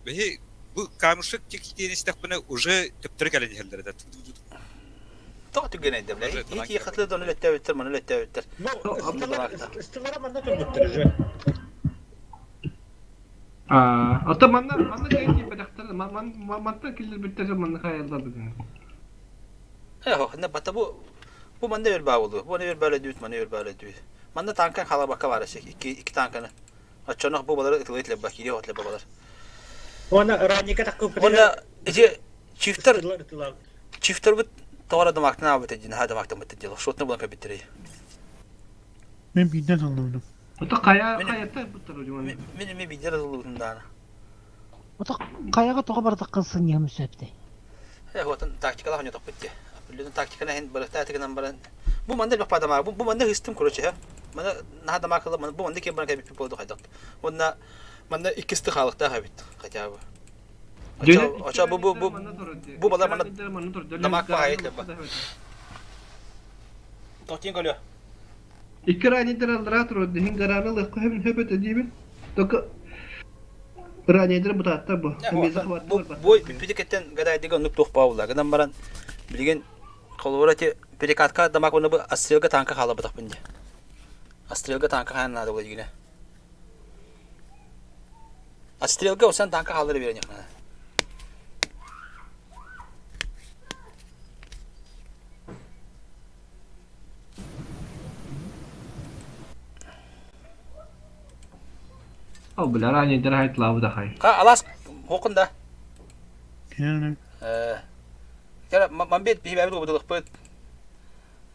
Speaker 2: Бэһи бу камушек тикитиэн истэхпинэ уже төптөрү кэлэн иһэллэр этэ.
Speaker 1: Тоҕо түгэн эйдэ бля. Ити хатлы дон үлэттээбиттэр, маны үлэттээбиттэр.
Speaker 9: Ыстылара манна турбуттар уже.
Speaker 12: А, ата манна манна кайти бадахтар ман мантан киллер биттер манна хайаллар бүгүн.
Speaker 1: Эхо, на бата бу бу манна өр баа болду. Бу өр баале дүүт, маны өр баале дүүт. Манна танкан халабакка бар эсек. Икки икки танканы. Оччонох бу балары ытылыт лебба, кири от лебба балар.
Speaker 9: Уонна ранника таккы
Speaker 1: Уонна ити чифтер чифтер бут тоҕо дамактан аабыт дин ха дамактан бут дил. Шотны булан кабиттерей.
Speaker 13: Мен биден алдым.
Speaker 12: Ата кая каята буттар уже.
Speaker 1: Мен мен бидер алдым даана.
Speaker 14: Ото каяга тоҕо бардаккын сыньям сөпте.
Speaker 1: Э, вот тактикала ханё топпитти. Определенный тактиканы хен барыта тигенен баран. Бу манда бак падама, бу манда хыстым короче, ха. Мана наха дамакылы, бу манда кем баран кабит болду хайдак. Онна манда иккисти халыкта хабит хотя бы. Оча оча бу бу бу бу бала мана дамак ба хайт ба. Тотин голё.
Speaker 12: Икки ранидер алдыра турар дихин гараны лыккы хебин хөбөт эдибин. Только ранидер бутаттар бу.
Speaker 1: Бу бой бүпүтүкеттен гадайдыга оннук туох баулар. Гынан баран билген холура те перекатка дамак оны бу астрелга танка халабатах бинде. Астрелга танка хаан надо было дигине. Астрелга осан танка халары берен яхна.
Speaker 12: Ал бля ранидер хайт лавы да хай.
Speaker 1: Ка алас хокунда.
Speaker 13: Кene.
Speaker 1: Э. Кара мамбет бихибәбит обудылык быт.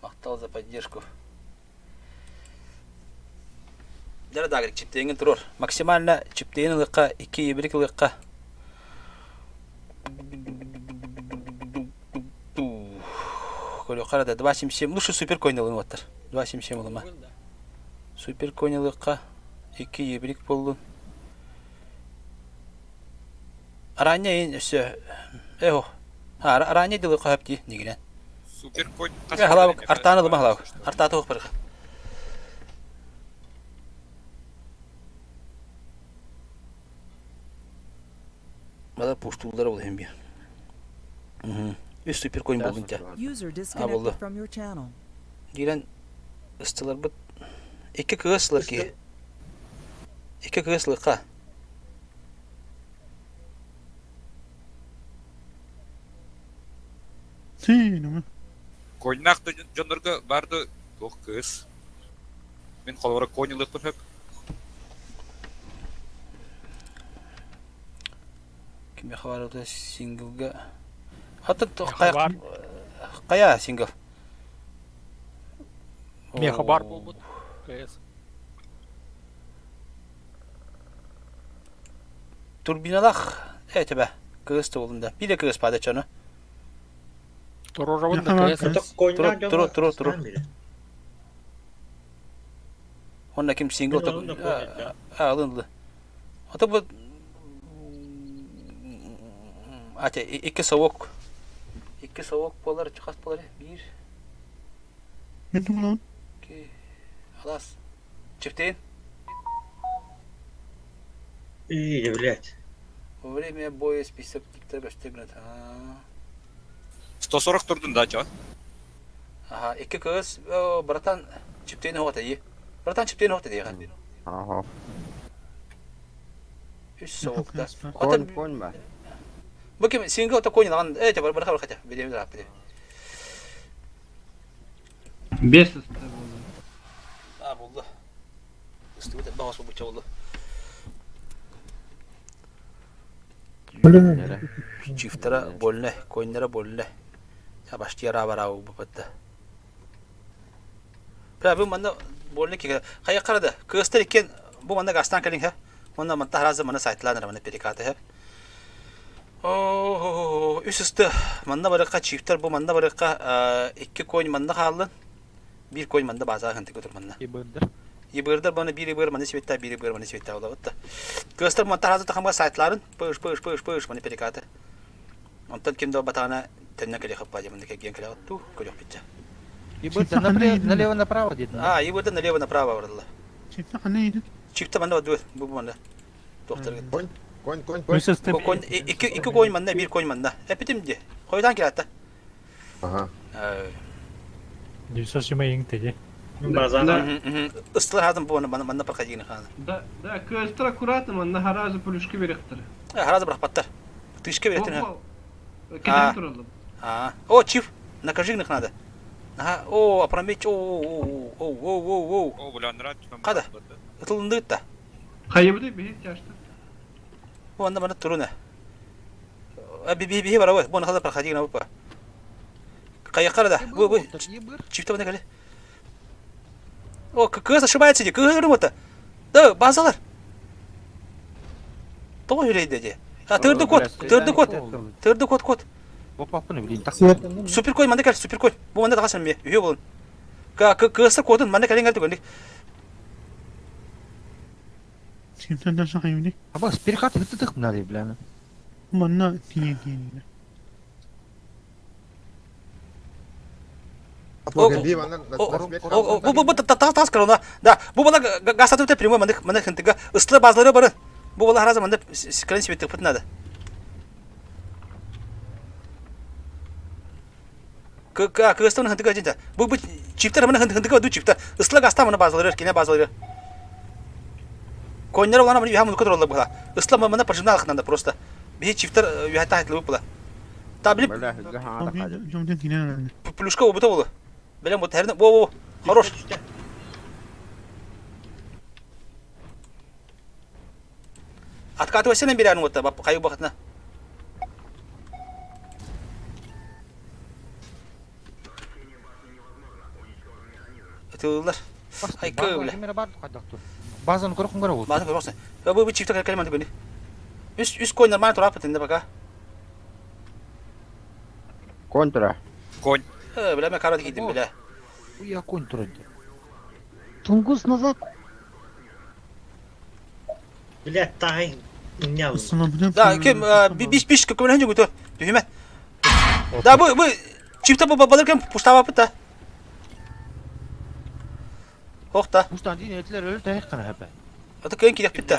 Speaker 1: Мактал за поддержку. Дара дагыр чиптеген турur. Максимально чиптеген ылыкка 2 ебрик ылыкка. Көрө карада 2.77. Лучше супер койн алын оттар. 2.77 улыма. Супер койн ылыкка 2 ебрик болду. Аранья ин өсө. Эхо. А аранья дылы капти нигинен.
Speaker 2: Супер конь.
Speaker 1: Халабык артаны лыма халабык. Артаты ох барга. Бала пуштулдар ол хем бир. Үс супер койн болдун тя.
Speaker 4: User
Speaker 1: А болду.
Speaker 4: disconnected from your channel.
Speaker 1: Дирен ыстылар бут. Икки кыгыслар ки. Икки кыгыслыкка.
Speaker 13: Син,
Speaker 2: Коньнах дьоннорго барды туох кыз. Мин холобура конь ылыахпын сөп.
Speaker 1: Кимге хабар синглга. Хатын кая кая сингл.
Speaker 11: Меха бар болбут. КС.
Speaker 1: Турбиналах этебе кыыс болунда. Бире кыыс бада чону.
Speaker 11: Турорабын да КС.
Speaker 1: Туру туру туру туру. Онна ким сингл то алынды. Ата бу Ате икки совок. Икки совок болар, чыгас болар. Бир,
Speaker 13: Мен тумлан.
Speaker 1: ики, алас. Чиптейин.
Speaker 9: И, блядь.
Speaker 1: Во время боя список диктор көстөгүнөт.
Speaker 2: 140 турдун да чо.
Speaker 1: Ага, икки кыз, братан, чиптейин хота ий. Братан чиптейин хота дейган.
Speaker 15: Ага.
Speaker 1: Үс совок да.
Speaker 15: Конь, конь ба.
Speaker 1: Бу ким сингл та конь лаган, э, бар бар хотя. Билем да, билем.
Speaker 12: Бес
Speaker 1: А, болду. Истүгүт багас бу болду. Чифтара больно, коннера больно. Абашти ара бапатта. Бля, бу манна больно киһи. Хайа карада, кыастар иккен бу манна гастан кэлиҥ һэ. Манна манта харазы манна сайтланар манна перекаты һэ. О, үс ысты. Манна барыкка чифтер бу манна барыкка икки конь манна хааллын. Биир конь манна баазаа хантык отур манна.
Speaker 5: Ибырдар.
Speaker 1: Ибырдар баны биир ибыр маны сибетта биир ибыр маны сибетта олабытта. Кыастар манта харазы тахамга сайтларын пыш пыш пыш пыш маны перекаты. Онтон ким да батаана төннөн кэлиэх аппа диэн кэлгиэн кэлэҕит дуу көрүөх биччэ.
Speaker 5: Ибырда налево направо диэтин.
Speaker 1: А, ибырда налево направо барылла. Чипта манна бадур бу манна. Туохтар
Speaker 8: Конь, конь, конь, конь.
Speaker 1: Конь икки икки конь манна биир конь манна. Эпитим ди. Хойдан кэлэтта.
Speaker 8: Ага.
Speaker 13: 920 теги.
Speaker 1: Ыстылар хатын бу манна манна проходили хана.
Speaker 12: Да, да, кыастар аккуратно, манна харазы пулюшка берехтер.
Speaker 1: Харазы бырахпаттар. Тышка беретин.
Speaker 12: Кеден туралым.
Speaker 1: А, о, чиф, накажи их надо. Ага, о, опрометь, о, о, о, о, о, о.
Speaker 2: О, бля, нрат.
Speaker 1: Када? Ытылындыытта.
Speaker 12: Хайыбыты биһи тяжта.
Speaker 1: Бу анда бана туруна. Би би би барабы, бу нахада проходи на бу. Каяққара да. Бу бу. Чифта бана кале. О, кыз ошибается ди, кыз ырымыта. Да, базалар. Тоҕо үрэйдэ ди. А, тырды кот, тырды кот, тырды кот кот. Супер конь, манна кел, супер конь. Бу манна тахасан ме, үһү болун. Кыаса кодун, манна кэлин кэлти көнник.
Speaker 5: Абас, перекат ыттытых мынады, бля.
Speaker 13: Манна тиен тиен.
Speaker 1: Бу бу бу тас корона. Да, бу бала гасатып прямой маннык маннык хынтыга ысла базлары бары. Бу бала харазы маннык кэлин сибеттик надо. Кыргызстан хынтыга дьинта. Бу бу чиптер мына хынтыга ду чипта. Ысла гаста мына базалары, кине базалары. Коннер улана мына юха мунука туралла була. Ысла мына пожинал надо просто. Би чиптер юха тахтлы була. Та билип плюшка обута була. Билем вот herне во во хорош. Откатывайся на берян вот кайы бакытна. Ытыллар. Айкы бля.
Speaker 5: Базаны көрөкүн көрө болду.
Speaker 1: Базаны көрөксүн. Бу бу чифте кэлмэн түгүнү. Үс үс конь нормально турап битинде пока.
Speaker 15: Конь тура.
Speaker 2: Конь.
Speaker 1: Э, бля, мен карат кийдим, бля.
Speaker 5: Я конь тура.
Speaker 14: Тунгус назад.
Speaker 9: Бля, тай.
Speaker 1: Да, кем биш биш көмөлөн жүгүтө. Түһүмэ. Да, бу бу чифте бу балыр кем пуштава пыта. Хохта.
Speaker 5: Пуштан дейін этилер өлі таяқ қана хәпә.
Speaker 1: Ата кыйын кирек битте.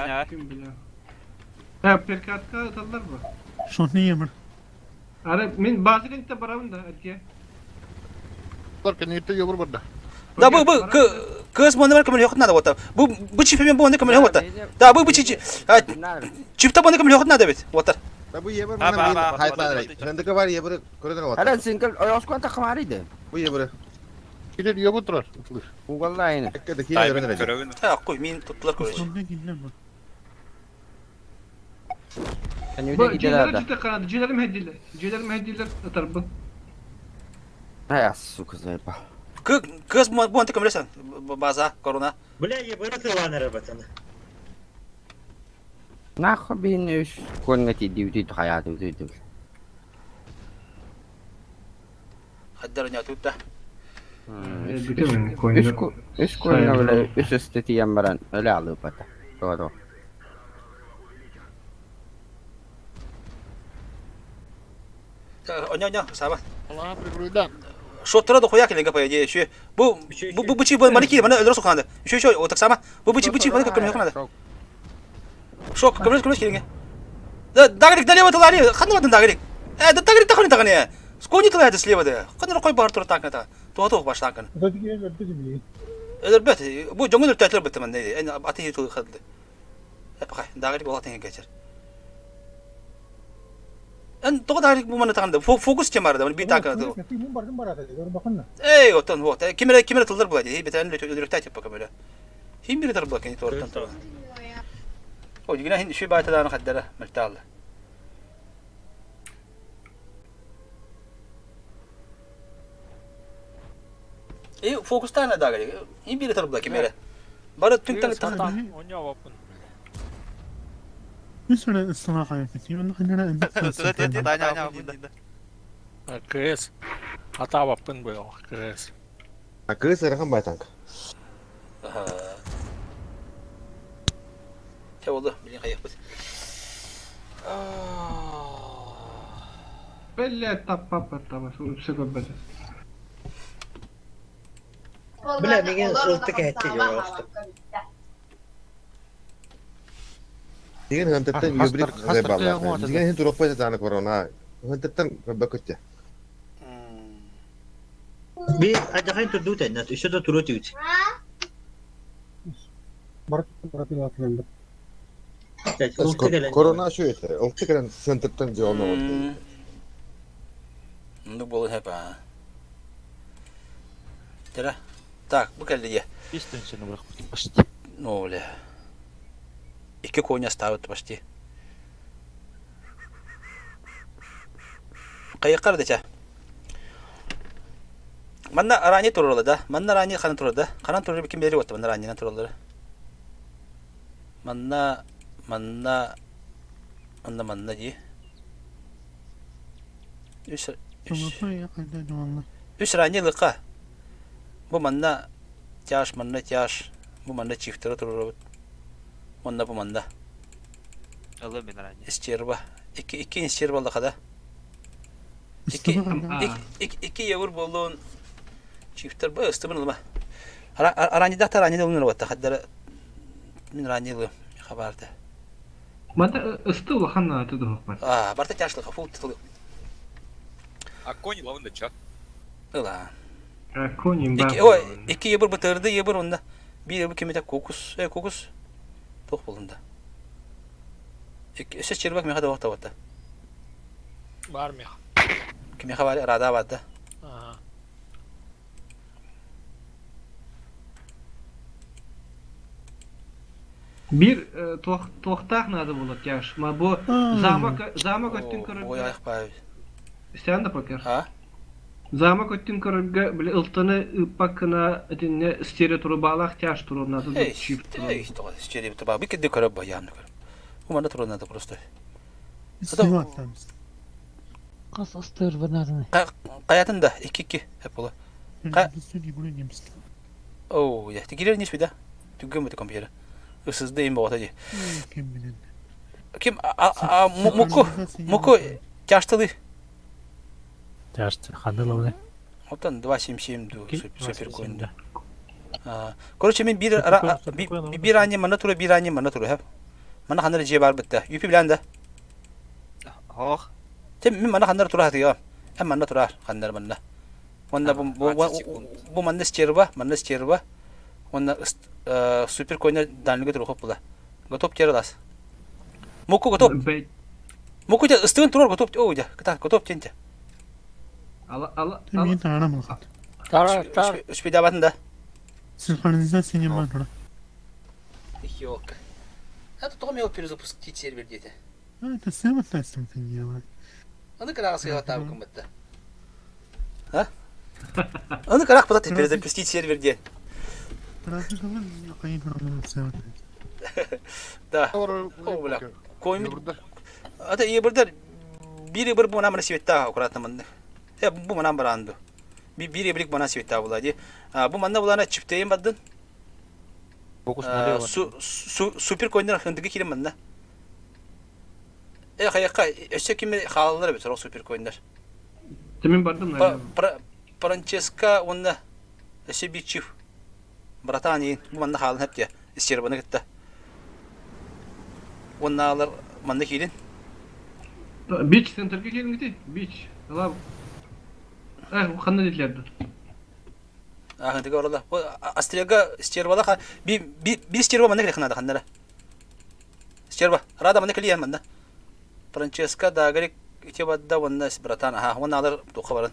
Speaker 12: Ha, perkatka atarlar mı?
Speaker 13: Шотны емір.
Speaker 12: Ara men bazı барамын да әтке.
Speaker 1: Да, бу бу кыз мона бар көмөл надо вот. Бу бу чиф мен бу көмөл вот. Да, бу бу чиф чифта бу көмөл надо бит. Вот.
Speaker 8: Да бу ебір мына хайтлар. Рендікі бар ебір көрдің вот.
Speaker 15: Хара сингл ойоскон тақмарыйды.
Speaker 8: Бу ебір.
Speaker 3: Килер ебір тұрар.
Speaker 15: Угаллайны.
Speaker 1: Так, кой мен туттулар короче.
Speaker 12: Bu C'lere ciddi kanadı. C'leri mehdiler. C'leri mehdiler atar bu.
Speaker 15: Ай, сука, заебал.
Speaker 1: Кыз бу антик көмөлөсөн. База корона.
Speaker 9: Бля, ебір тылан батаны.
Speaker 15: Нахуй бин үш конга тиди үтү хаяты үтү.
Speaker 1: Хаддар не тутта.
Speaker 15: Үш конга биле үш өстө тиен баран өлө алып бата. Торо.
Speaker 1: Оня оня, саба.
Speaker 3: Алла прикройдан.
Speaker 1: Шоттара да хуяк ленга по идее еще. Бу бу бу бучи бу малики мана өлөрө суханды. Еще еще вот так сама. Бу бучи бучи мана көмөр ханады. Шок көмөр көмөр келинге. Да дагрик налево тылали, ханды батын дагрик. Э да дагрик таханы таханы. Скони тылайды слева да. Ханды кой бар тур танкны та. Туа баш танкны. Өлөр бет. Бу жоңун өртөтөр бет мен. Эн аты тыл ханды. Эпхай дагрик болатын geçer. Эн тоҕо дагрик бу мана таханды. Фокус чемарды. Би танкны. Эй, отон вот. Кимере кимере тылдар була ди. Бетен өлөрөктө тип пока бөлө. Хим бири тар була кени торттан тор. О, дигина хин ши байтадан хаддара мерталла. И фокустаана дагали. И бири тарбла кемере. Бары түн таң таң.
Speaker 11: Оña КС. Атабаппын быйыл КС.
Speaker 7: А кыз ырахан байтанк.
Speaker 1: Те oldu, bilin kayıp.
Speaker 12: Бэллэ таппаппаттаба үпсэ көрбөтө.
Speaker 9: Бля, миген ылты кәһәтте жолақты.
Speaker 7: Деген хантаттан юбрик балла. Деген хин турок пайда таны корона. Хантаттан бакытта.
Speaker 9: Би ажахайн турду тәннә, өсө да туру тиүт.
Speaker 7: Корона şu ете. Ылты келен центртен жолна болды.
Speaker 1: Ну болу хеп а. Тера. Так, бу келди де. Ну, бля. Iki коня ставят почти. Кайыккар дече. Манна арани турулы да. Манна арани ханан турулы да. Ханан турулы ким бери отты манна арани турулы. Манна манна манна манна ди. Үс үс рани лыка. Бу манна тяж, манна тяж. Бу манна чифтері турулы. Онна бу манна.
Speaker 2: Алла мен ранее.
Speaker 1: Истерба. Iki iki истерба лакада. İki iki iki yavur bolun çiftler bu ıstımın olma. Arani da tarani de olun vatta haddara min rani lu habarda.
Speaker 12: Мата ысты улахан аты духпар.
Speaker 1: А, барта тяжлыха фул титул.
Speaker 2: А кони лавында чат.
Speaker 1: Ыла.
Speaker 12: Конин
Speaker 1: İki o iki yavur batırdı yavur onda. Bir yavur kimete kokus, e kokus. Toh bulunda. İki ses çerbak meha da vatta vatta.
Speaker 11: Бар мех.
Speaker 1: Кимеха бар рада барда.
Speaker 11: Ага.
Speaker 12: Бир туохтаах надо было тяж. Ма бу замок замок өттүн
Speaker 1: Ой
Speaker 12: көрөргө.
Speaker 1: аяк бай.
Speaker 12: Сен да покер.
Speaker 1: А?
Speaker 12: Замок өттүн көрөргө биле ылтыны ыппакына этинне стере турубалах тяж турунна
Speaker 1: Эй,
Speaker 12: чифт.
Speaker 1: эй, тоҕо стере туба. Би кеде көрөп баян көрөп. Умана турунна да просто.
Speaker 14: Қас ыстыр бынадыны.
Speaker 1: Каятын да 2-2 хеп була. Оу, я тигилер не да. Түгөн бит компьютер. Ысызды им бота ди. Ким а муку муку тяштылы.
Speaker 13: Тяжты, ханыловны.
Speaker 1: Оттан 277 ду супер коин. Короче, мен бир бир ане мана тура бир ане мана тура хеп. Мана хандар же бар битте. Юпи билен да.
Speaker 2: Хох.
Speaker 1: Тем мен мана хандар тура хатыга. Hem мана тура хандар манна. Онда бу бу манна стерва, манна стерва. Онда супер коина данлыгы тура хоп була. Готов тералас. Муку готов. Муку те ыстыгын турар готов. О, я, ката готов тенте.
Speaker 12: Ала ала
Speaker 11: Тара, тара.
Speaker 1: Успей да.
Speaker 13: Синхронизация не могла.
Speaker 1: Ёлка. А тут умел перезапустить сервер где-то.
Speaker 13: А, это сам это делает.
Speaker 1: Аны карага сыйга табы кымбатта. А? Аны карак пытаты перезапустить сервер где. Да. О, бля. Койми. Ата ебirдер бири бир бу намына светта аккуратно мынды. Э бу манам баранду. Би бири бирик бана светта була ди. А бу манна булана чиптейин баддын. Супер койнер хындыгы кирим манна. Э хаякка өсө кими хаалалар бит супер койнер.
Speaker 12: Мен бардым
Speaker 1: Франческа онна өсө бир чиф. Братан бу манна хаалын хепте. Истербаны кытта. Онна алар манна кирин.
Speaker 12: Бич центрге келин гити. Бич. Ала. Э, ханна детлерди.
Speaker 1: Ахын теге орала. Астрияга стервала ха би би би стерва манна ханада ханнара. Стерва. Рада манна клиен манна. Франческа да гарик ите бадда онна братан. Аха, онна алар тоқа баран.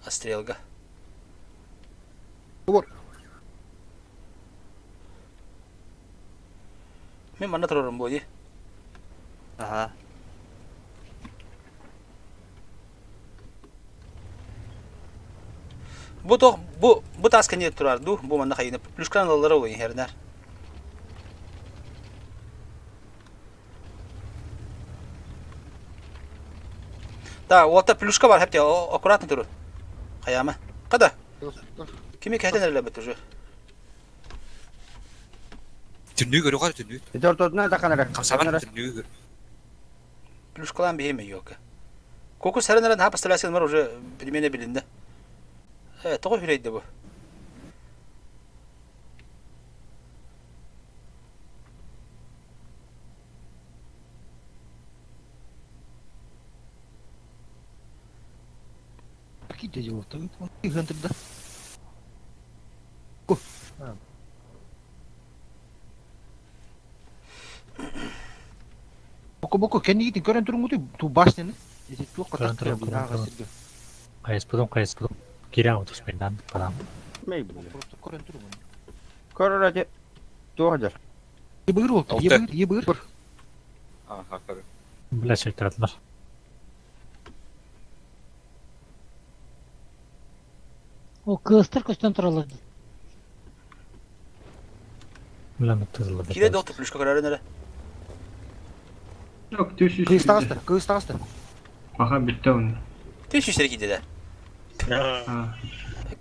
Speaker 1: Астрелга.
Speaker 3: Бар.
Speaker 1: Мен манна турарым бу ди.
Speaker 2: Ага.
Speaker 1: Бу тох бу бу таас кэнниэ турар дуу, бу манна хайыны плюшканы ылаллара ол иһэрнэр. Да, уолта плюшка бар хепте, аккуратно туру. Хайама. Када? Кими кэтен эрэлэбит уже.
Speaker 2: Түннүү көрүҕэр түннүү.
Speaker 15: Ити ортотунан таххан эрэ.
Speaker 2: Хамсабан түннүү көр.
Speaker 1: Плюшкалаан биһиэм ёлка. Куку сэрэн эрэн хаап поставлясын бар уже перемена билиннэ. Э, тоҕо хүрэйдэ бу?
Speaker 5: Какие дела-то? Гантер, да? Боку боку кэннигитин көрөн туруҥҥутуй ту башняны ити туох
Speaker 13: Көрөн туран, көрөн туран. Хайыспытым, хайыспытым. Киирэн утуспайдан падам.
Speaker 15: Мэй бля.
Speaker 5: Просто көрөн туруҥ.
Speaker 15: Көрөр эти туох дьэр.
Speaker 5: Ебыр ол, ебыр, ебыр.
Speaker 2: Аха, көрөр.
Speaker 13: Бля, шайтаратылар.
Speaker 14: О, кыыстар көстөн тураллар дии.
Speaker 13: Бля, тызылла.
Speaker 1: Кире доктор плюшка көрөрүн эрэ.
Speaker 12: Yok, түс
Speaker 5: Кыыс таҕыста, кыыс таҕыста.
Speaker 12: Аха, бүттэ оны.
Speaker 1: Түс үстере киирдэ да.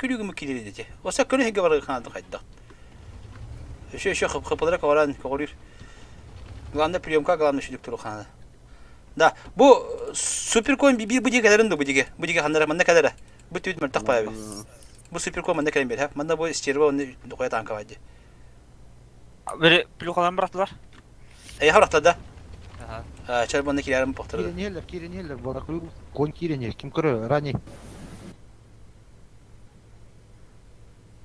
Speaker 1: Күлүгүм киирдэ дете. Оса көрө хеге бар хаанды хайдах. Еще еще хыпылара коваран коҕурир. Главное приемка, главное шүдүк туру хаана. Да, бу суперкон би бу диге кэлэрин да бу диге. Бу диге ханнара манна кэлэрэ. Бу түүт мөлтөх паабы. Бу суперкон манна кэлэн бер. Манна бу стерва оны дохуя танка байды.
Speaker 11: Бери плюхалан бырахтылар.
Speaker 1: Эй, харахта да. Ага. Чар манна кирәрим бохтырды.
Speaker 5: Киренелер, киренелер, баракы кон киренер. Ким көрө, рани.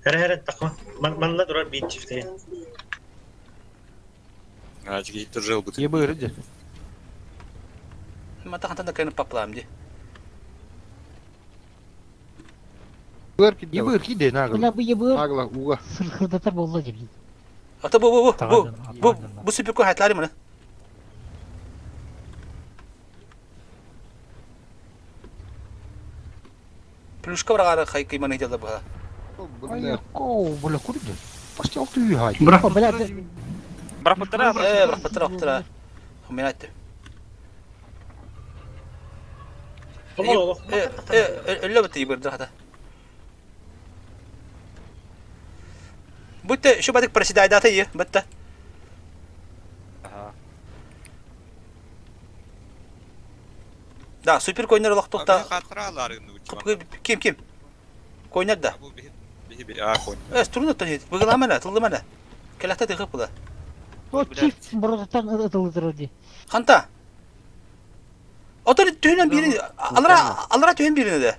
Speaker 9: Хәрә хәрә такма. Манна турар бит чифте.
Speaker 2: А, чики тоже был.
Speaker 5: Ебыр иди.
Speaker 1: Мата хантан да кэлэн паплаам ди.
Speaker 5: Ебыр киде нагыл.
Speaker 14: Бля, бу ебыр
Speaker 3: Нагла, уга.
Speaker 14: сырхырдатар буолла дии.
Speaker 1: Ата бу бу бу бу бу бу суперкон хайтлары мына. Плюшка бараҕары хай кыйманы дьалла быһа.
Speaker 5: Ай, ко, бля, курде. Почти алты үй
Speaker 14: Бля,
Speaker 11: Бырахпыттара.
Speaker 1: Э, бырахпыттара, бырахпыттара. Мен айттым. Э, э, өллө бит ибырды хата. Бутта şu badık проседайдата iyi, бутта. Да, супер койнер олохтухта. Ким ким? Койнер да. Э, турну тон быгыламана, тыллымана. Келахта тыгып була.
Speaker 14: О, чиф бородаттан ытылдыр дии.
Speaker 1: Ханта. Отон түһүнэн бири алара алара түһүн бирине де.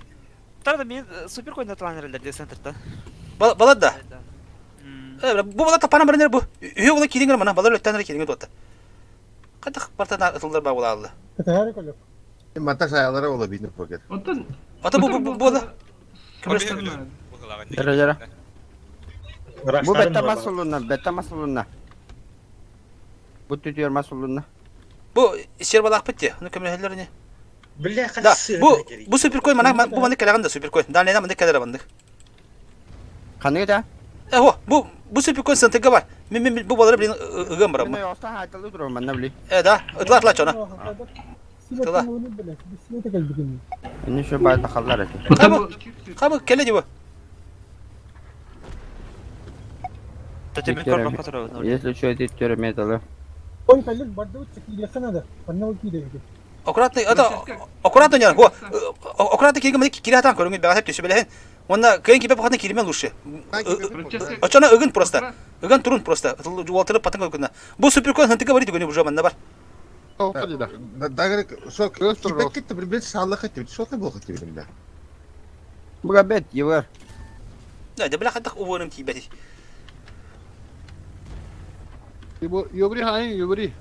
Speaker 11: Тарда мен супер койнер туран эрелер центрда.
Speaker 1: Балад да. Э, бу бала тапана барынер бу. Үһү була кириңер мана, балар өттәнер кириңер туатта. Кадах бартан ытылдар ба була алды.
Speaker 7: Мата саялара ола битин покет.
Speaker 12: Оттон
Speaker 1: Ата бу бу бу да.
Speaker 15: Жара жара. Бу бетта масылуна, бетта масылуна. Бу түтүөр масылуна.
Speaker 1: Бу сер балак битти. Уну көмөлөр не?
Speaker 9: Бля,
Speaker 1: Да, бу бу супер кой мана бу мана келеген да супер кой. Да, не мана келер бандык.
Speaker 15: Каны да?
Speaker 1: Э, хо, бу бу супер кой сантыга бар. Мен мен бу балары билин ыгым барам.
Speaker 15: Мен оста хайталы турам, манна били.
Speaker 1: Э, да, ытла ытла чона. Ытла.
Speaker 15: Ini şu bay takallar eti.
Speaker 1: Кабы кабы келе диба.
Speaker 15: Если что, эти металы.
Speaker 1: Аккуратно, это аккуратно не, го. Аккуратно кирген мына кире атан көрүнгөн бага теп түшүп эле. Онда кыйын кипе бакан киремен лучше. Ачана ыгын просто. Ыгын турун просто. Уалтырып патан көргөн. Бу суперкон хантыга барит гөнү уже манда бар.
Speaker 7: Дагы шо кипек кетти бир бир саллык этти. Шо кы болот билим да.
Speaker 15: Буга бет, ебыр.
Speaker 1: Да, да бля хантак уворым тибет.
Speaker 3: Юбри хай, юбри.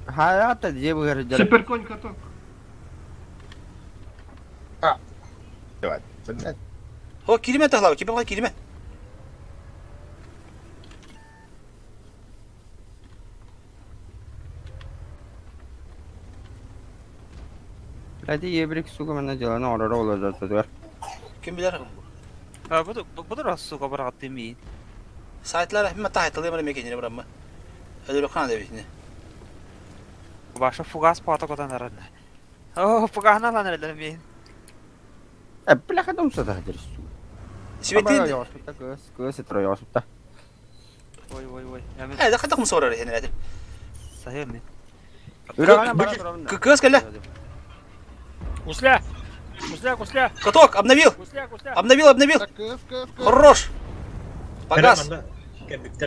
Speaker 15: Хаята ебыр жара.
Speaker 12: Супер конь каток.
Speaker 7: Давай.
Speaker 1: О, киреме тахлава, кипе бакан киреме.
Speaker 15: Hadi ебрик суга мана жаланы орора olacak tutuyor.
Speaker 1: Ким билер?
Speaker 16: Бу да сука быраҕаттыы миин.
Speaker 1: Сайтлар мин таайталыам эрэ мекенери бараммы. Өлөрөххө наада эбитини.
Speaker 16: Баша фугас паата котан аран. О, фугаһын алан эрэлэр миин.
Speaker 15: Э, бляха дом сата хадыр.
Speaker 1: Светин.
Speaker 15: Кыз, кыз троёсупта.
Speaker 16: Ой, ой, ой.
Speaker 1: Э, да хатах мусорар иһин эрэ.
Speaker 16: Саһыам мин.
Speaker 1: Кыз кэллэ.
Speaker 11: Гусля! Гусля, гусля!
Speaker 1: Каток, обновил!
Speaker 11: Гусля, гусля!
Speaker 1: Обновил, обновил! Хорош! Погас.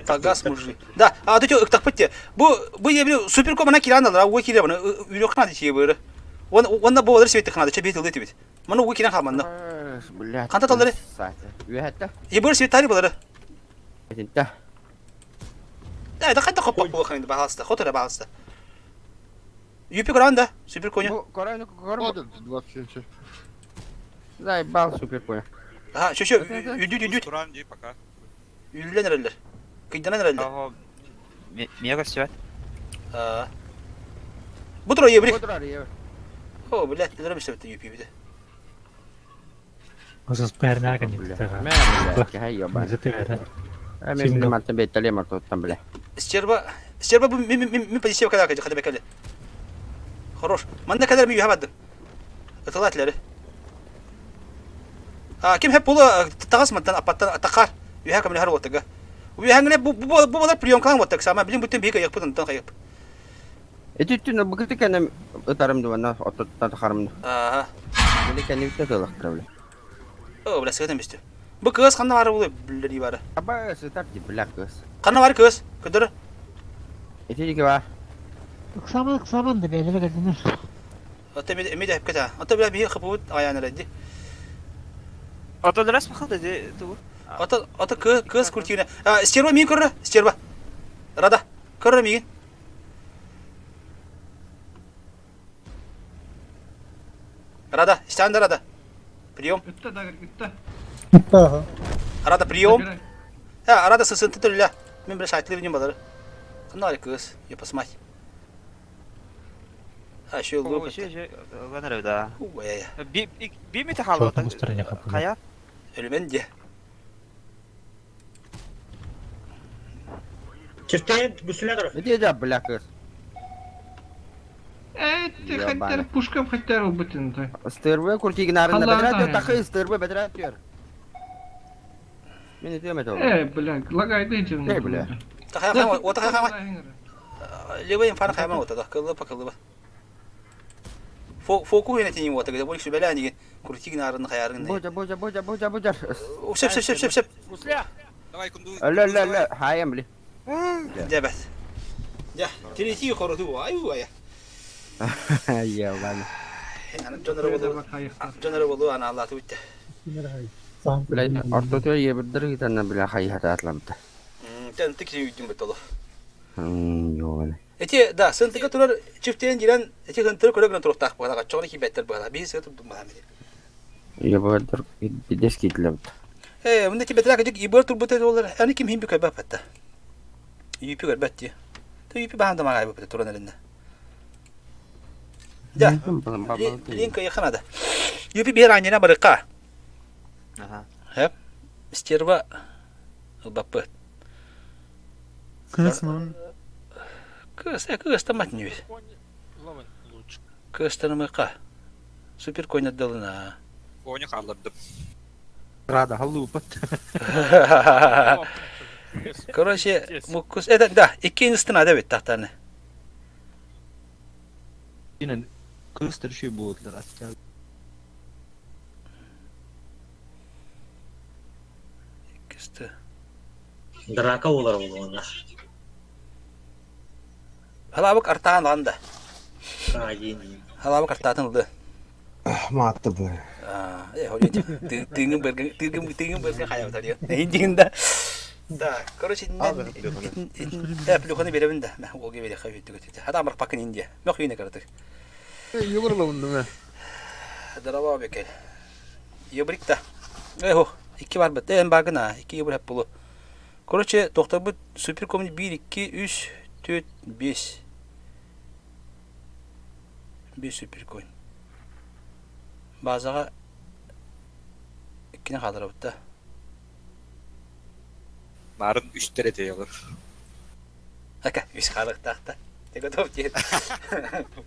Speaker 1: Погас, мужик. Да, а тут ыктахпыт Бу бу ебли суперком ана киран алар, уа кире баны үрөк хнады чие быры. Он онна бу олар свет хнады, чебет ылды бит. Маны уа киран хаманна.
Speaker 15: Блядь.
Speaker 1: Ханта талары?
Speaker 15: Үһәттә.
Speaker 1: Ебыр свет тары булары.
Speaker 15: Этинтә.
Speaker 1: Да, это ханта хоппа бу ханды баһаста, хотора баһаста. Юпи көрөн да, супер коня.
Speaker 15: Көрөн,
Speaker 3: көрөн. 27.
Speaker 15: Заебал супер коня.
Speaker 1: Ага, еще еще, үдүт үдүт.
Speaker 2: Туран дии пока.
Speaker 1: Үллен эрэллэр. Кыйданан эрэллэр.
Speaker 16: Ого, мега свет.
Speaker 1: Бу тура ебрик.
Speaker 15: Бу турар ебрик.
Speaker 1: О, блядь, нерем истебетте юпи бите.
Speaker 13: Осос пернага не
Speaker 15: Мә, блядь, хай ёба. Мен мартын беттеле мартоттан бля.
Speaker 1: Стерва, стерва бу ми ми ми позиция када када када бекеле. Хорош. Манда кадar ми юхабадым. Ытылатлары. А ким хеп була тагас мантан апаттан атакар. Юха камны хар отага. Уяхаңны бу бу бу бу прием калан отак сама билин бүтүн бейге якпытын тан кайып.
Speaker 15: Эти түн бу кенем ытарым дубана оттан тахарым.
Speaker 1: Ага.
Speaker 15: Били кенем тетелактыр бля.
Speaker 1: О, бля, сыгытын бистü. Бу кыз ханна бары булы билери бары.
Speaker 15: Аба сытар ди бля кыз.
Speaker 1: Ханна бар кыз, көдөрө.
Speaker 15: Эти дики бар.
Speaker 14: Ыксаман ыксаман да бәйләре кәлденер.
Speaker 1: Ата ми ми дәп кета. Ата бля би хапут аян эреди.
Speaker 16: Ата дөрес махал диди ту.
Speaker 1: Ата ата кыз кыз куртигне. Стерва мин көрө, стерва. Рада, көрө мигин. Рада, стянда Рада. Прием.
Speaker 12: Үтті дагыр, үтті.
Speaker 1: Рада, прием. Ha, Рада сысынты төллә. Мен бір шайтлы бинем балары. Кандай кыз, я посмать. А, еще
Speaker 16: О, еще, еще, гонорар, да.
Speaker 1: Ой,
Speaker 16: Би, би ми тахал. Кая?
Speaker 1: Өлмен де.
Speaker 9: Чертен гүсүлә тор.
Speaker 15: Эти да бля кыз.
Speaker 12: Эти хаттар пушкам хаттар убытын.
Speaker 15: Стерве куртигнарында бедрат тахы стерве бедрат төр. Мен этеме тол.
Speaker 12: Э, бля, лагайды ичим.
Speaker 15: Э, бля.
Speaker 1: Тахай ота хай Левый инфан хайман ота да, кылы па кылы ба. Фоку ене тени ота, где больше беля не куртигнарын хаярын.
Speaker 15: Божа, божа, божа, божа, божа.
Speaker 1: Шеп, шеп, шеп, шеп, шеп.
Speaker 11: Гусля!
Speaker 2: Давай, кунду.
Speaker 15: Ля, ля, ля, хаям, бля.
Speaker 1: Дебет. Я, третий хороту, ай, ай.
Speaker 15: Я, ладно.
Speaker 1: Джонары болу ана Алла туйтты.
Speaker 15: Бля, ортото ебірдір гитанна бля хайхата атламты.
Speaker 1: Тен тик үйдүн бит олу.
Speaker 15: Йоғаны.
Speaker 1: Эти, да, сынтыга турар чифтен дирен, эти хынтыр көрөгүнө туруктак була, чоңны кибеттер була. Биз сыгы турдум була.
Speaker 15: Ебірдір бидес кетілебді.
Speaker 1: Э, мында кибеттер кежик ибер турбут олар. Аны ким хим бикер бапатта. Юпи көрбәтти. Ту юпи баһанда мага бапатта туран элинде. Да. Линка яханада. Юпи бер анена барыка.
Speaker 16: Ага.
Speaker 1: Хеп. Стерва бапы.
Speaker 6: Кыз мын.
Speaker 1: Кыз, э, кыз тамат не весь. Кыз танымыка. Супер конь отдалына.
Speaker 2: Коня халлардым.
Speaker 5: Рада, халупат.
Speaker 1: Короче, мукус, это, да, иккинчи надо ведь тахтаны.
Speaker 5: Инен кыз еще болдылар.
Speaker 1: Иккисти.
Speaker 9: Драка болар болуна.
Speaker 1: Халабык артаан анда.
Speaker 9: Айын.
Speaker 1: Халабык артаатын ылды.
Speaker 7: Матты бу.
Speaker 1: Э, ходи. Тыгын берген, тыгын тыгын берген хаяп тарıyor. Индигинде. Да, короче, э, плюханы беребин да. Мен олге бере хаяп өттү. Хада амар пакын Индия. Мөх үйне каратык.
Speaker 3: Йыбырлабынды ме.
Speaker 1: Здорово, бекел. Ебрик та. Эхо, икки бар бит. Эн багына, икки ебр хеп булу. Короче, доктор бу супер комни 1 2 3 4 5. 5 супер конь. Базага иккини калдырабыт да.
Speaker 2: Нарын үстэр этэ олор.
Speaker 1: Ака, үс хаалыктаахта. Ты готов теперь?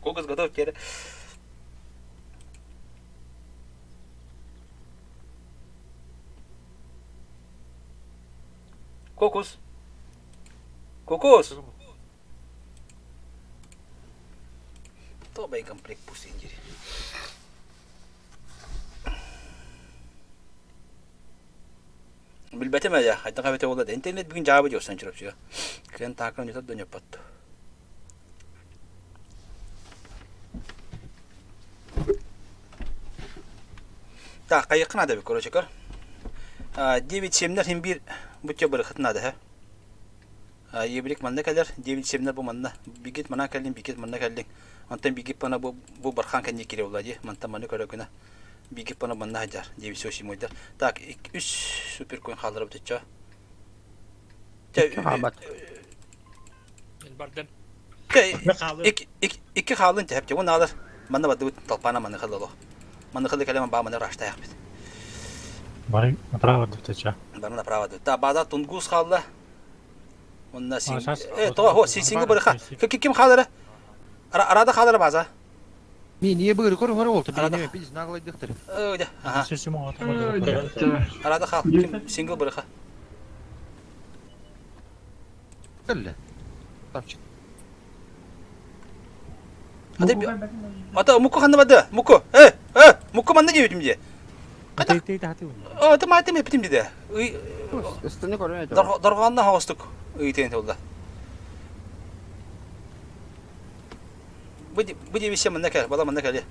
Speaker 1: Кокус готов теперь? Кокус. Кокус. Тобай комплект пустин дири. Билбэтим ээ, хайдах эбитэ буолла да. Интернет бүгүн дьаабы диэн Чурапчыга. Кыан таакан ньутар да ньоппот. Так, хайыахха наада эбит, короче, көр. 9 семнер хин биир бутя бырыхыт наада, һэ. Ебрик манна кэлэр, 9 семнер бу манна. Бигит мана кэллин, бигит манна кэллин. Онтон бигит пана бу бу бархан кэнни кире була ди. Мантан маны көрө гына. Бигит пана манна хаджар, 908 Так, үс супер коин хаалларабыт иччо.
Speaker 15: Хаалбат.
Speaker 11: Бардым.
Speaker 1: Икки хаалын тэһэп уон аалар манна бардыбыт толпана маны халлало. Маны халлы кэлэмэн баа маны раштаяхпит.
Speaker 13: Бары направо дутача.
Speaker 1: Бары направо дут. Та база тунгус хаалла. Онна син э то хо син синги барыха. Ким хаалара? Арада хаалара база.
Speaker 5: Ми не быгыр көрүң өрө болду. Били биз наглайдыктыр.
Speaker 1: Э, ага. Арада хаал. Ким сингл барыха.
Speaker 5: Кэллэ. Тапчык.
Speaker 1: Ата Ата муку ханна бады. Муку. Э, э, муку манна диэбитим дии. Ата маатым эпитим диде.
Speaker 15: Үстүнү көрүнө.
Speaker 1: Дорҕоонно хоҕустук ыйтыын тылла. Бу бу дивизия манна кэл, бала манна кэлиэ.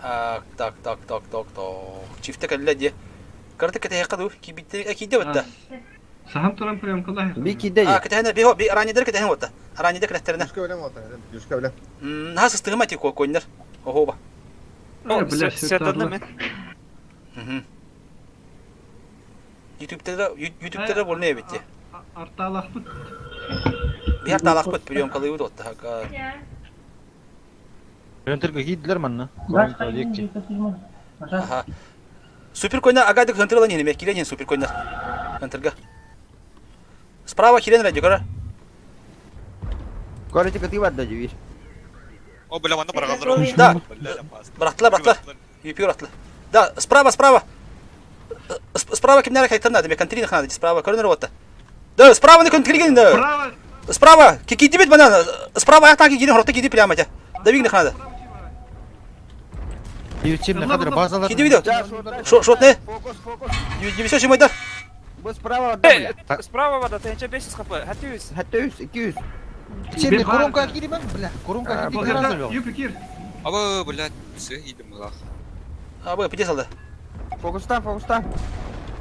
Speaker 1: Так, так, так, так, так, так. Чифте кэллэ дии. Кыраты кэтэһиэххэ дуу? Киирбитте, киирдэ бытта.
Speaker 12: Саһан туран приемкалаах.
Speaker 15: Би киирдэ
Speaker 1: А, кэтэһэн, би би ранидер кэтэһэн уотта. Ранидер кэлэхтэринэ.
Speaker 7: Дюшка өлем уотта, дюшка өлем.
Speaker 1: Наһаа сыстыгыма ти коннер. Охоба.
Speaker 12: Э, бля,
Speaker 16: Сетанна мен.
Speaker 1: Ютубтара Ютубтара больно эбитти.
Speaker 12: Арталахпыт.
Speaker 1: Би арталахпыт приемкалыыбыт уотта.
Speaker 5: Өнтерге кийдилер манна.
Speaker 1: Аха. Супер койна агадык хантырла не неме килен супер койна. Хантырга. Справа хилен радио кара.
Speaker 15: Короче, кытыы барда дьибир.
Speaker 2: О, бля, манна барагаллар.
Speaker 1: Да. Бырахтылар, бырахтылар. Юпи бырахтылар. Да, справа, справа. Справа кимнәр кайтыр надо, контринах надо, справа көрінер отта. Да, справа не контринг да.
Speaker 12: Справа.
Speaker 1: Справа, кикидибит банан. Справа аяқтан кикидин, хорта киди прямо те. Давигнах надо.
Speaker 5: Девятимный кадр базалар.
Speaker 1: Киди видео. Шот не?
Speaker 15: Фокус, фокус.
Speaker 1: 907 дар.
Speaker 15: Бу справа вода.
Speaker 16: Справа вода, тенче 500 хп. Хатюс.
Speaker 15: Хатюс, 200.
Speaker 5: Сен коронка кири мен, бля. Коронка кири разы
Speaker 12: Юпи кир.
Speaker 2: Абы, блядь, все, идем лах.
Speaker 1: Абы, пиде салды.
Speaker 15: Фокустан, фокустан.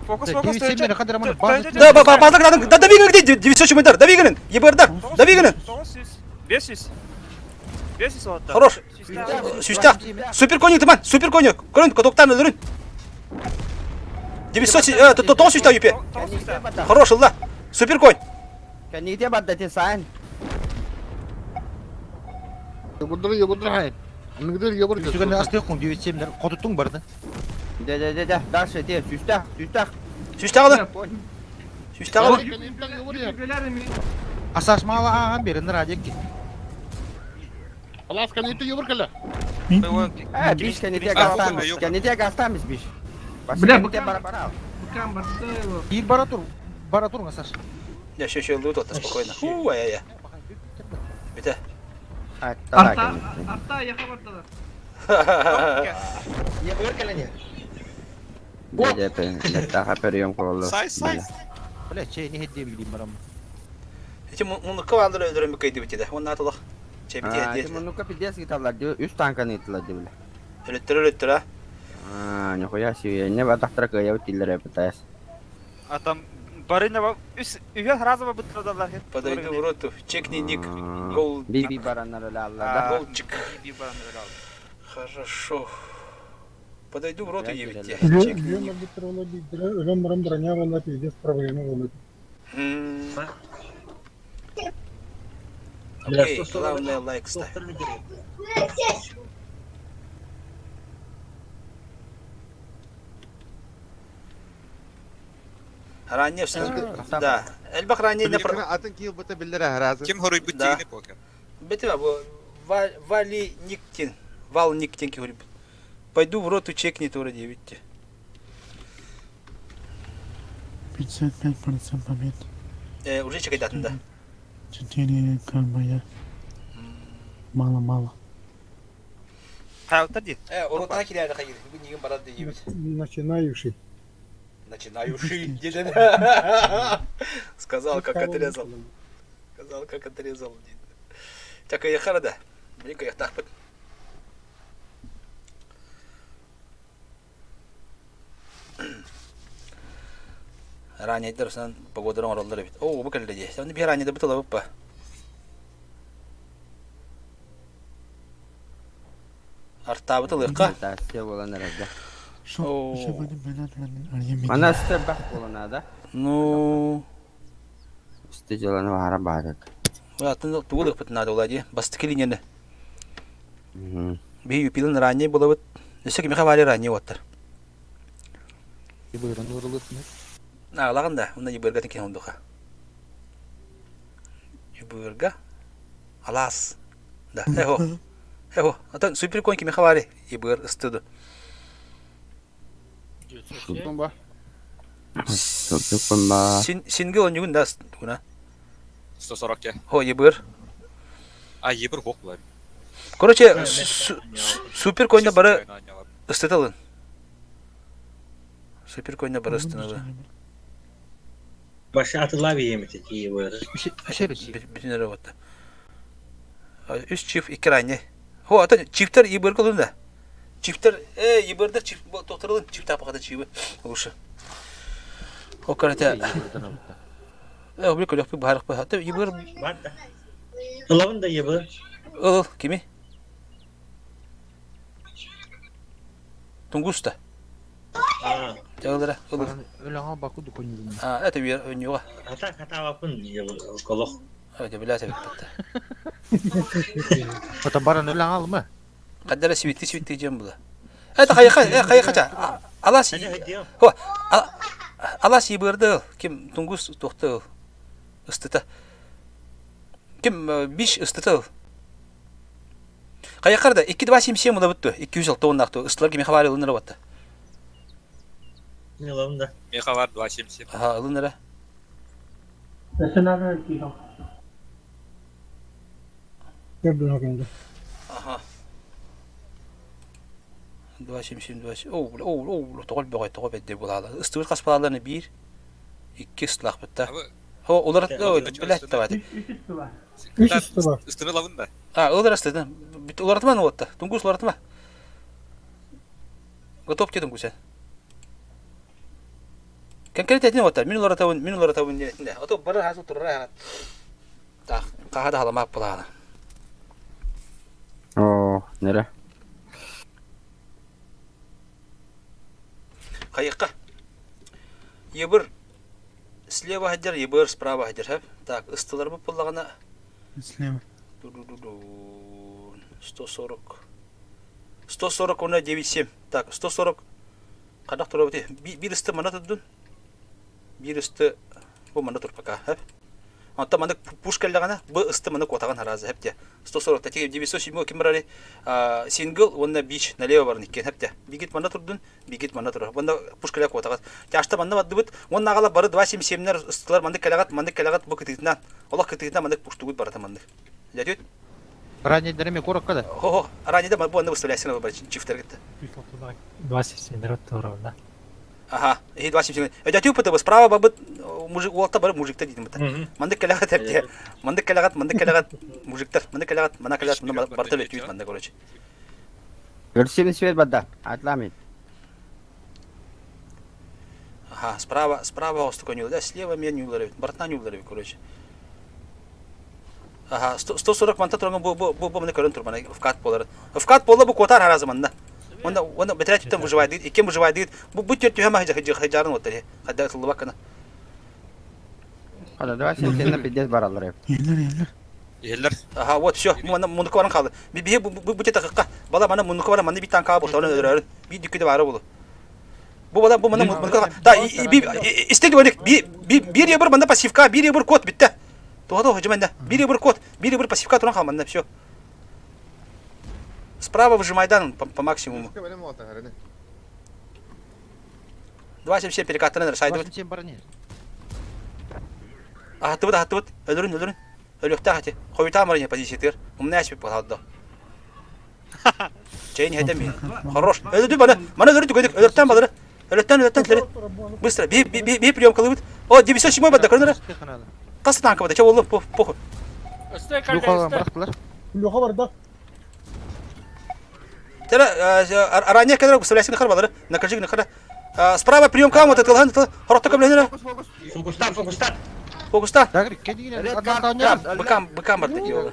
Speaker 16: Фокус, фокус,
Speaker 5: Девятимный кадр мана база.
Speaker 1: Да, ба, ба, база да, давигнах где 907 дар. Давигнах. Ебардар. Давигнах.
Speaker 16: 900, 500. 500 отта.
Speaker 1: Хорош. Сүстах. Супер коник тыман, супер коник. Көрін, катоктан өлөрүн. 900, э, то сүстах юпе. Хорош, ылла. Супер конь.
Speaker 15: Кәнигде барда те сайн.
Speaker 3: Ебурдыр, ебурдыр хайын. Ангыдыр ебур.
Speaker 5: Сүгән асты кун девятимный котутуң барды.
Speaker 15: Да, да, да, да. Дальше те, сүстах, сүстах.
Speaker 1: Сүстах алды. Сүстах алды.
Speaker 5: Асаш мала ааган берин радик.
Speaker 3: Алас каните ебур кэлэ.
Speaker 15: Э, биш кәнигде гастамыз. Кәнигде гастамыз биш.
Speaker 12: Бля,
Speaker 15: Бля, бара бара.
Speaker 12: Букам барда его.
Speaker 5: Кир бара тур. Бара тур асаш.
Speaker 1: Я еще еще лут отта спокойно. Ху, ай ай. Бите.
Speaker 12: Арта, арта, яха бардалар.
Speaker 5: Ебур кэлэ не.
Speaker 15: Да, да, да, да, прием кололу.
Speaker 2: Сай, сай.
Speaker 5: Бля, чей не хедде билим барам.
Speaker 1: Эти мунукка валдыр өлдөрөн бүкөйдү битиде. Онна атылах. Чей бити
Speaker 15: А, мунукка пиздец гиталар, үс танканы итилер бля.
Speaker 1: Өлөттөр өлөттөр а.
Speaker 15: А, нихуя себе, не батахтара кыя битилер пытаясь.
Speaker 16: А там барына үс үйе разово быттырдалар.
Speaker 1: Подойду в роту. Чекни ник. Гол.
Speaker 15: Би бараннар өлө алла.
Speaker 1: Голчик.
Speaker 16: Би бараннар өлө алла.
Speaker 1: Хорошо. Подойду в роту ебите.
Speaker 6: Өлөм барам броня болла пиздец проблема болот.
Speaker 1: Окей, главное лайк ставь. Ранее Да. Элбэх ранее
Speaker 7: Атын киил быта биллер аразы.
Speaker 2: Ким хоруйбут
Speaker 1: Да.
Speaker 2: тигини покер.
Speaker 1: Бетима бу Вали Никтин. Вал Никтин киһи Пойду в роту чекни тура диэбитти.
Speaker 6: 55% побед.
Speaker 1: Э, уже чекайдатын да.
Speaker 6: 4 как бы я. Мало-мало.
Speaker 16: Хайалта дии.
Speaker 1: Э, ротаға килээри хайыр. Бүгүн нигин барар диэбит.
Speaker 6: Начинающий.
Speaker 1: Начинающий диэн. Сказал, как отрезал. Сказал, как отрезал. Так, я да. Блин, я так Ранее сан погода оҥороллор эбит. Оо, бу кэллэ дии. Онно биһи ранее бут ылабыппа. Артаабыт ылыахха.
Speaker 15: Тасия буолан эрэрдэ.
Speaker 1: Оо.
Speaker 15: Мана сте бах буолан да.
Speaker 1: Ну,
Speaker 15: Сте дьыланы баара баарык.
Speaker 1: атын тугу ылыахпыт наада буолаа дии. Бастакы линияны. Биһи юпилын ранее булабыт. Өссө кимиэхэ баары ранее уоттар.
Speaker 5: Ибырын урылысны.
Speaker 1: Аалагын да, онно Ибырга тикин олдуха. Ибырга алаас. Да, эхо. Эхо. Атын суперкон кимиэхэ баары Ибыр ыстыды.
Speaker 5: Ба.
Speaker 15: Суппунна.
Speaker 1: Сингл онньугун да тугуна.
Speaker 2: 140 ке.
Speaker 1: Хо Ибыр.
Speaker 2: А, ебір хоқ бұлар.
Speaker 1: Короче, супер койна бары ыстыталын. Супер койна бары ыстыналы.
Speaker 9: Башы атыла биемити тии быр.
Speaker 1: Бүтүн эрэ вот. Үс чиф икки ранее. Хо, ата чифтер ибыр кылын да. Чифтер, э, ибырда чиф тохторылын чиф тапаката чивы. Лучше. О, карате. Э, били көрөк баарык ба. Ата ибыр
Speaker 9: Бар да. Ылабын да ебір.
Speaker 1: ыл кими? Тунгуста.
Speaker 9: А,
Speaker 1: Жагылара, ыл.
Speaker 5: Өлөңө баку дуконюгун.
Speaker 1: А, это вер өнюга.
Speaker 9: ата катабапын ебір колох.
Speaker 1: Это билете битте.
Speaker 5: Ата баран өлөң алма.
Speaker 1: Кадара сибитти сибитти жем була. Это хайха, э, хайха. Алас. Хо, алас ибырды. Ким тунгус тохты. Ыстыта. Ким биш ыстыты. Хайакарда 2 2 7 7 була бутты. 206 оннакту. Ыстылар кими хабары ылыныр батты.
Speaker 9: Ылабын да.
Speaker 2: Меха бар 277.
Speaker 1: Аха, ылыныр. Аха. 2 7 7 2. О, о, о, тоғол бөгөй тоғол бедде булала. Ыстыбыт каспаларны 1 2 ыстылак битте. Хо, улар билет табады.
Speaker 6: Үс ысты бар.
Speaker 2: Ыстыны лабын да.
Speaker 1: А, улар ыстыды. Улар тма отта. Тунгус улар тма. Готов те тунгус. Конкретно этин отта. Мин улар табын, мин улар табын не. Ото бары хасу турра. Так, кахада халамак булана.
Speaker 15: О, нере.
Speaker 1: Хайыкка. Ебір слева хадер, ебір справа хадер, хәп. Так, ыстылар бу буллагана.
Speaker 6: Слева.
Speaker 1: Ду-ду-ду-ду. 140. 140 она 9,7. Так, 140. Кадак тура бити. Бир ысты мана турдун. Бир ысты бу мана тур пока, хәп. Онта мана пушка лягана, бу ысты мана котаган харазы, хәп те. 140 та 907 ким барары сингл, онна бич налево барны иккен, хәп те. Бигит мана турдун, бигит мана тур. Бunda пушка ля котаган. Ташта мана бадды бит. Онна гала бары 277-лер ыстылар манда калягат, манда калягат бу кытытынан. Аллах кытытынан манда пуштугут барата манда. Дядют?
Speaker 5: Ранее дреме коротко да.
Speaker 1: Хо-хо, ранее да, бу аны выставляйся на чифтер гитте.
Speaker 13: 27 да.
Speaker 1: Ага, и 277. Дядю пыты справа бабыт мужик уолта бар мужиктар деймін бит. Манда калягат әпте. Манда калягат, манда калягат мужиктар, манда калягат, мана калягат, мында барта бит манда короче.
Speaker 15: Көрсемін свет бада. Атламын.
Speaker 1: Ага, справа, справа остука не да, слева меня не уларит, братна не уларит, короче. Ага, 140 манта турган бу бу бу бу мында көрөн тур мана вкат болар. Вкат бола бу котар харазы манда. Онда онда бетрәт түптен выживает дейт, иккен выживает дейт. Бу бу төрт түйәмә хаҗа хаҗа хаҗарын оттар. Хадда тыллы бакына.
Speaker 15: Хада давай сен сен пиздец баралар.
Speaker 6: Елер, елер.
Speaker 2: Еллер.
Speaker 1: Ага, вот все, муна мунуку баран калды. Би би бу бу бу тетакка. Бала мана мунуку баран манда бит танка бу, тонны өрөрүн. Би дүкүдө бары болу. Бу бала бу мана да истеги барик бир ебір манда пассивка бир ебір код битте. Туга да хожуманда. Бир ебір код, бир ебір пассивка туран халманда все. Справа выжимайдан по, по максимуму. 2.77 перекаттан сайды.
Speaker 5: 2.77 барани.
Speaker 1: Ахтыбыт, ахтыбыт. Өлөрүн, өлөрүн. Өлүөхтээх ити. Хойутаан баран позициятыгар. Умная себе палаадда. Чейин хэтэ Хорош. Өлөрдү бана. Мана өлөрдү көдүк. Өлөртөн балары. Өлөртөн, өлөртөн тилери. Быстро. Би би би би прием кылыбыт. О, 907 бада көрүнөр. Кас танка бада. Че болду? Похуй.
Speaker 6: Леха барда.
Speaker 1: Тера ранее когда выставляйся на харбалары, накажи на хара. Справа прием кам вот это лан, хоротто көмлөнөр.
Speaker 9: Фокустан, фокустан.
Speaker 1: Фокуста. Быкам, быкам бар такие.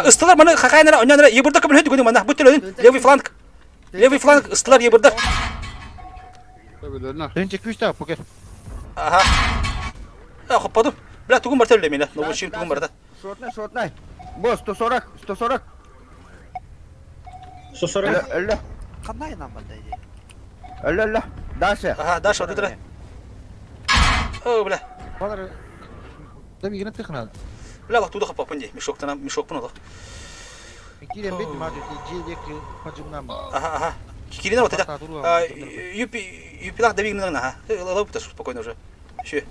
Speaker 1: Ыстылар маны хакайнара, онянара, ебурда көмлөнөр дүгөнү мана, бүт төлөнүн, левый фланг. Левый фланг ыстылар ебурда.
Speaker 5: Ренче күстә покер.
Speaker 1: Ага. А, хоппадым. Бля, тугум бар төлле мене. Ну, общем, тугум бар да.
Speaker 15: Шотнай, шотнай. Бо, 140, 140.
Speaker 9: 140.
Speaker 15: Өллө.
Speaker 16: Кандай нам бандай?
Speaker 15: Өллө, өллө. Дальше.
Speaker 1: Ага, дальше вот это. О, бля.
Speaker 5: Балар. Да бигрен тыхна.
Speaker 1: Бля, лах туда хоппа панди. Мешок то нам, мешок пунала.
Speaker 5: Кирен бет ма же же пажымнам.
Speaker 1: Ага, ага. Кирина вот это. Юпи, юпилах добигнен ага. Лапы спокойно уже. Еще.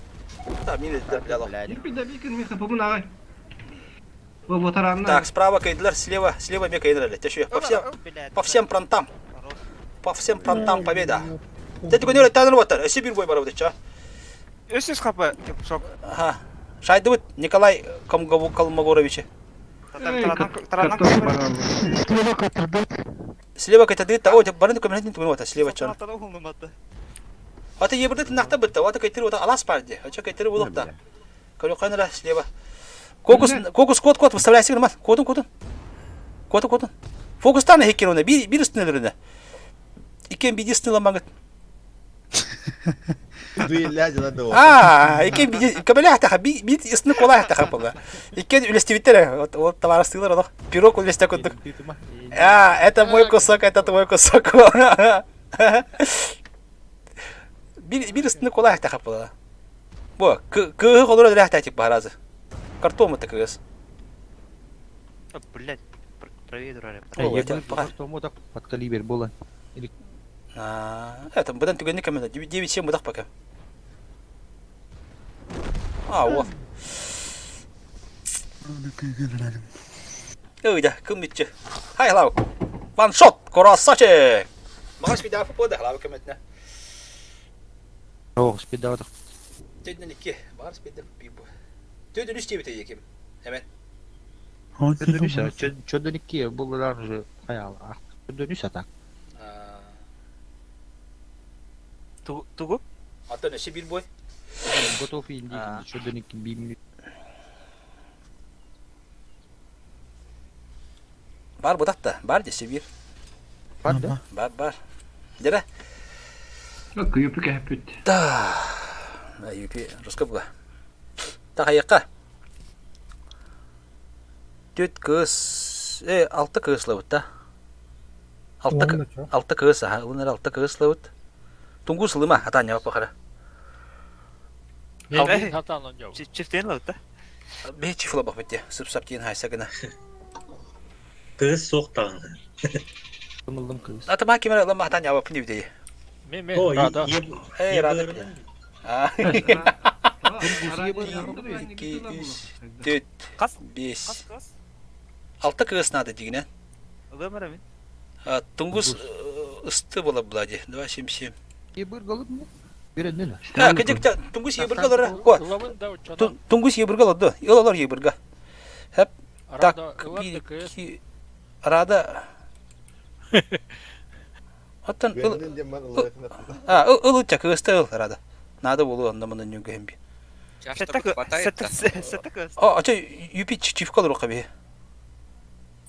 Speaker 1: Да, мили, да, бля, лах.
Speaker 12: Юпи добигнен меха побун агай.
Speaker 1: Так, справа Кейдлер, слева, слева Мека Кейдлер. По всем, по всем фронтам. По всем фронтам победа. Ты такой не таныр вот, Сибирь бой барып ча.
Speaker 16: Өсөс хапа, шок.
Speaker 1: Ага. Шайдыбыт Николай Колмогорович. Слева кайтады, та о, барын көмөнтүн түгүн ота, слева чон. Ата ебирде тынакта битте, ата кайтыр ота алас барды. Ача кайтыр булып та. Көрөкөнөр слева. Кокус, кокус код код выставляйся гырман. Кодун кодун. Кодун кодун. Фокустан хекер оны, бир бир үстүнөлөрүнө. Икен биди үстүнө А, икен биди кабелях би би үстүнө колай таха була. Икен үлестибиттер, вот вот товарыстылар олох. Пирог үлесте кодук. А, это мой кусок, это твой кусок. Бир бир үстүнө колай таха була. Бу, кы колор эле тип баразы. Картон это кыз.
Speaker 16: Блять, правее дурали.
Speaker 5: Под калибр было.
Speaker 1: Или... А, это быдан түгенни кемеде 9-7 быдак пока. А, вот. Ой, да, кым митче. Хай, лау. Ван шот, красавчик. Мага спида фупода, лау кеметне.
Speaker 5: О, спида вот.
Speaker 1: Төднен 2, бар спида пибу. Төдөн 3 дебит екем. Hemen.
Speaker 5: Чөдөн чөдөн 2 булар уже хаял. Чөдөн 3 атак.
Speaker 16: Тугу?
Speaker 1: Атын эши бир бой.
Speaker 5: Готов инди чөдөн 2 бир.
Speaker 1: Бар будакта, бар десе бир.
Speaker 5: Бар да?
Speaker 1: Бар, бар. Дере?
Speaker 12: Юпи кәһәппит.
Speaker 1: Да. Юпи руска була. Тахаяка. Төт кыз, э, алты кыз лабыт да. Алты, алты кыз, аха, улар алты кыз лабыт. Тунгус лыма, ата не пахара.
Speaker 16: Чифтен лабыт да?
Speaker 1: Бе чифла бах битте, сып-сап тиен хайса гына.
Speaker 9: Кыз соқтаған.
Speaker 5: Кымылдым кыз.
Speaker 1: Ата ма кемер лама ата не бах битте.
Speaker 11: Ме ме, рада.
Speaker 1: Эй, рада. А. 2, 3, 4, 5. Алты кыз надо дигенен. Тунгус ысты бола булади. 2, 7, 7.
Speaker 5: Ебір голып не? Берен
Speaker 1: А, кедек тунгус ебірге олар. Тунгус ебірге олар. Ил олар ебірге. Хеп. Так, Рада. Оттан А, ыл ыл кысты ыл рада. Надо было онда мына нүгө хемби. О, ача юпи чифка лор каби.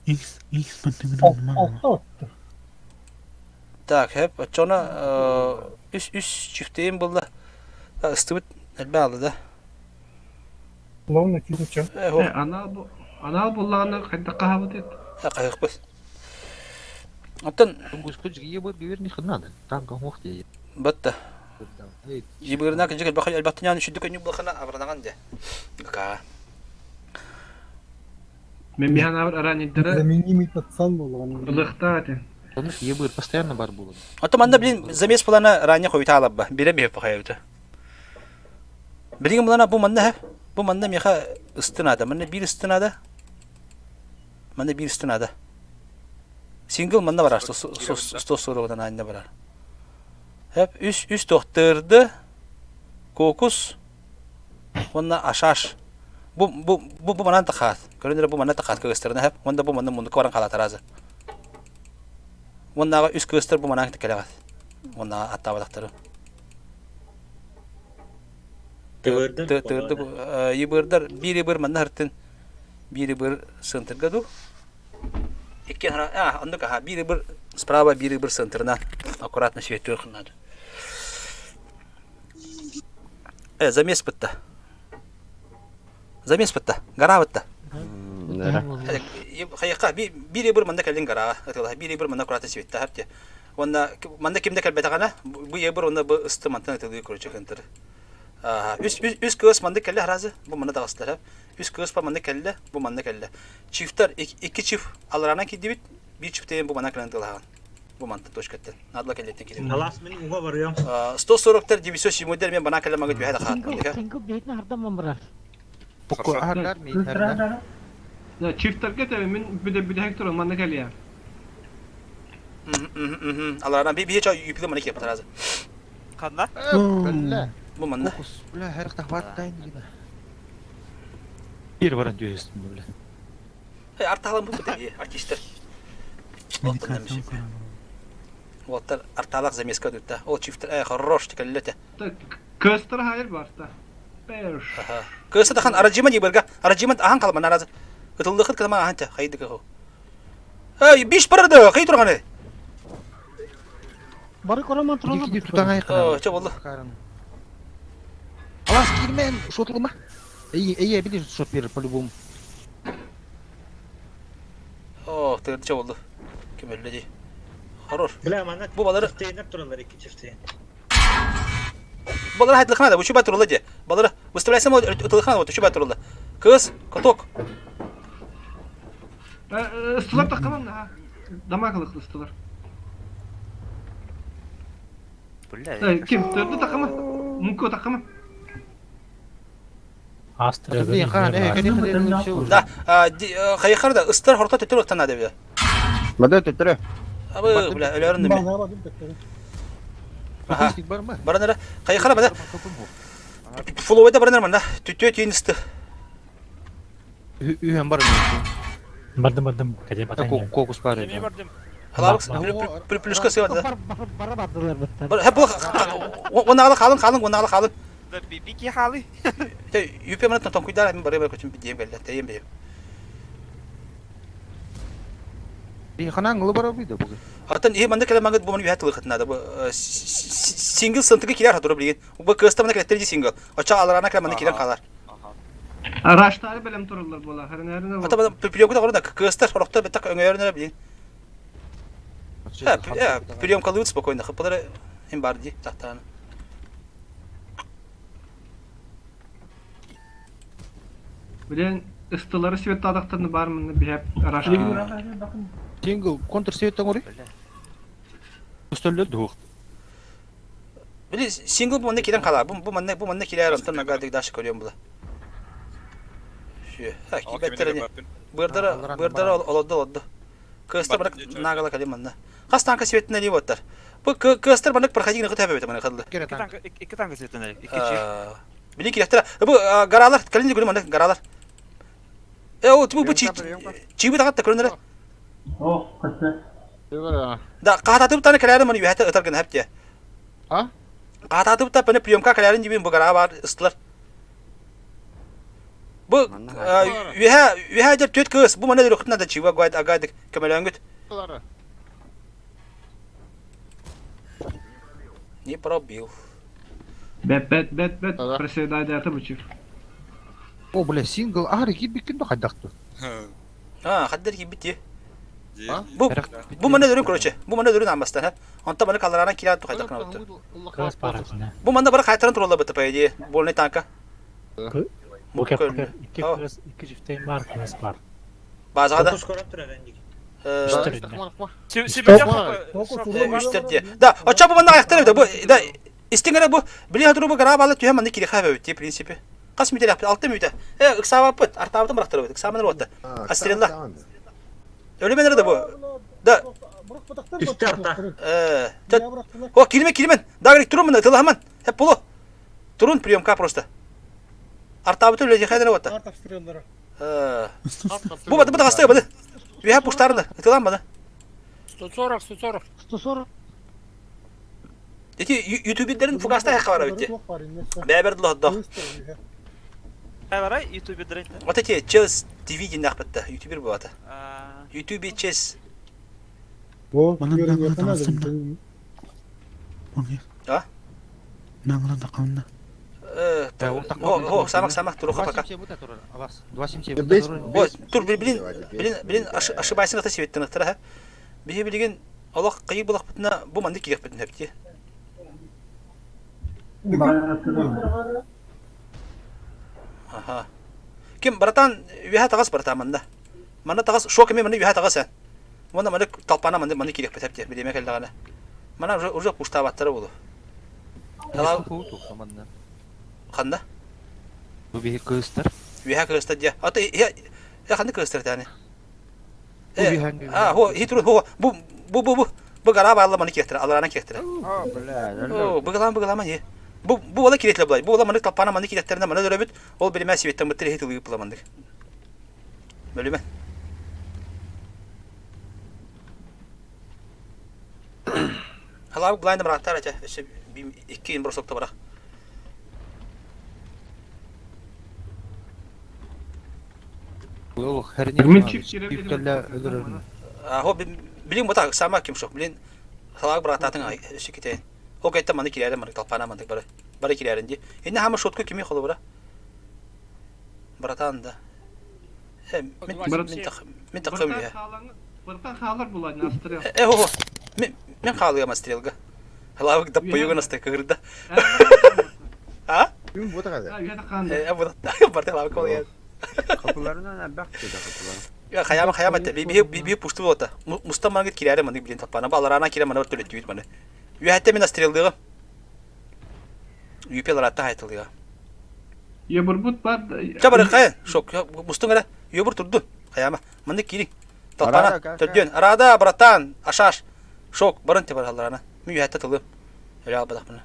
Speaker 6: X, X
Speaker 1: Так, хеп, ачона үс үс чифтейм булды. Ыстыбыт элбе да.
Speaker 6: Ловно кизуча.
Speaker 12: Анал бу анал булланы кайда кахабыт.
Speaker 1: Кайык быз. Оттон
Speaker 5: Тунгуска жиги бир не ханнады. Танка хух дии.
Speaker 1: Батта. Ибырына кыжык элбэх элбэхтинян үчүдүк өнүк булхана абранаган де. Га.
Speaker 12: Мен бихан абыр араниддара
Speaker 6: Заменимый пацан был.
Speaker 12: ылыхта ате.
Speaker 5: Оны ебыр постоянно бар булды.
Speaker 1: Ото манна блин замес плана ранее хойта алабба. Бире бе пахайбыта. Билигин булана бу манна хэ. Бу манна меха ыстынада. Манна бир ыстынада. Манна бир ыстынада. Сингл манна барар 140 дан айында барар. Хеп үс үс тохтырды. Кокус. Онна ашаш. Бу бу бу бу манан тахат. Көрүнөр бу манна тахат кыгыстырына хеп. Онда бу манна мунду баран халат аразы. Оннага үс кыгыстыр бу манан келегат. Онна аттабадактары.
Speaker 9: Тыгырды.
Speaker 1: Тыгырды ибырдар бир ибыр манна хартын бир ибыр центрга ду. Икки а, оннук аха бир ибыр справа бир ибыр центрына аккуратно светур надо. Э, замес бытта. Замес бытта. Гора бытта. Хайыка бир ибыр манна кэлин гора. Бир ибыр манна аккуратно светта хапте. Онна манна кимде кэлбетагана бу ибыр онна бу ысты мантан тылы короче хентер. Үс үс кыз манна кэлле харазы бу манна тагыстылар. Үс кыз па манна кэлле бу манна кэлле. Чифтер икки чиф аларана кидибит бир чифтен бу манна кэлен тылаган. Бу манта точкаттан. Надла кэллеттен кидибит.
Speaker 9: Алас мен уга барыям.
Speaker 1: 140 907 дер мен бана кэлле магыт бэхэ хат.
Speaker 14: Сингл бейтин хардам барар.
Speaker 5: Букку ахардар ми хардар.
Speaker 12: Да, чифтерге те мен биде биде хектор манна келия.
Speaker 1: Аларана би би ча юпиле мана кеп таразы.
Speaker 16: Ханна?
Speaker 5: Бля.
Speaker 1: Бу манна.
Speaker 5: Кокус, бля, her тахват тайн гина.
Speaker 13: Бир баран дүйестин бля.
Speaker 1: Э, арталан бу бу артисттер. Оттар арталак замеска дүтта. Ол чифтер, э, хорош текеллете.
Speaker 12: Көстер хайыр барта. Беш.
Speaker 1: Көстер тахан араджима диберга. Араджима ахан калман аразы. Ытылдыкыт кылма ахан та хайдык хо. Эй, биш барды, хай турганы.
Speaker 14: Бары кораман туралы.
Speaker 5: Тутаңай
Speaker 1: О, чо болду.
Speaker 5: Алас кирмен, шотлыма. Эй, эй, билир шот берер по-любому.
Speaker 1: О, тырды чо болду. Ким өлле ди. Хорош.
Speaker 9: Бля, мана
Speaker 1: Бу балары
Speaker 9: чифтейнер туралар икки чифтейн.
Speaker 1: Балары хайдлыхна да, учуба турулы ди. Балары выставляйсам ытылыхна вот учуба турулы. Кыз, каток.
Speaker 12: Ыстылар таққамам да. Дамакылык ыстылар.
Speaker 16: Бля.
Speaker 12: Ким? Төрдү таққама. Муко таққама.
Speaker 1: Да, хайхар да ыстар хорта төтөр ыктана деп.
Speaker 15: Мада төтөрө.
Speaker 1: Абы, бля, өлөрүн неме. Баранара, хайхара бада. Фуловайда баранар манда. Төтө түйін ысты.
Speaker 5: Үйен бар
Speaker 13: Бардым бардым. Кәде батан.
Speaker 5: Кокус бар.
Speaker 1: Халабык плюшка сыйбады да.
Speaker 14: Бара бардылар бытта.
Speaker 1: Хә бу онагы халың халың онагы халың.
Speaker 16: Бики халы.
Speaker 1: Те юпе мана тон куйдар мен барып көчүм дием белде. Тейем бейм.
Speaker 5: Ханан ылы бар бит бу.
Speaker 1: Атын и манда келе мангыт бу маны бәт лыхытна да бу сингл сынтыгы килер хатыры билген. Бу кыста мана келе сингл. Ача аларана келе мана килер калар.
Speaker 12: Араштары белем туралар бола. Харнарына.
Speaker 1: Ата бада приемка да горда кыстар хорокта бит так өңөрүнө билген. Приемка лут спокойно. Хыпалары им барди тактан.
Speaker 12: Билен ыстылары свет тадактарны бар мында бихеп араштары.
Speaker 5: Сингл контр светтен ори.
Speaker 13: Үстөллөр дух.
Speaker 1: Били сингл бу манна килен калар. Бу бу манна бу манна килер антан нагадык даш көрөм була. Шү. Ха, кибеттерини. Бырдара бырдара олодду олодду. Кыстар барак нагала калим манна. Хас танка светіне не боттар. Бу кыстар барак проходить на хөтәбе бит мана кылды.
Speaker 16: Икки танка светіне. Икки чиф.
Speaker 1: Били килектер. Бу гаралар калин көрөм мана гаралар. Э, о, бу бу чи чиби тагат көрөнөр.
Speaker 6: О, кытты.
Speaker 1: Да, кататып таны каляры маны юхата ытаргын хапте.
Speaker 3: А?
Speaker 1: Кататып та пане приемка калярын жибин бу гара бар ыстылар. Бу юха юха жер төт кыз бу мана дөрөк да чиба гайд агайдык көмөлөнгүт. Не пробил.
Speaker 12: Бет бет бет бет преседайда аты бу чиф.
Speaker 5: О, бля, сингл ахары кирбиккин да хайдакты.
Speaker 1: А, хаддер кибит. Бу бу маны өрүн короче. Бу маны өрүн аммастан ha. Онто маны калларанан киирэн тухайдах кына
Speaker 13: Кыыс баар
Speaker 1: Бу манна бары хайтаран тураллар быта по идее. Больный танка.
Speaker 13: Бу кэппэ икки кыыс, икки чифтейн бар, кыыс бар.
Speaker 1: Базаға да.
Speaker 9: Фокус көрөн турар эндик.
Speaker 1: Үстер дие. Да, оча бу манна аяқтар бу да истиңере бу били хатыру бу гара балы түһә манны кире хабы бит, в принципе. Қас мүтә ләппит, алты мүтә. Э, ыксабаппыт, артабытын бырақтырып бит, ыксамын отты. Астрелла. Өлемен да бу. Да.
Speaker 9: Үстер арта.
Speaker 1: Э, О, килме, килмен. Да, говорит, турун мына, тылахман. Хеп полу. Турун приемка просто. Артабыты үле жехайдыр отты. Э. Бу бады, бу да хастай бады. Веха пуштарны, тылам бады.
Speaker 11: 140, 140.
Speaker 14: 140.
Speaker 1: Эти ютубердерин фугаста хакка бара битти. Бәбер дылы
Speaker 16: Барай ютубердер.
Speaker 1: Вот эти Челс ТВ дин ахпатта, ютубер болады. Ютубе Чес. А? Э, о, самак самак туруха пока. Ой, тур блин, блин, блин, ошибайсың ата себеттен аттара, ха. Биһи билигин олох кыйы булах бутна бу манды кирек битин хепти. Аха. Ким братан, виха тагас братан манда. Манда тагас шок эме манда виха тагас сен. Манда манда талпана манда манда кирек бит хепти. Билеме келдагана. Мана уже уже пуштабаттары болу. Ханда?
Speaker 5: Бу биһи кыыстар.
Speaker 1: Виха кырыстар дия. Ата я я ханды кырыстар тани. А, хо, хитру хо, бу бу бу бу бу гара балла маны киректер, аларана киректер.
Speaker 15: О, бля.
Speaker 1: О, быгалан быгалама не. Бу бу ола киретле булай. Бу ола маны талпана маны киректерне маны дөрөбүт. Ол билеме себеттен быттыр хит улыып буламандык. Бөлүмө. Халаб блайны браттар ача. Өсө икки ин бросокта бара.
Speaker 5: Ол
Speaker 12: Мен чип керек
Speaker 5: өлөрөр.
Speaker 1: Хо билин бута сама ким шок. Билин халаб браттатын ай өсө ките. О кайтта маны кирәре маны талпана маны бары. Бары кирәрин ди. Инне хама шотку кими холу бара. Братан да. Э, мен мен тах мен тахым я.
Speaker 12: Быртан халар булай настрел.
Speaker 1: Э, хо. Мен мен халыга стрелга. Халаб да пойган аста кырда. А?
Speaker 7: Ким бу тагады?
Speaker 1: Э, бу барты халаб кол я.
Speaker 15: Kapılarından бак dedi kapıları.
Speaker 1: Я хаяма хаяма те би би би пушту бота. Муста мангит кирәре маны билин тапана. Баларана кире маны бер төлөттү маны. Үһәттә мен стрелдыгы. Юпелар атта хайтылыга.
Speaker 12: Ебурбут бар.
Speaker 1: Чабары кай шок мустун гара юбур турду. Хаяма маны кири. Талпана төрдөн арада братан ашаш шок барын те бар аларана. Ми үһәттә тылы. Öyle albadak bunu.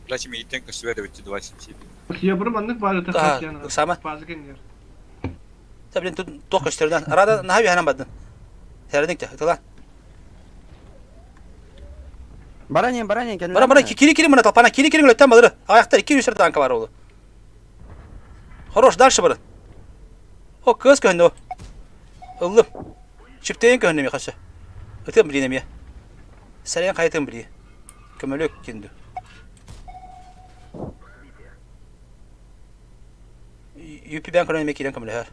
Speaker 2: Блять, миитен көсүбэ да битти 277.
Speaker 12: Ебур маннык бар өтө
Speaker 1: Да, сама.
Speaker 12: Базы кенгер.
Speaker 1: Та блин тут тоқ көстерден. Арада наһа үһәнен бадын. Сәрдик те, тыла.
Speaker 15: Баранин, баранин, kendine.
Speaker 1: Бара бара кири кири мына талпана кири кири өттен балыры. Аяқтар 200 танка бар олы. Хорош, дальше бары. О, кыз көнді о. Ыллым. Чиптейін көнді ме қашы. Өтем білейін ме. Сәрен қайтым білей. Көмөлөк кенді. Юпи бән көрін ме кирен көмөлө хәр.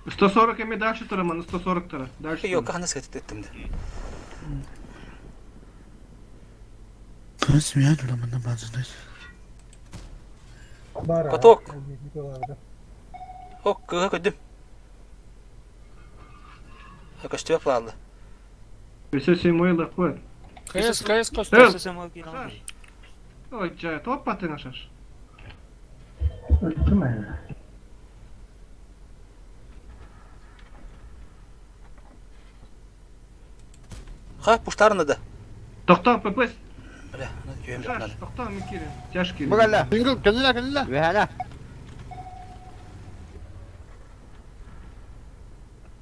Speaker 12: 140 эме дальше тура ман 140 тура. Дальше.
Speaker 1: Yok, қанда сәтіп еттімді. Каток. О, кыға көдім. Көстүбек булалды.
Speaker 12: Өсө сен лак бар.
Speaker 11: КС, КС,
Speaker 12: Э,
Speaker 11: КС.
Speaker 12: Ой, жай, топ батын ашаш.
Speaker 1: Ха, пуштарны да.
Speaker 12: Токто, ПП.
Speaker 1: Бля, жүйем жоқ
Speaker 12: Шаш,
Speaker 1: надо.
Speaker 12: токто мен кире. Тяж кире.
Speaker 15: Бугalla.
Speaker 3: Сингл, kendine kendine.
Speaker 15: Вehana.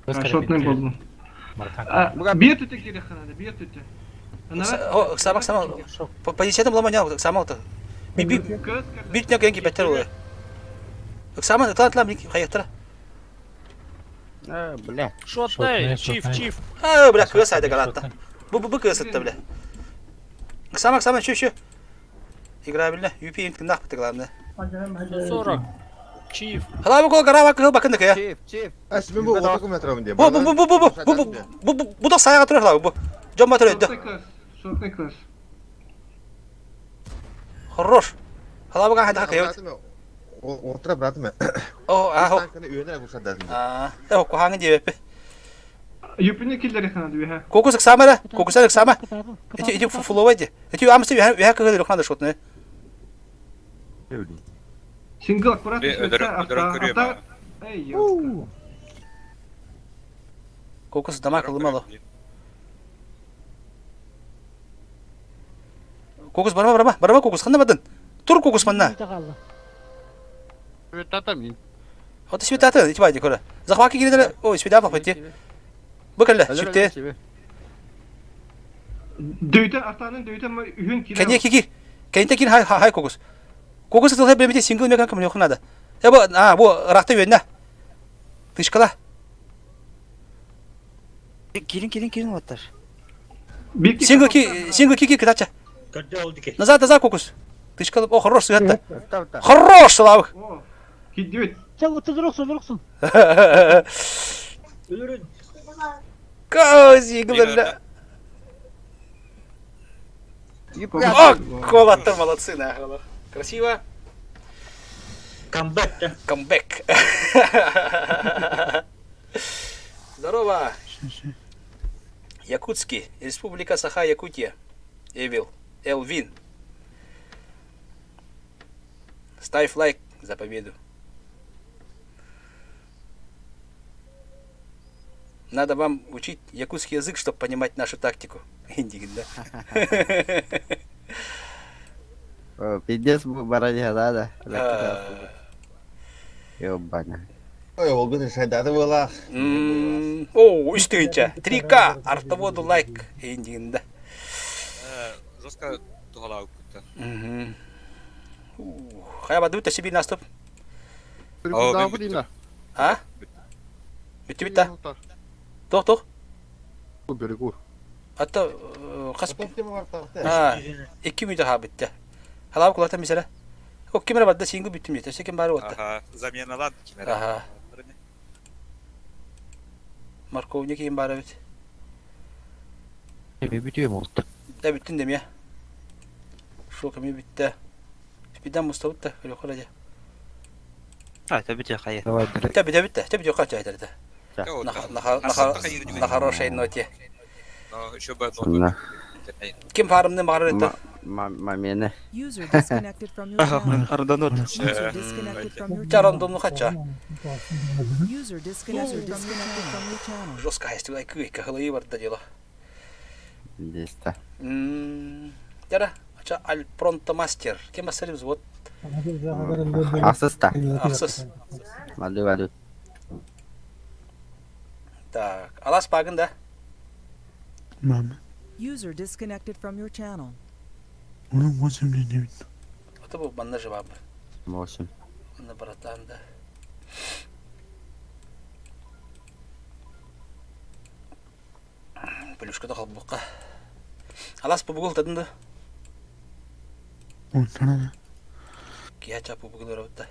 Speaker 12: Шотный болду. Бир түтө кире ханада, бир түтө.
Speaker 1: О, самак самак. По десятым ломаня, самак то. Би би бир тнек енки беттер олы. Самак тла тла мик хаяттара.
Speaker 15: Э, бля.
Speaker 11: Шотный, чиф, чиф.
Speaker 1: А, бля, кыз айда галатта. Бу бу бу кыз сытты, бля. Самак самак şu şu. Игра биле, UP интин нах бит главное.
Speaker 11: 140. Чиф.
Speaker 1: Халабы кол гарава кыл бакын кая.
Speaker 15: Чиф, чиф.
Speaker 7: Ас мен бу отаку метровым де.
Speaker 1: Бу бу бу бу бу бу бу бу бу да саяга турар халабы бу. Жон батыр өйдө.
Speaker 12: Шотный класс.
Speaker 1: Хорош. Халабы га хада кая.
Speaker 7: Ортра братым.
Speaker 1: О, а хо.
Speaker 7: Үйөне курсат
Speaker 1: А, э кухаңы дебеппи.
Speaker 12: Юпине киллери хана дүйе.
Speaker 1: Кокус ыксама да, кокус ыксама. Эти эти фуловай де. Эти амсы үһә үһә кыгы лохнада шотны.
Speaker 12: Сингл аккуратно.
Speaker 2: Өдөрөн
Speaker 12: Эй,
Speaker 1: Кокус дама кылмалы. Кокус барма барма, барма кокус ханна бадын. Тур кокус манна.
Speaker 3: Светата мин.
Speaker 1: Вот светата, эти байды көрө. Захваки кириделе, ой, света бак бетти. Быкалла, шипте.
Speaker 12: Дөйтен артанын дөйтен үһүн кире.
Speaker 1: Кене кикир. Кенте кир хай хай кокус. Кокус тылы бемете сингл мекан кым надо. Э бу а бу рахта үйөннө. Тышкала.
Speaker 16: Кирин кирин кирин оттар.
Speaker 1: Сингл ки сингл ки ки кытача. Назад назад кокус. Тышкалып, о хорош сыгатта. Хорош Славык.
Speaker 12: Киддүт.
Speaker 14: Сен отыз ұрықсын.
Speaker 1: Козиглар. О, колоттар молодцы, нахуй. Красиво.
Speaker 9: Камбэк, да?
Speaker 1: Камбэк. Здорово. Якутский, Республика Саха, Якутия. Эвил, Элвин. Ставь лайк за победу. Надо вам учить якутский язык, чтобы понимать нашу тактику. Индигин, да?
Speaker 15: Пиздец баранья, да, да. Ёбана.
Speaker 7: Ой, ол күн шайдады была.
Speaker 1: О, үстігінші. 3К, артоводу лайк. Индигин, да.
Speaker 2: Жестко тугалау күттә.
Speaker 1: Хая бады бітті, себе наступ. А? Бітті бітті. Тох, тох.
Speaker 3: Берегу.
Speaker 1: Ата қас... А, 2 мүйді ха бітті. Халабы кулата меселе. О, кемер барды, сенгі бүттім ете, секен бары отты.
Speaker 2: Ага, заменалан кемер.
Speaker 1: Ага. Морковник кейін бары бит.
Speaker 5: Бүтүм oldu.
Speaker 1: Да бүттін дем я. Шо кеме бітті. Спидан мұста бітті, өлі қара
Speaker 16: А, это бите хая.
Speaker 5: Давай,
Speaker 1: Бітті, бітті, бітті, бітті, қача айтарды. На хорошей ноте.
Speaker 2: Еще бы одно.
Speaker 1: Ким фарымны мағар өтті?
Speaker 15: Мамені.
Speaker 4: User disconnected from your channel.
Speaker 16: Арданот.
Speaker 4: User disconnected from your channel.
Speaker 1: Чарандомну хача.
Speaker 4: User disconnected from your channel.
Speaker 1: Жестко хайстылай күйек, кахылайы бар да дело.
Speaker 15: Здесь-то.
Speaker 1: Жара, ача аль пронто мастер. Кем басарым взвод?
Speaker 15: Ақсыз та.
Speaker 1: Ақсыз.
Speaker 15: Ваду, ваду.
Speaker 1: Так, алас багын да.
Speaker 6: Мама.
Speaker 4: User disconnected from your channel.
Speaker 6: Onun 8 ne
Speaker 1: Ата бу банна жабаб.
Speaker 15: 8.
Speaker 1: Аны братан да. Плюшка да қалбыққа. Алас пубугул тадын да.
Speaker 6: Онтана.
Speaker 1: Кия пубугул өрөбүтті.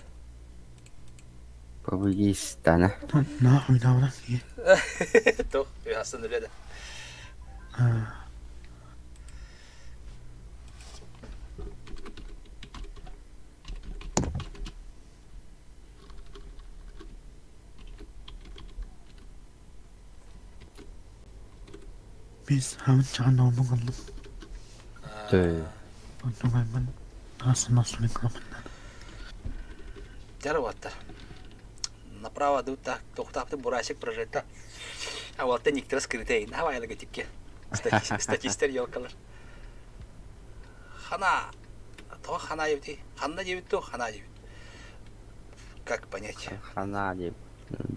Speaker 15: Побегистана.
Speaker 6: На, ойнауна.
Speaker 1: Тох, ясын үледі.
Speaker 6: Biz hemen çağın olmak aldım.
Speaker 15: Tüy.
Speaker 6: Онтон nasıl nasıl
Speaker 1: Жарабатта. Направо дута, тохтапты бурасик прожета. А вот никтер скрытый. Давай логотипке. Статистер елкалар. Хана. То хана ебти. Хана дебит то хана дебит. Как понять?
Speaker 15: Хана деп.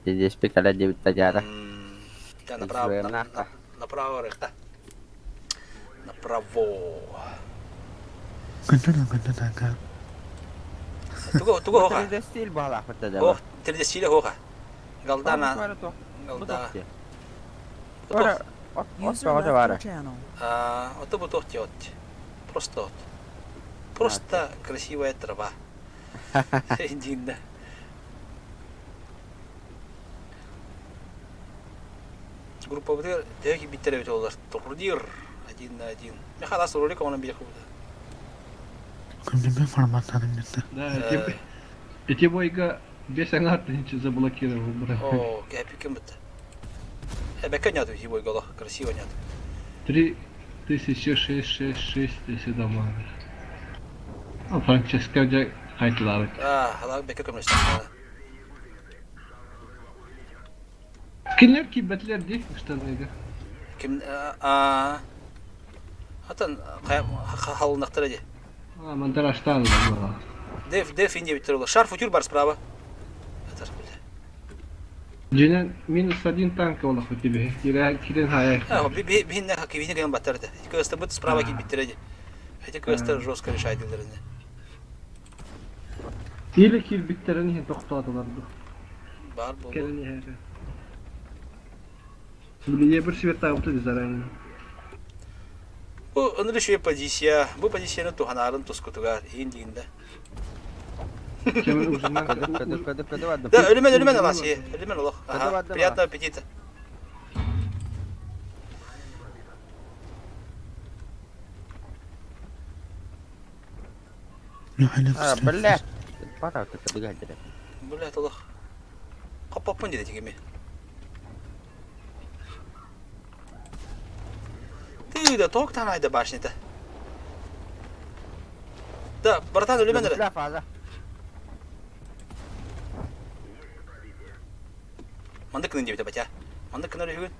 Speaker 15: Здесь пекаля дебит тажара.
Speaker 1: Да, направо. Направо рыхта. Направо. Туго туго хоха.
Speaker 15: 3D стиль бала хатта
Speaker 1: Ох, 3D стиль хоха. Галдана. Галда.
Speaker 15: Ора,
Speaker 4: User left your channel.
Speaker 1: А, вот это вот вот. Просто вот. Просто красивая трава. Динда. Группабытыгар төһө киирбиттэр эбит олар турнир один на один. Михаил ас ролик онон биир кубута.
Speaker 6: Күндүмү форматтаным битте.
Speaker 12: Да, эти, эти бойга без аңар тысячи заблокировал, брат.
Speaker 1: О, кэпикин битте. Эбекке няту хи бойга лох, красиво няту.
Speaker 12: 3666 десе дома. А Франческо дьэ хайтылаабыт.
Speaker 1: А, халак бекке көмөстөн.
Speaker 12: Кинилэр киирбэтилэр дии штаныга.
Speaker 1: Ким а Атын халынактар ди.
Speaker 12: А, мандараштан буолла.
Speaker 1: Деф деф инде биттер ола. Шар футюр бар справа. Атар бля.
Speaker 12: Дьинэн минус один танк олох тебе. Кирен кирен хая.
Speaker 1: А, би би бинне кибине ген баттар да. Көстө бут справа ки биттер ди. Эти көстөр жестко решает дилерини.
Speaker 12: Или кирбиттерин иһин тохтоотулар ду.
Speaker 1: Бар болду.
Speaker 12: Кэлин иһэрэ. Били бір свет таабыта заранее.
Speaker 1: Бу ыныры шуе позиция. Бу позицияны туханарын тускутугар иин дигинде. Да, өлүмэн өлүмэн аласи. Өлүмэн олох. Ага. Приятного аппетита.
Speaker 15: Бля, пора ты
Speaker 1: Бля, толох. Капаппын диде тигеми. Ты да ток танайда башня-то. Да, братан, өлүмэн эрэ.
Speaker 15: фаза.
Speaker 1: Манды кынын диэбитэ батя. Манды кынар үһүгүн.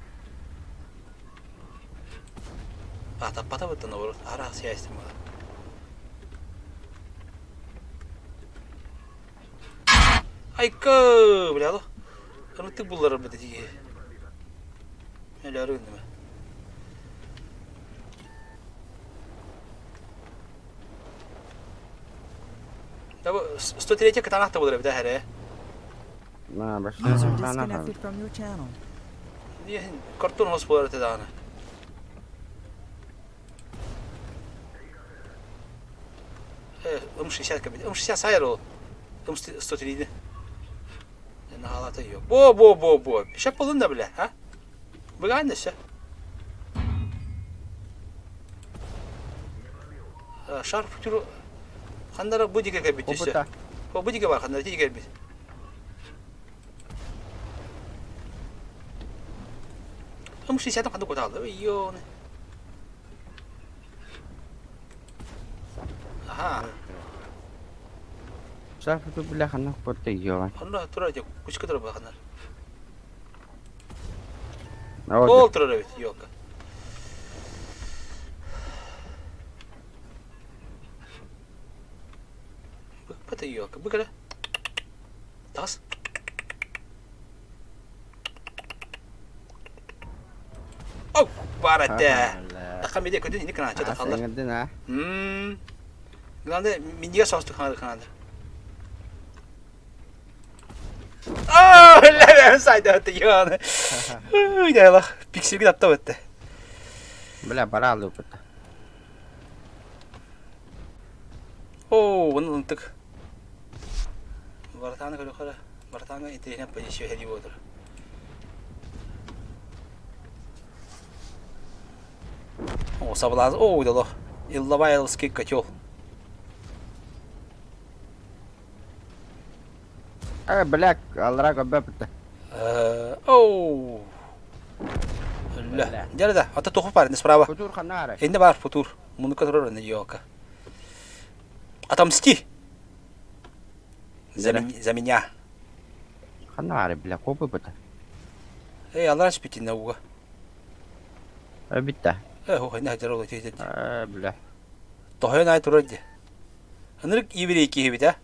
Speaker 1: А, таппата быттан наоборот. Ара связь мала. Айка, бля, алло. Ырытык буллар быты тиги. Эле арыгын деме. Да бу 103 кытаанах да булар эбит ээ.
Speaker 15: На, баш.
Speaker 4: User disconnected from your channel.
Speaker 1: Картон хос буолар этэ даҕаны. М60 кэбит. М60 сайар ол. М103-ни. Наһаалата yok. Бо бо бо бо. Шеп болун да бile, ha? Быгаан да Шар футюр хандара бу диге кэлбит түсө. Бу диге бар хандара диге кэлбит. М60 ханды кутаалды. Йоны. Аха.
Speaker 15: Шар футюр бля ханна кутта йоан.
Speaker 1: Ханна тура же кучка тура баханар. Ол турар эбит, ёлка. Быта ёлка, быкара. Тас. Оу, бар этэ. Тақа меде көдүн ини кына чата халлар.
Speaker 15: Сеңердин а.
Speaker 1: Мм. Главное, миндиге соосту ханады ханады. Оо, ләбәм сайда өтті, ёны. Үй, дайлах, пикселге таптап өтті.
Speaker 15: Бля, бара алды быта.
Speaker 1: Оо, оны ынтык. Бартаны көрі қара. Бартаны интересно позиция хәди болдыр. О, саблаз. О, дало. Иллабайловский котел.
Speaker 15: Э, бля, алра көбө быта.
Speaker 1: Оу. Ля. Дәрі да, ата тоқы бар, справа.
Speaker 15: Футур ханна ара.
Speaker 1: Енді бар футур. Муныка турар енді ёлка. Отомсти. За, за меня.
Speaker 15: Ханна ара, бля, копы быта.
Speaker 1: Эй, алар спитин науга.
Speaker 15: Э, битта.
Speaker 1: Э, хо, не хажар ол тейт.
Speaker 15: Э, бля.
Speaker 1: Тохой най турар ди. Ынырык еврей киһи а?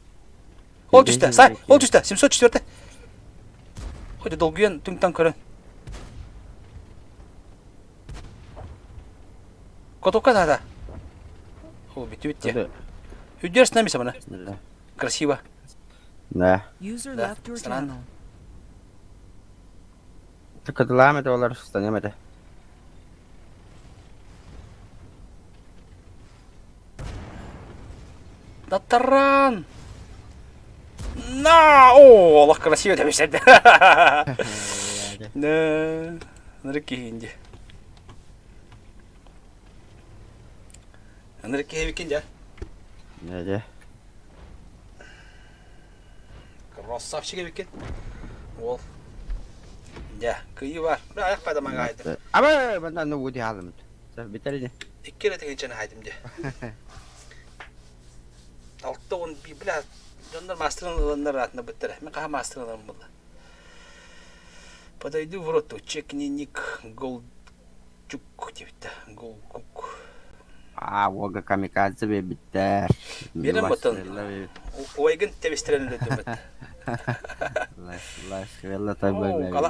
Speaker 1: Ол түстэ, сай, ол түстэ, 704. Ой, долгуян түңтан көрөн. Котокка да да. О, битти битти. Үдер с нами самана. Красиво.
Speaker 15: Да.
Speaker 4: User
Speaker 1: Да,
Speaker 4: left your
Speaker 1: странно.
Speaker 4: channel.
Speaker 15: Тыкыдылаам это олар станем это.
Speaker 1: Да таран! На! О, Аллах красиво деп Да. Ынырык киһигин дии. Ынырык киһи эбиккин дьэ.
Speaker 15: Дьэ.
Speaker 1: Красавчик эбиккин. Уол. Дьэ, кыйыы бар. Бля, аяқ пайда маңа хайдым.
Speaker 15: Абы, манна ну ути хаалымыт. Битэр ини.
Speaker 1: Икки эрэ тыһыынчаны хайдым дьэ. 61, бля, дьоннор маастарын ыланнар аатына быттара. Мен хаһа маастарын ыларым буолла. Подойду в роту, чекни ник Голчук диэбиттэ. Голгук.
Speaker 15: Аа, уога камикадзе биэрбиттэр.
Speaker 1: Биэрэн ботон. Уайгын тэбистэрэн өлөрдүммүт.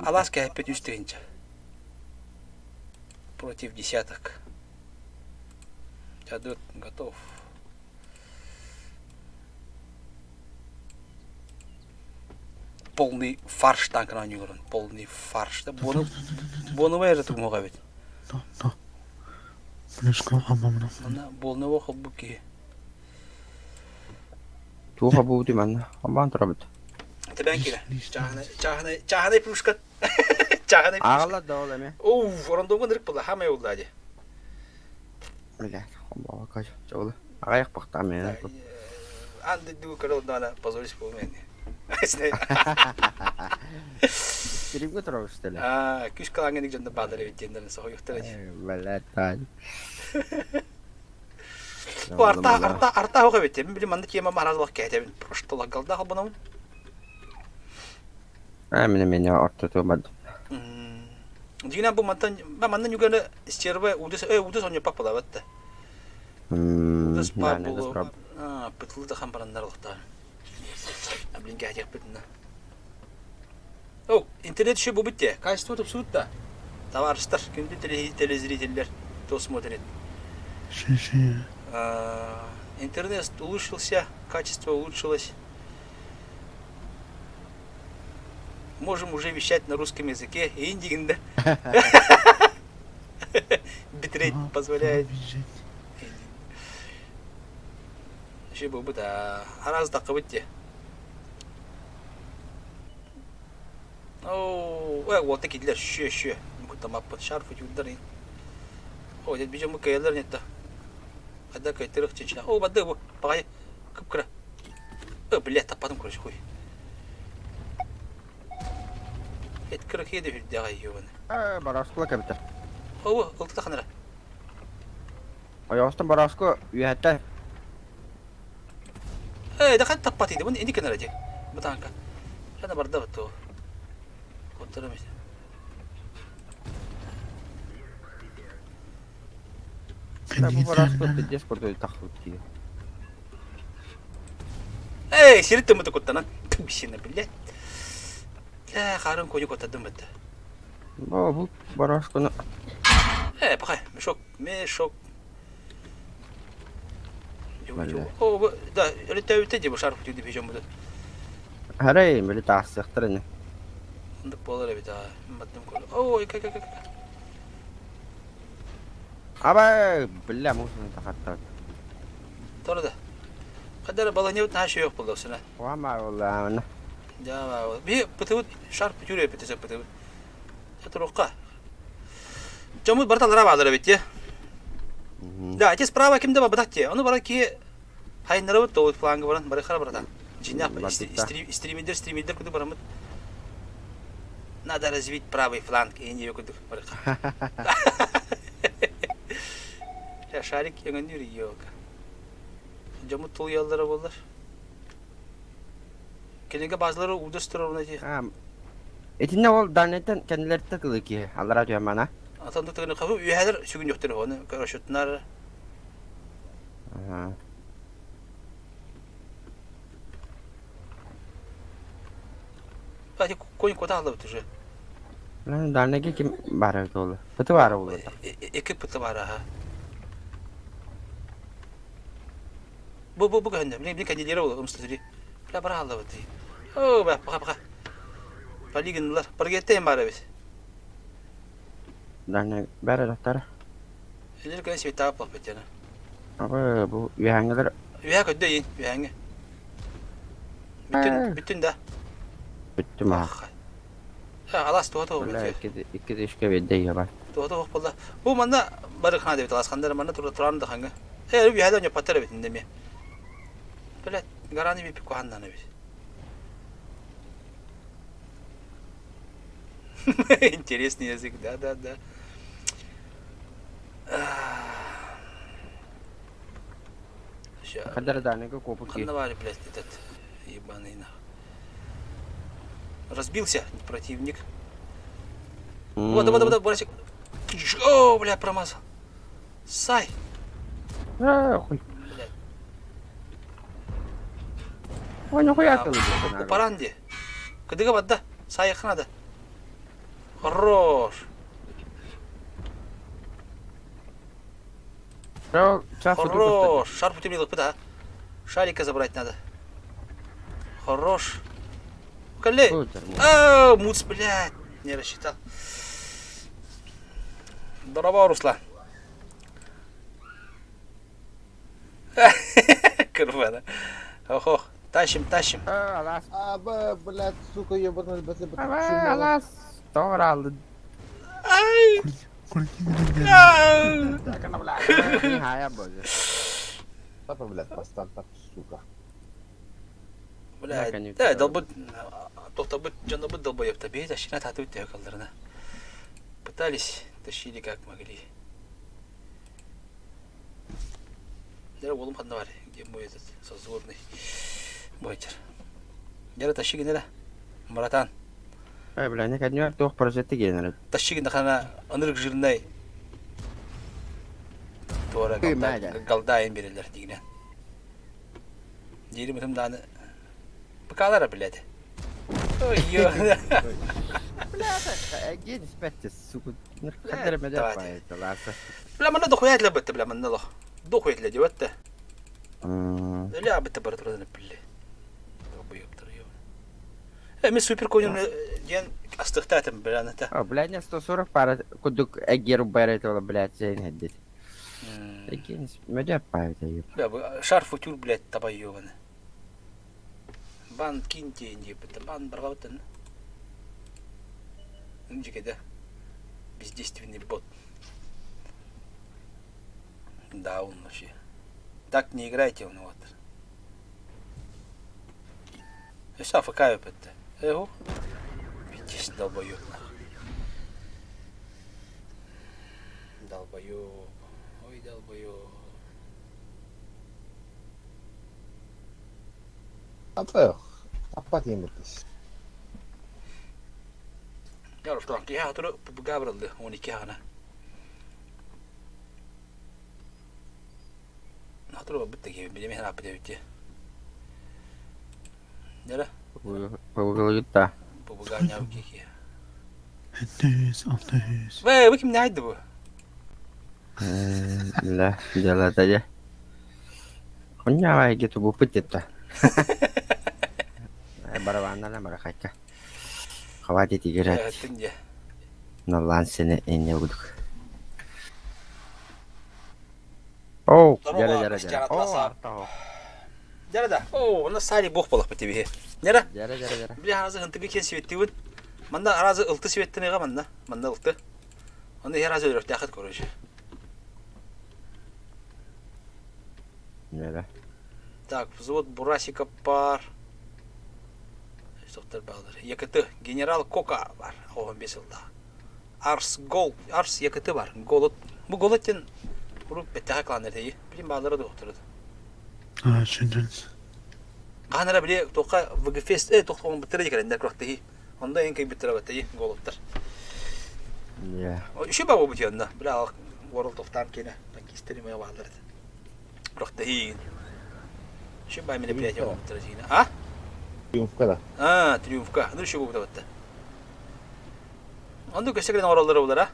Speaker 1: Алаас кэһэппит үс тыһыынча. Против десяток. Чадут готов. Полный фарш танкын оонньууларын. Полный фарш. Буону буонубай эрэ тугумуга эбит. Манна буолнуба холбук киһи.
Speaker 15: Туох обуути манна? Хабаан турабыт.
Speaker 1: Тэбэн киирэ. Чааһынай чааһынай чааһынай плюшка. Чааһынай плюшка.
Speaker 15: Ааҕаллар да ол эми.
Speaker 1: Оу, орондоҥҥун ырык буолла, хамай уллаа дии.
Speaker 15: Бля, хомбоҕо чолу. Аҕайах бахтаам мен.
Speaker 1: Аан дойдуга көрө олордоҕуна позорись буолуо ини.
Speaker 15: Стримге турабыстылар.
Speaker 1: Аа, күс кылааҥҥа дьонно баалар эбит диэннэрин соһуйуохтара дии.
Speaker 15: Бля, таай.
Speaker 1: Бу арта арта арта оҕо эбит. Мин били манна тема маразлах кээтэбин. Просто лагалда холбонобун.
Speaker 15: Аа, мен меня ортоту бардым.
Speaker 1: Дьиҥинэн бу мантан манна ньуганы стерва удыс э удыс онньоппак буолабат да. Удыс паар буолуо. Аа, пытылы да хамбараннар олохтоон. А блин кээһиэхпитинэ. О, интернет еще бу битте. Качество тупсубут да. Товарищтар, күндү телезрителлер, кто смотрит. Интернет улучшился, качество улучшилось. Можем уже вещать на русском языке. Индигинде. Битрейт позволяет. Еще был бы да. Раз тақыбыт де. Оо, э, уолта кидлер, шүө, шүө. Кутамаппыт, шарф утюрдар. О, дед бижем кыялар нетта. Хада кайтырых чечена. О, бады бу, пагай, кып-кыра. Э, блядь, таппатым, короче, хуй. Эт кыра киэдэ үрдэҕэ ёбаны.
Speaker 15: Э, Бараскула кэбитэр.
Speaker 1: Оо, ылта ханара.
Speaker 15: Ойоҕостон Бараску үөһэттэ.
Speaker 1: Э, да хат таппат иди, бу ини кенара дии. Бу танка. Хана барда бу. Коттара мис.
Speaker 15: Бу Бараску пиздец курдук тахсыбыт дии.
Speaker 1: Эй, сири тыммыты куттанан. Тубсина, блядь. Э, харын коню куттадым бытты.
Speaker 15: Бу бу Бараскуну
Speaker 1: Э, пахай, мешок, мешок. О, да, өлөттөөбүттэ дии бу шарф түйдү бижон буду.
Speaker 15: Харай, били таахсыахтар ини.
Speaker 1: Ындык буолар эбит аа. Баттым көр. Ой, кай кай кай.
Speaker 15: Аба, бля, мусорны тахаттар.
Speaker 1: Тора да. Кадара баланьыбыт наһаа шөйөх буолла сына.
Speaker 15: Уама буолла.
Speaker 1: Дьаа, би пытыбыт шарп бүтүрэ битесе пытыбыт. Туруққа. Дьоммут барыта баалар эбит дии. Да, эти справа кимде барбатах дии. Ону бара киһи хайыннарабыт тоҕус фланга баран барыхара барата. Дьиҥнээх стримидер стримидер курдук бараммыт. Надо развить правый фланг иһин диэбит курдук барыха. Шарик өҥөннүүр елка. Дьоммут тулуйаллара буоллар. Кинигэ базалары удас турар дии.
Speaker 15: Итиннэ ол Даниятан кэннилэриттэн тылы киһи аллараа түһэн мана.
Speaker 1: Атан тыгыны хабы үөһэлэр сүгүнүөхтэр оны расчетунар. Кстати, конь куда алып уже?
Speaker 15: Данияга ким баар эбит ол? Пыты баара буолуо.
Speaker 1: Эки пыты баар аха. Бу бу бу көһүннэ. Билин билин кэннилэрэ ол ымсытыри. Бля бара аллабыт. Оо, бля, пока пока. Полигинлар. Паргеттен баар эбит.
Speaker 15: Даня баар элэхтэр.
Speaker 1: Элер көн света плохпет яна.
Speaker 15: Абы бу үөһээҥҥилэр
Speaker 1: Үөһэ көрдө иин, үөһээҥҥэ. Бүтүн, бүтүн да.
Speaker 15: Бүттүм аа.
Speaker 1: Алаас туһа туох
Speaker 15: Бля, икки тышка биэрдэ ийэ бар.
Speaker 1: Туһа туох буолла. Бу манна бары хана дебит алаас хандар манна тура туран да ханга. Э, үһэ да паттар эбит инде ме. Блядь, гараны бипи куханнан эбит. Интересный язык, да-да-да.
Speaker 15: Хандар даанага куопут
Speaker 1: Ханна баар, блядь, этот ебаный нах. Разбился противник. Вот, вот, вот, Борисик. О, бля, промазал. Сай.
Speaker 15: А, хуй.
Speaker 1: Блядь.
Speaker 15: Ой, нахуя ты
Speaker 1: Упаранди. Кыдыга бадда. Сай надо. Хорош. Хорош. Шар путемлил, да. Шарика забрать надо. Хорош. Коллег. А, муц, блядь. Не рассчитал. Здорово, Руслан. Курва, да. Охо, тащим, тащим.
Speaker 7: А, блядь, сука, ебаный, блядь,
Speaker 15: Алас, тоғыр
Speaker 1: Ай!
Speaker 7: Папа, блядь, поставь, так, сука.
Speaker 1: Блядь, да, долбы, тоқтабыт, жандабыт долбоеб бейт, ашина татып текалдарына. Пытались, тащили как могли. Дәрі олым қанда бар, где мой этот созорный бойтер. Дәрі тащи генера, братан.
Speaker 15: Ай, бля, не кәдімгі тоқ прожекті генерат.
Speaker 1: Тащи генера ынырық жирнай. Туара галдайын берелер дегенен. Дерім үтім даны. Быкалара, блядь. Ой, ё.
Speaker 15: Ген спәтті, сука. Қадыр мәдә
Speaker 1: Бля, манна дохуя для бітті, бля, манна лох. Дохуя для деватты. Ля, бітті бар тұрады, бля. Долбоёбтар, ё. Э, мен супер конем ден астықтатым, бля, на та.
Speaker 15: О, бля, не 140 пара кудук эгер барет ола, блядь, сен хеддит. Ген мәдә пайда, ё.
Speaker 1: Бля, шар футюр, блядь, табай ёбаны. Бан кинте, не, бан барғауттын. Да? Бездейственный бот. Да, он вообще. Так не играйте, он вот. Все, АФК это. Эгу. Пиздец, долбоёб, нахуй. Долбоёб. Ой, долбоёб.
Speaker 7: Апа, апа деймін.
Speaker 1: Я Руслан, киһи туру габрылды 12 ағына. Hatırı bitti gibi bilemiyorum ne yaptı bitti. Nere?
Speaker 15: Пылгылыгытта.
Speaker 1: Bu bu garnyav kiki.
Speaker 6: 600, 600.
Speaker 1: Ve bu kim neydi bu?
Speaker 15: Ля, дела тәде. Хуня кету бу пытетта. Барабаннан барахайка. Хватит играть.
Speaker 1: Түнде.
Speaker 15: На лансене и не удук. Оу, жара жара жара. О,
Speaker 1: Жара да. О, она сари бог болақ бите бе. Нера?
Speaker 15: Жара жара жара.
Speaker 1: Бля, аразы ынтыгы кен светти Манда аразы ылты светтин манда. Манда ылты. Оны her азы өлөрөк тахат короче.
Speaker 15: Нера.
Speaker 1: Так, взвод Бурасика пар. Стоптар балдар. ЕКТ генерал Кока бар. О, бесилда. Арс гол, Арс ЕКТ бар. Голот. Бу голоттен уруп беттеха кланер дейи. Билим балдары да отырды.
Speaker 6: А, шүндүнс.
Speaker 1: Канара биле тока ВГФест э токтогон битире керендер кракты. Онда эң кей битире батты голоттар.
Speaker 15: Я.
Speaker 1: Еще бабу битенда. Бля, World of Tank кене. Танкистери моя балдары. Кракты. Еще бай мероприятие битире А?
Speaker 7: Триумфка да.
Speaker 1: А, триумфка. Ну еще бу битте. Онда көсөгөн оралдары булар, а?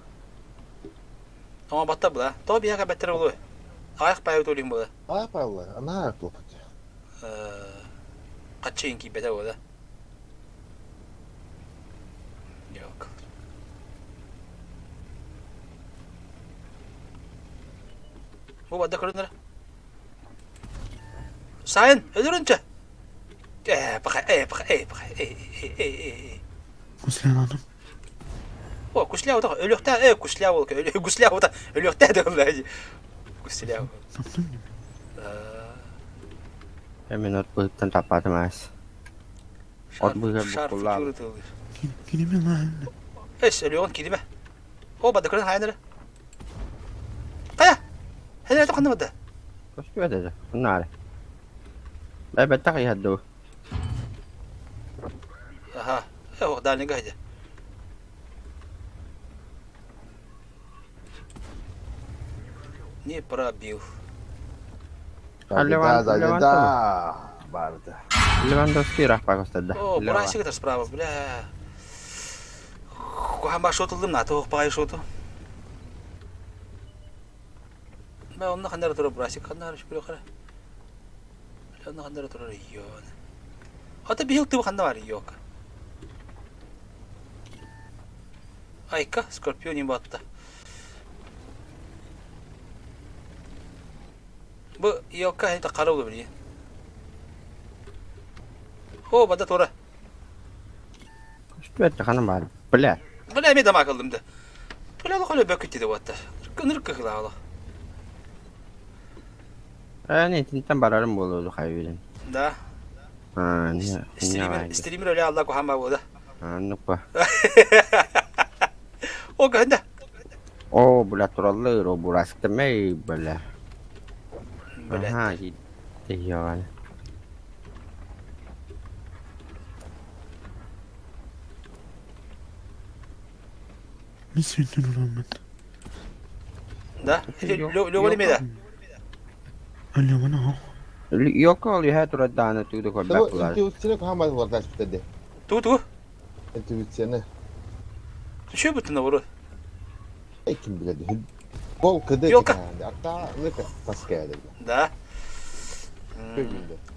Speaker 1: Тома батта була. То бияга беттер болу. Аяк пайы төлүм була.
Speaker 7: Аяк пайы ана аяк толпут.
Speaker 1: Каччын ки бете була. Yok. Бу бадда көрүнөр. Сайын, өлөрүнчө. Э, бака, э, бака, э, бака, э, э, э, э.
Speaker 6: Руслан hanım.
Speaker 1: О, кусля вот өлөхтә, э, кусля ол, гусля вот өлөхтә дөллә. Гусля.
Speaker 15: Мен от быһыттан таппатым аас. От быһыгар буккуллаабыт.
Speaker 1: Эс, өлүөҕүн кириме. О, бада көрөн хайанары. Хайа! Хайа, ханна бада?
Speaker 15: Көстүбэт этэ. Ханна Бай бэттэх иһэр дуу.
Speaker 1: Аха. Э, дальнего иди. Не пробил.
Speaker 7: Да, да, да, барды.
Speaker 15: Левандовский рахпа көстөрдө.
Speaker 1: О, Бурасик это справа, бля. Кухамба шотылдым, на то пай шоту. Бля, онно ханнара турар Бурасик, ханнара шүкүрө хара. Бля, онно ханнара турар йон. Ата бихил тыбы ханна бар йок. Айка, Скорпионин батта. Бу елка это қара болу біле. О, бада тура.
Speaker 15: Көстүбэт ханна бар. Бля.
Speaker 1: Бля, мен дамак алдым да. Бля, лохоле бөкүт диде ватта. Кыныр кыхла
Speaker 15: Э, итинтен барарым буолуо хайбилин.
Speaker 1: Да.
Speaker 15: Аа, не.
Speaker 1: Стример, стример өлө алла кухама болду.
Speaker 15: Анныкпа.
Speaker 1: О, кында.
Speaker 15: О, бля, тураллыр, о, бурасыктымай, бля.
Speaker 1: Бля.
Speaker 15: Аха, тегиоган.
Speaker 1: Да? Лёва леме да?
Speaker 15: Йоко лиһэ турардааны тууду көрбөт булар.
Speaker 7: Интуицияны кухаммат булар dedi.
Speaker 1: Ту ту.
Speaker 7: Интуицияны.
Speaker 1: Түшө бүтүн обору.
Speaker 7: Ким биледи. Гол кыды.
Speaker 1: Ёлка.
Speaker 7: Арта лыка таская dedi.
Speaker 1: Да.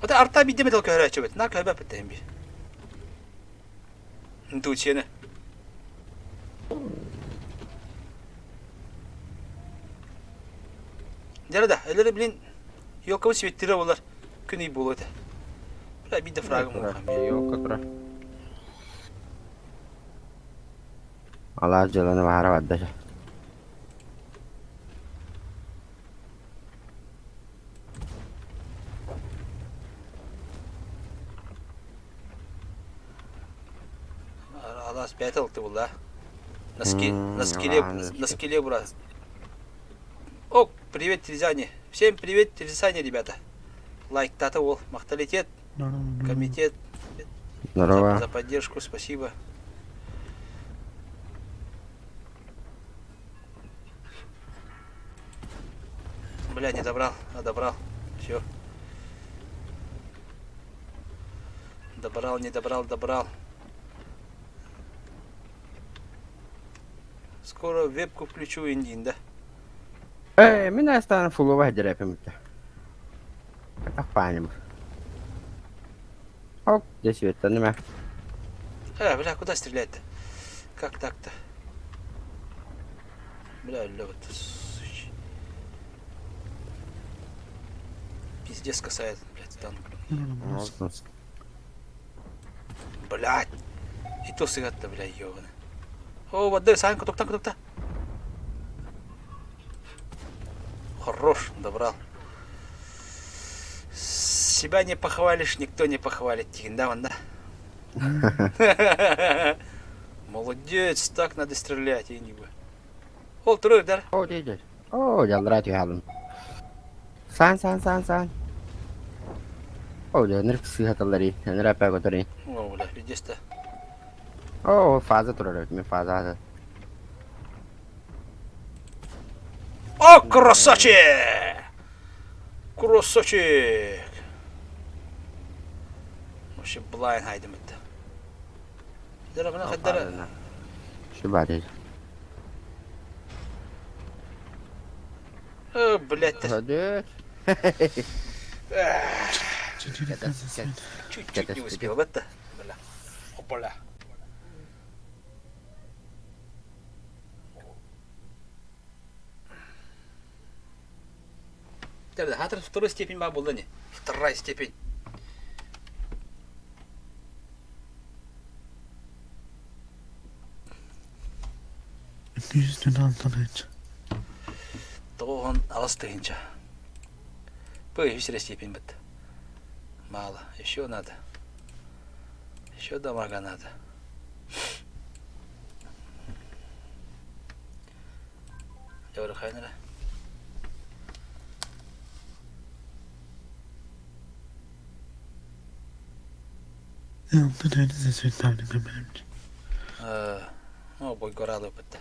Speaker 1: Ота арта бидеме тол көһөрөчү бит. На көһөбө бит би. Интуицияны. Дәрі да, әлері білін Йокабы светтері олар күн үй болу өте. Бля, бидде фрагым болған.
Speaker 15: Йоко тура. Алар жыланы баара бадда.
Speaker 1: Алас бәт алты була. Носки, носкиле, носкиле брат. О, привет, Рязани. Всем привет, Рязани, ребята. Лайк тата ол, махталитет, комитет.
Speaker 15: Здорово.
Speaker 1: За, за поддержку, спасибо. Бля, не добрал, а добрал. Все. Добрал, не добрал, добрал. Скоро вебку включу индин, да?
Speaker 15: Э, мин астан фулова дерепим. Так паним. Оп, здесь это нема.
Speaker 1: Э, бля, куда стрелять-то? Как так-то? Бля, бля, вот. Пиздец касает, блядь, танк. Блядь. И то сыгат-то, бля, ёбаный. О, воды, Санька, тукта, тукта. Хорош, добрал. Себя не похвалишь, никто не похвалит. Да, вон, да? Молодец, так надо стрелять, и не бы. Ол турur der.
Speaker 15: О, дедер. О, жалдырат ялым. Сан, сан, сан, сан. О, дедер, сыхаталари, нрапа готори.
Speaker 1: О, бля, пиздец-то.
Speaker 15: О, фаза турар, мен фаза.
Speaker 1: О, красавчик! Красавчик! Вообще блайн хайдым это. Дара, мына хаддара.
Speaker 15: Şu бар.
Speaker 1: О, блядь.
Speaker 15: Hadi.
Speaker 1: Чуть-чуть не успел, это. Бля. Опаля. Хатыр второй степень ба болды не? Вторая степень.
Speaker 6: 116 тыһыынча.
Speaker 1: 98 тыһыынча. Бу үһүс степень бит. Мало. Еще надо. Еще дамага надо. Дьэ, Оо, бойгораалы ыппыт.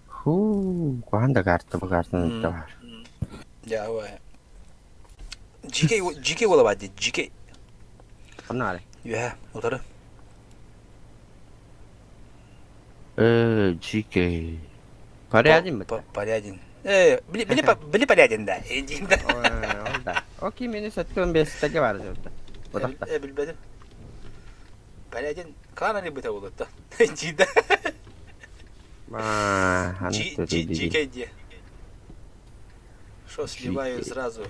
Speaker 15: Хуу, куһаҕан да карта бу картаны бар.
Speaker 1: Дьэ, ой. GK, GK уола баар дии, GK.
Speaker 15: Ханна
Speaker 1: Үөһэ, утары.
Speaker 15: GK. Порядин бит.
Speaker 1: Порядин. Били, били, били Порядин да.
Speaker 15: Ол да. Окей, минус 75 таки бар жұртта.
Speaker 1: Э, билбедим. Порядин, клан али быта болот да. Жида. GK де. Что сливаю сразу?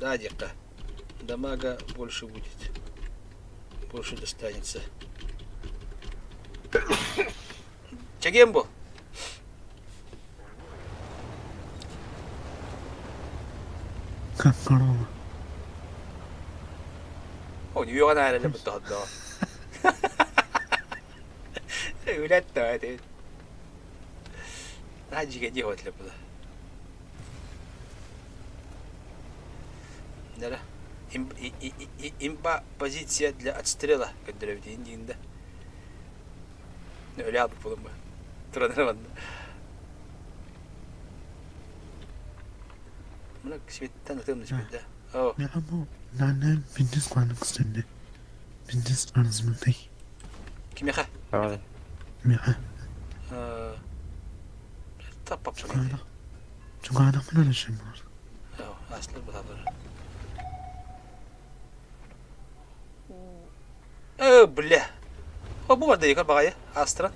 Speaker 1: Да, дека. Дамага больше будет. Больше достанется. Чегем был?
Speaker 6: Как корова.
Speaker 1: О, үөҕэн эрэлэ бутаһдоо. Үлэттэ это. На жиге дии хотле була. Нера. Имба позиция для отстрела көрдөрөбүт индиинде. Өлө албыт булун бу. Туран эрэ Мына светтен ытым да. О.
Speaker 6: Миха бу нанен биннес куанын кыстынды. Биннес арызмындай.
Speaker 1: Кимиэхэ?
Speaker 6: Миха.
Speaker 1: Таппап.
Speaker 6: Чугаанах мына бар.
Speaker 1: Аслы буталар. Э, бля. О, бу бар да екер бағайы. Астра.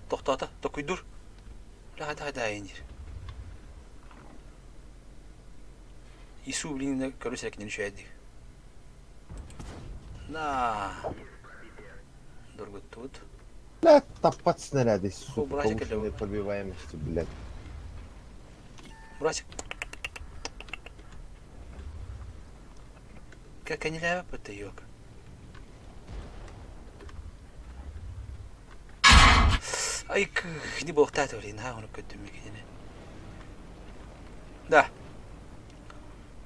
Speaker 1: Тоқтата, токуйдур. Бля, хайда хайда айындир. Ису, блин, көрүс эркинен үшәдик. На. Доргуттут.
Speaker 7: Бля, таппат снаряды, сука,
Speaker 1: братик, это-
Speaker 7: повышенной пробиваемости, блядь.
Speaker 1: Братик. Как они ляпают, ёк. Ай, не был татури, на, он какой-то Да.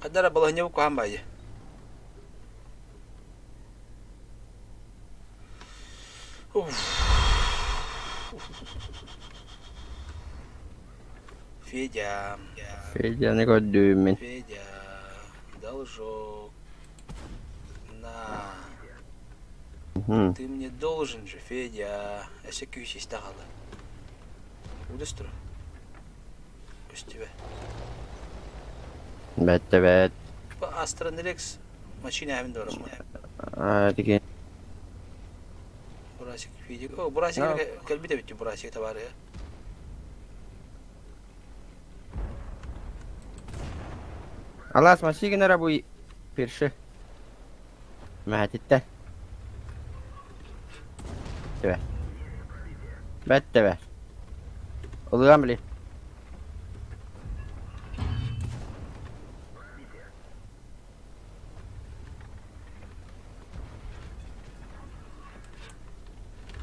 Speaker 1: Кадара балаһынньа куһаан баайы. Федя.
Speaker 15: Федя не көрдүм
Speaker 1: Федя. Должок. На. Ты мне должен же, Федя. Эсе күйсес тағалы. Удастыру. Көстүбэ.
Speaker 15: Бәтте бәт.
Speaker 1: Астронрекс машина әмін дорым.
Speaker 15: Деген.
Speaker 1: Бурасик Федя. О, Бурасик кэлбит эбит Бурасик табары.
Speaker 15: Алас машигин бу пирши. Мәтитте. Тебе. Бәтте бә. Улуган били.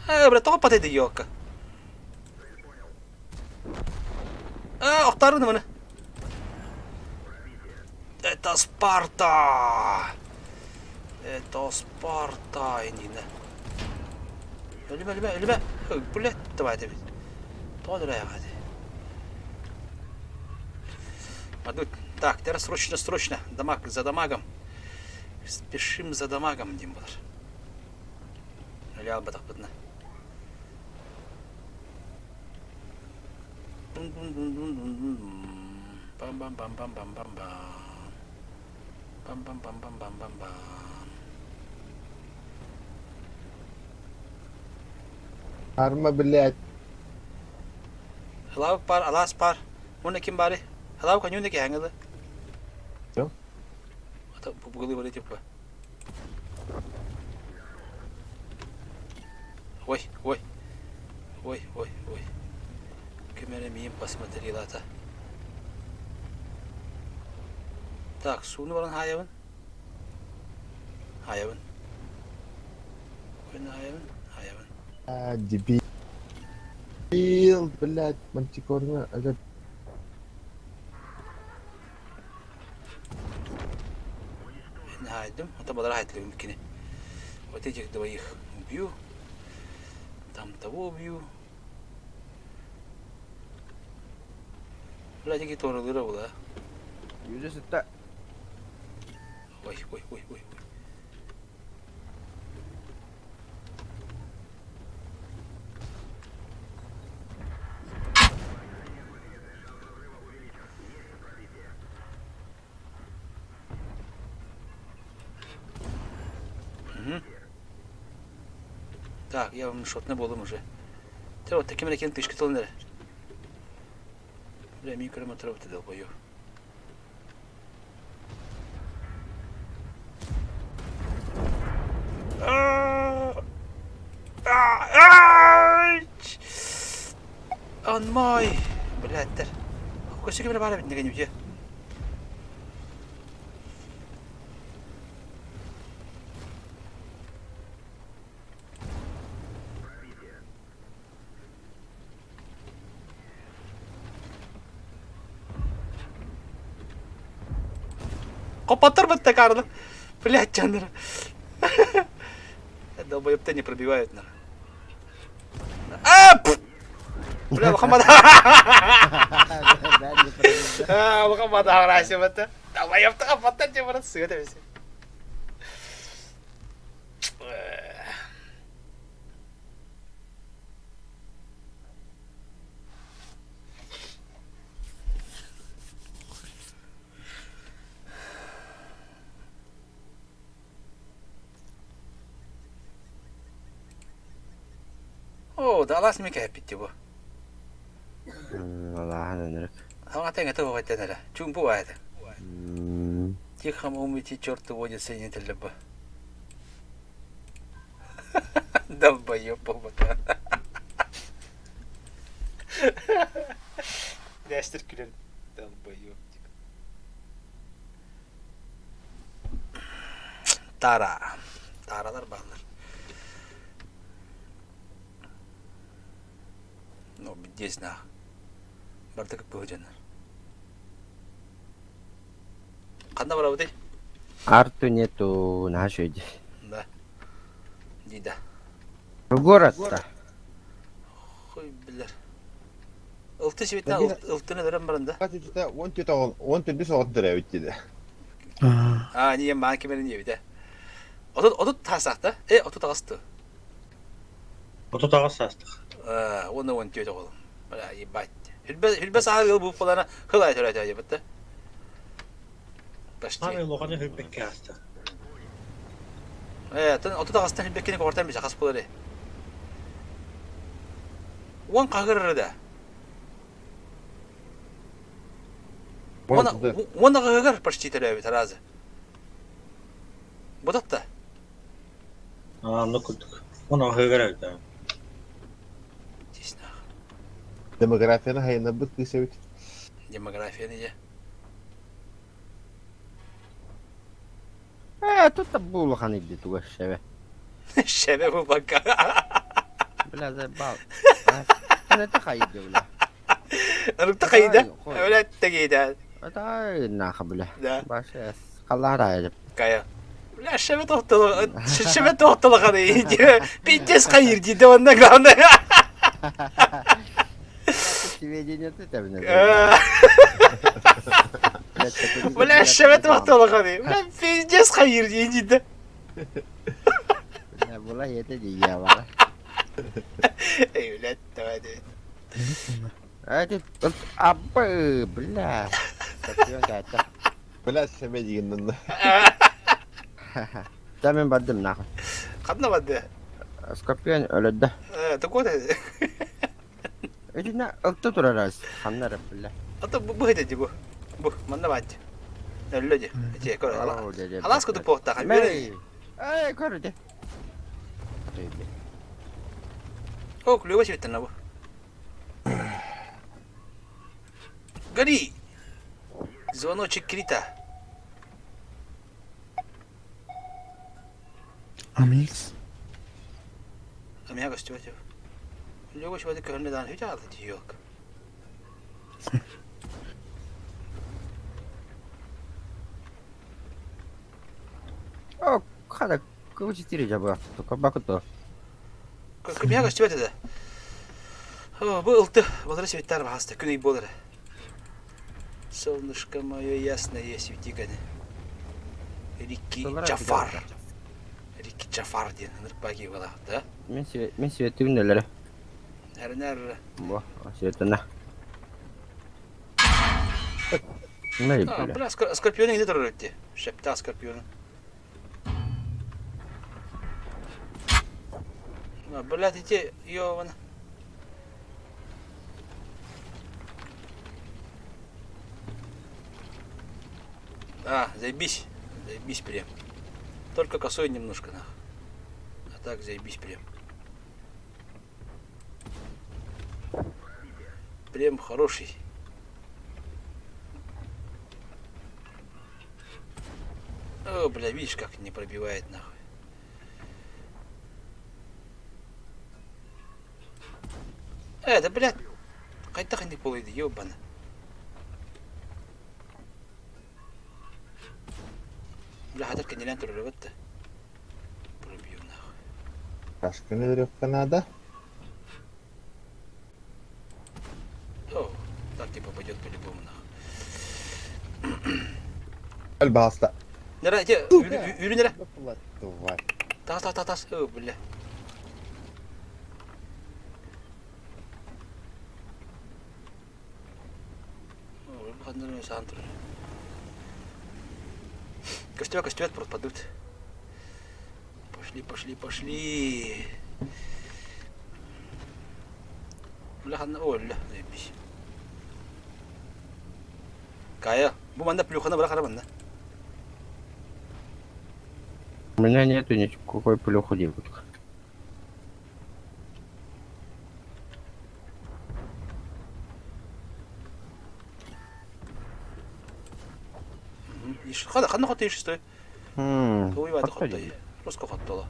Speaker 1: Э, бля, тоҕо патайды ёлка. А, охтарын маны. Это Спарта! Это Спарта, инде. Өлүмэ, өлүмэ, өлүмэ. Блядь, давай ты. Тоҕо дүрэ Так, теперь срочно, срочно. Дамаг за дамагом. Спешим за дамагом, дим булар. Өлө албатах бытна. Бам-бам-бам-бам-бам-бам-бам. Бам-бам-бам-бам-бам-бам-бам.
Speaker 7: Арма, блядь.
Speaker 1: Хлав пар, алас пар. Уна ким бары? Хлав конюнда ки хангылы.
Speaker 7: Всё?
Speaker 1: Ата бугылы бар типа. Ой, ой. Ой, ой, ой. Ким эрэ миин посмотрелата. Так, сууну баран хаайабын. Хаайабын. Ой, хаайабын, хаайабын.
Speaker 7: А, дебил, блядь, мантикорна, это
Speaker 1: Хаайдым, ата балара хаайтылым кини. Вот этих двоих убью. Там того убью. Бля, диги торылыра була.
Speaker 15: Yüzü sütte.
Speaker 1: Ой, ой, ой, ой, ой. Угу. Так, я вам шотны болдым уже. Те вот таким рекен тышкы тылыныр. Бля, мин көрөм отырып долбоёб. Он мой! Блядь, Көсө кимре бара бит деген үе. Копатыр бітті Карло. Блядь, Чандра. Долбоеб-то не пробивают, нахуй. А! Бля, Мухаммад. А, Мухаммад ағырасы бітті. Долбоеб-то капаттан те брат, сыгыт эмесе. О, да алас ми кэппит бу.
Speaker 15: Аллаһын ынырык.
Speaker 1: Аңа тэҥэ туох этэн эрэ. Чуҥпу баайда. Тихом умыти черт водится не телеб. Долбоеб буолбата. Дэстер күлэн. Долбоеб. Тара. Таралар бааллар. Ну, здесь на. Барда кып дьоннор. Ханна барабытый?
Speaker 15: Арту нету нашей.
Speaker 1: Да. Дида.
Speaker 15: Город-то.
Speaker 1: Хуй билэр. Ылты сибитна ылтыны өрөн баранда.
Speaker 7: Он төт он төт соғын төрәбит диде.
Speaker 1: А, не маан кемерин ебите. Отут отут тасакта. Э, отут агысты.
Speaker 9: Отут аҕыс саастах.
Speaker 1: А, оны он төт оғылым. Бля, ебать. Хүлбе хүлбе саҕа ыл буп болана хылай төрөтө ебитте. Почти.
Speaker 9: Хаамай улаханы хүлбэккэ ааста.
Speaker 1: Э, тын отут агыстан хүлбеккини кортан бис ахас болар. Уон кагырыр да. Уон агыгыр почти төрөбүт разы. Будатта.
Speaker 9: Аа, онно курдук. Оны аһыгар эбит.
Speaker 7: Демографияны хайынарбыт кыыс эбит.
Speaker 1: Демографияны же.
Speaker 15: Э, тут бу улахан идди туга шебе.
Speaker 1: Шебе бу бакка.
Speaker 15: Бля, заебал. Это хайди, бля.
Speaker 1: Ырыкта хайда. Бля, тегейда.
Speaker 15: Это нахуй, бля.
Speaker 1: Да.
Speaker 15: Баша, қаллар
Speaker 1: Кая. Бля, шебе тоқталы, шебе тоқталы қаны. Пиздец хайыр дейді, онда главное.
Speaker 15: Сведения ты там.
Speaker 1: Бля, шебе тоқталы қаны. Бля, пиздец хайыр дейді.
Speaker 15: Бля, була ете дия бала.
Speaker 1: Эй, блядь, давай, давай.
Speaker 15: Это абы, бля.
Speaker 7: Бля, шебе дегеннен.
Speaker 15: Да мен бардым нахуй.
Speaker 1: Қанна барды?
Speaker 15: Скорпион өлөдө.
Speaker 1: Э, такой
Speaker 15: Итинне ылты турарас. Ханнар, бля.
Speaker 1: Ата бу бу хете бу. Бу, манна бат. Өллө де. Эте, көр. Алас кутуп похта.
Speaker 15: Эй, көрдө.
Speaker 1: О, клево светлана бу. Гори! Звоночек Крита.
Speaker 6: Амикс.
Speaker 1: Амия көстүбэт. Лего швады көрүнэ дан хүч алды диок.
Speaker 15: О, хада, кого четыре жаба, только бакуто.
Speaker 1: Кымия көстүбэт этэ. О, бу ылты, балары светтар баһаста, күн ый буолар. Солнышко мое ясное свети ганы. Рикки Джафар. Рикки Джафар диэн ынырык баги буолаах, да?
Speaker 15: Мен мен светүн нелere.
Speaker 1: Эрнер.
Speaker 15: Бу, светына.
Speaker 1: Бля, Скорпионы где турар өтте? Шепта Скорпионы. Блядь, эти ёбана. А, заебись. Заебись прям. Только косой немножко, нах. А так заебись прям. Прем хороший. О, бля, видишь, как не пробивает нахуй. Это, блядь, хайдах инник буолуй ёбана. Бля, хатар кэннилээн турар да. Пробью нахуй.
Speaker 7: Кашканы өлөрүөххэ наада.
Speaker 1: О, так типа пойдет по-любому нахуй.
Speaker 7: Альбаста.
Speaker 1: Нера, эти, үрүнere.
Speaker 7: Тварь.
Speaker 1: Тас, тас, тас, тас. О, бля. Көстүбэт, көстүбэт, пропадут. Пошли, пошли, пошли. Бля, о, бля, заебись. Кая, бу манна плюхана бара манна.
Speaker 15: У меня нету никакой плюху девушка.
Speaker 1: Хана, хана хотты шестой. Туй хоттой. Руско хоттола.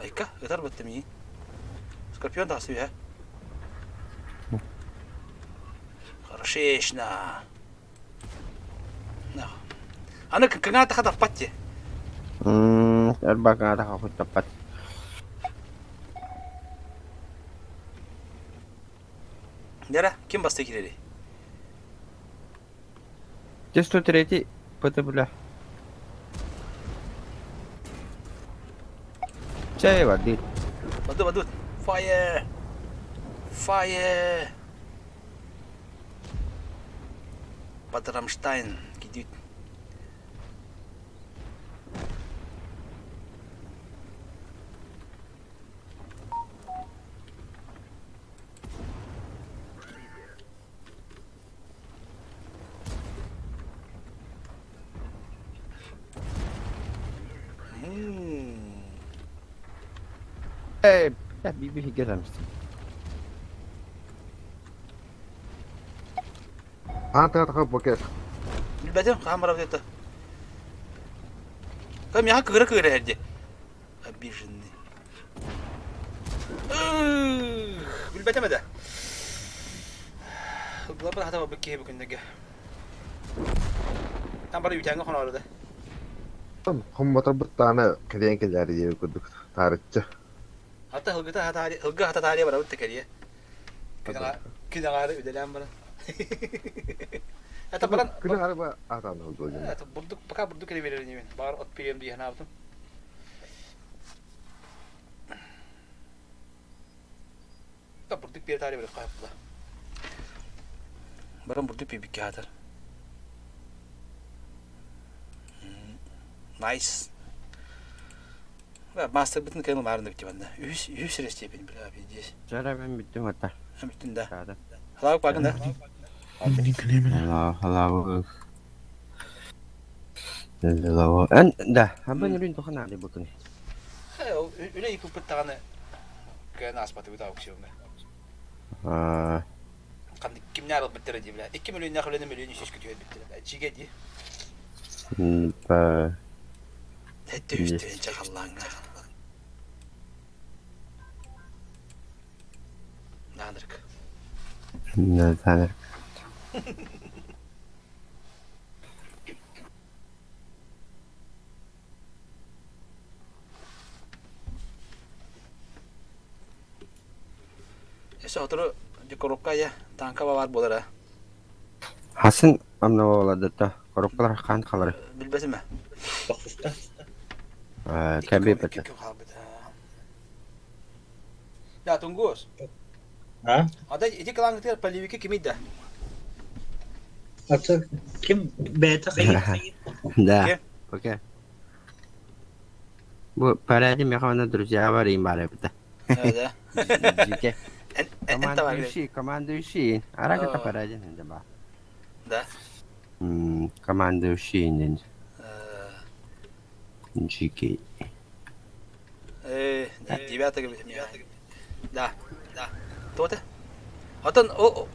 Speaker 1: Айка, ытар баттым и. Скорпион тасы ha. Хорошечно. На. Аны кыңа таха таппат
Speaker 15: Арба кыңа таха таппат.
Speaker 1: Нера, ким басты кирери?
Speaker 15: Те 103 ПТ, бля. Чай воды.
Speaker 1: Воды, воды. Fire! Fire! Под Рамштайн кидют.
Speaker 15: Эй, я биби хигерам.
Speaker 7: Аан бокес.
Speaker 1: Билбэтим, хаһан барабыт это. Кам яха кыгыра кыгыра эрди. Обиженный. Билбэтим эдэ. Глабар хата бу киһи бу күннэргэ. Там бары үтээҥҥэ хоноору да.
Speaker 7: Хоммоторбут тааны кэлиэн кэлээри диэби курдук таарыччы.
Speaker 1: Хата ылгыта хата ылга хата таарыйа барабыт да кэлиэ. Күн аҥаары үлэлээн баран. Это баран
Speaker 7: Күн аҥаары атааны ылдылар.
Speaker 1: Это бурдук пока бурдук кэлэ биэрэр инибин. Баар от пириэм дии санаабытым. Да бурдук биэр таарыйа барыахха сөп Баран бурдук пиибиккэ аатар. Найс. Мастербытын кэлэн ылаарын эбит манна. Үһүс үһүс эрэ степень бля пиздец.
Speaker 15: Жара мен бүттүм ата.
Speaker 1: Бүттүн да. Халаабык баагын да?
Speaker 15: Халаабык. Эн да, абын үрүн тохан аады бутун.
Speaker 1: Үлэ иппыт даҕаны кыайан ааспатыбыт аукционҥа. Ханнык кимнээх ылбыттара дии бля. 2 мөлүйүөннээх үлэни мөлүйүөн үс сүүскэ түһэрбиттэрэ. Чигэ дии. Тэттэ үстүнчэ халлааҥҥа. Наанырк.
Speaker 15: Наанырк.
Speaker 1: Өссө сотору коробка айа тааҥка баар буолара.
Speaker 15: Хасын амнаваладата коробкалар хаан халары.
Speaker 1: Билбэтим ээ.
Speaker 9: Тохсуста.
Speaker 15: Кэби бата.
Speaker 1: Да, Тунгус.
Speaker 9: А?
Speaker 1: Ада ити кылаангытыгар полевики кимий да?
Speaker 9: Ата ким бэйэтэ хайы?
Speaker 15: Да. Окей. Бу паради механа друзья барыйым баар эбитэ.
Speaker 1: Да.
Speaker 15: Жике. Командующий, командующий. Арак это паради ба.
Speaker 1: Да.
Speaker 15: Командующий. Жике.
Speaker 1: Девятый говорит, Да, да. То-то. Отон ол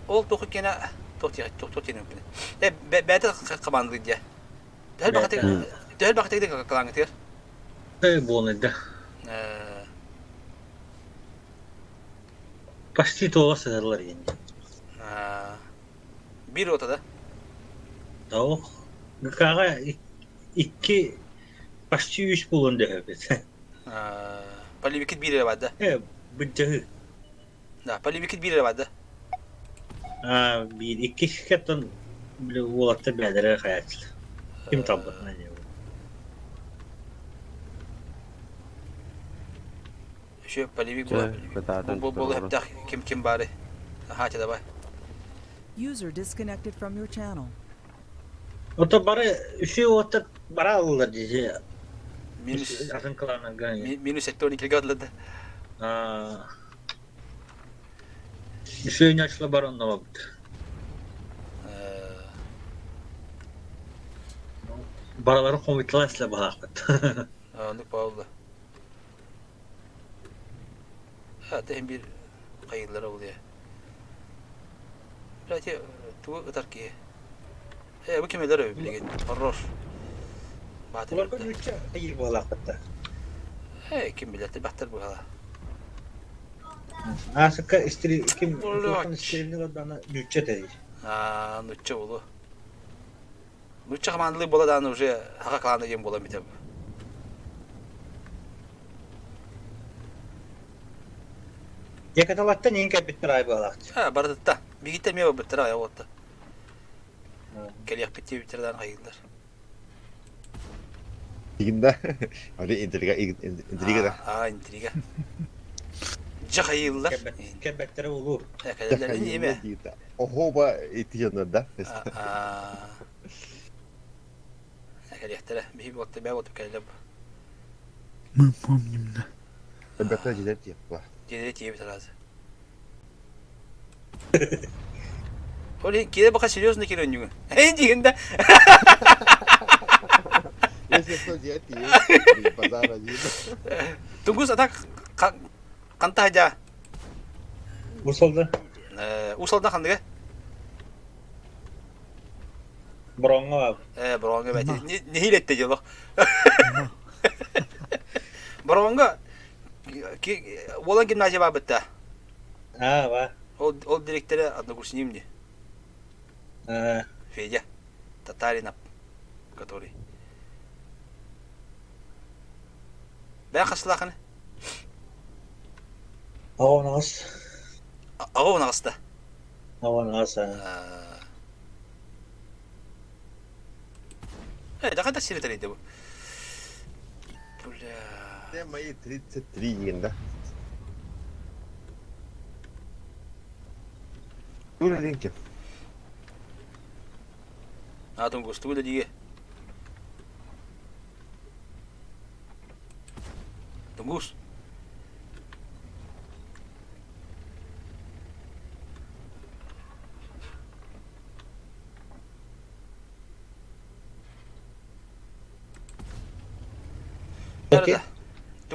Speaker 1: ол туох кена туох туох тиэн Э бэйэтэ командалыыр дии. Төһөл бакытык төһөл бакытык кылаангытыгар?
Speaker 9: Э буолнайда. Почти тоҕо сыталлар диэн.
Speaker 1: Биир рота да?
Speaker 9: Тоох. ГК-ҕа икки почти үс буолуон дөһөбүт.
Speaker 1: Полевикит биир эрэ бар да?
Speaker 9: Э, быдьаһы.
Speaker 1: Да, полевикит биир эрэ бар да?
Speaker 9: А, биир икки кэптэн били уолаттар бэйэлэрэ хайааччылар. Ким талбытынан
Speaker 1: Еще полевик була. Бу бу хептах ким ким бары. Ага, давай.
Speaker 4: User disconnected from your channel.
Speaker 9: Ото бары үсүү уоттар бара алылар дии.
Speaker 1: Минус
Speaker 9: атын кылаанарга.
Speaker 1: Минус 7-12 адлады.
Speaker 9: Үсүү нячла бар онно бабыт. Баралары хомуйталар силе баһаахпыт.
Speaker 1: Оннук Павла. Тэһин биир хайыыллара ол Блядь, тугу ытар киһи. Э, бу кимелер өй билигин. Хорош. Баатыр.
Speaker 9: Уларга нүүччэ хайыр буолаахпытта.
Speaker 1: Э, ким билэр, бахтар быһала.
Speaker 9: Аасыкка истри ким туохтан истирини ладана нүүччэ тэйир.
Speaker 1: Аа, нучча болу. Нучча командалыы буола дааны уже хака клана диэн буола митеп.
Speaker 9: Якаталаттан иин кэлбиттэр аай буолаахчы.
Speaker 1: А, барытытта. Бигиттэ эмиэ барбыттар аай уотта. Кэлиэхпит диэбиттэр даан хайыыллар.
Speaker 7: Игинда. Али интрига интрига да.
Speaker 1: А, интрига. Дьэ хайыыллар.
Speaker 9: Кэлбэттэрэ улуу.
Speaker 1: Кэлэллэр име.
Speaker 7: Охоба итиэнэ да.
Speaker 1: Кэлиэхтэрэ. Биһи буолта бээ буолтуп кэлэлэр.
Speaker 6: Мы помним, да.
Speaker 7: Кэлбэттэрэ дьиэлэр тиэп
Speaker 1: Дьиэлэр тиэбит араас. Ол иһин киирэ баха серьезно киирэн Эй диигин да.
Speaker 7: Если что, дьиэ тиийэн, базар один.
Speaker 1: Тугус атак ханта хадьа?
Speaker 9: Усалда.
Speaker 1: Усалда хандыга?
Speaker 9: Броҥҥа
Speaker 1: Э, броҥҥа бэти. Нэһиилэтте дьоло. Броҥҥа Уолан гимназия баабытта.
Speaker 9: Аа, ба.
Speaker 1: Ол ол директоре однокурсник мне. Федя. Татаринов, который. Бээ хаслааханы?
Speaker 9: Аҕа
Speaker 1: Аҕа унаҕаста.
Speaker 9: Аҕа
Speaker 1: Э, да хайдах сири тэрийдэ бу? Бля.
Speaker 7: Все мои 33 диэн да. Тура динки.
Speaker 1: Атын густу да диге. Тунгус.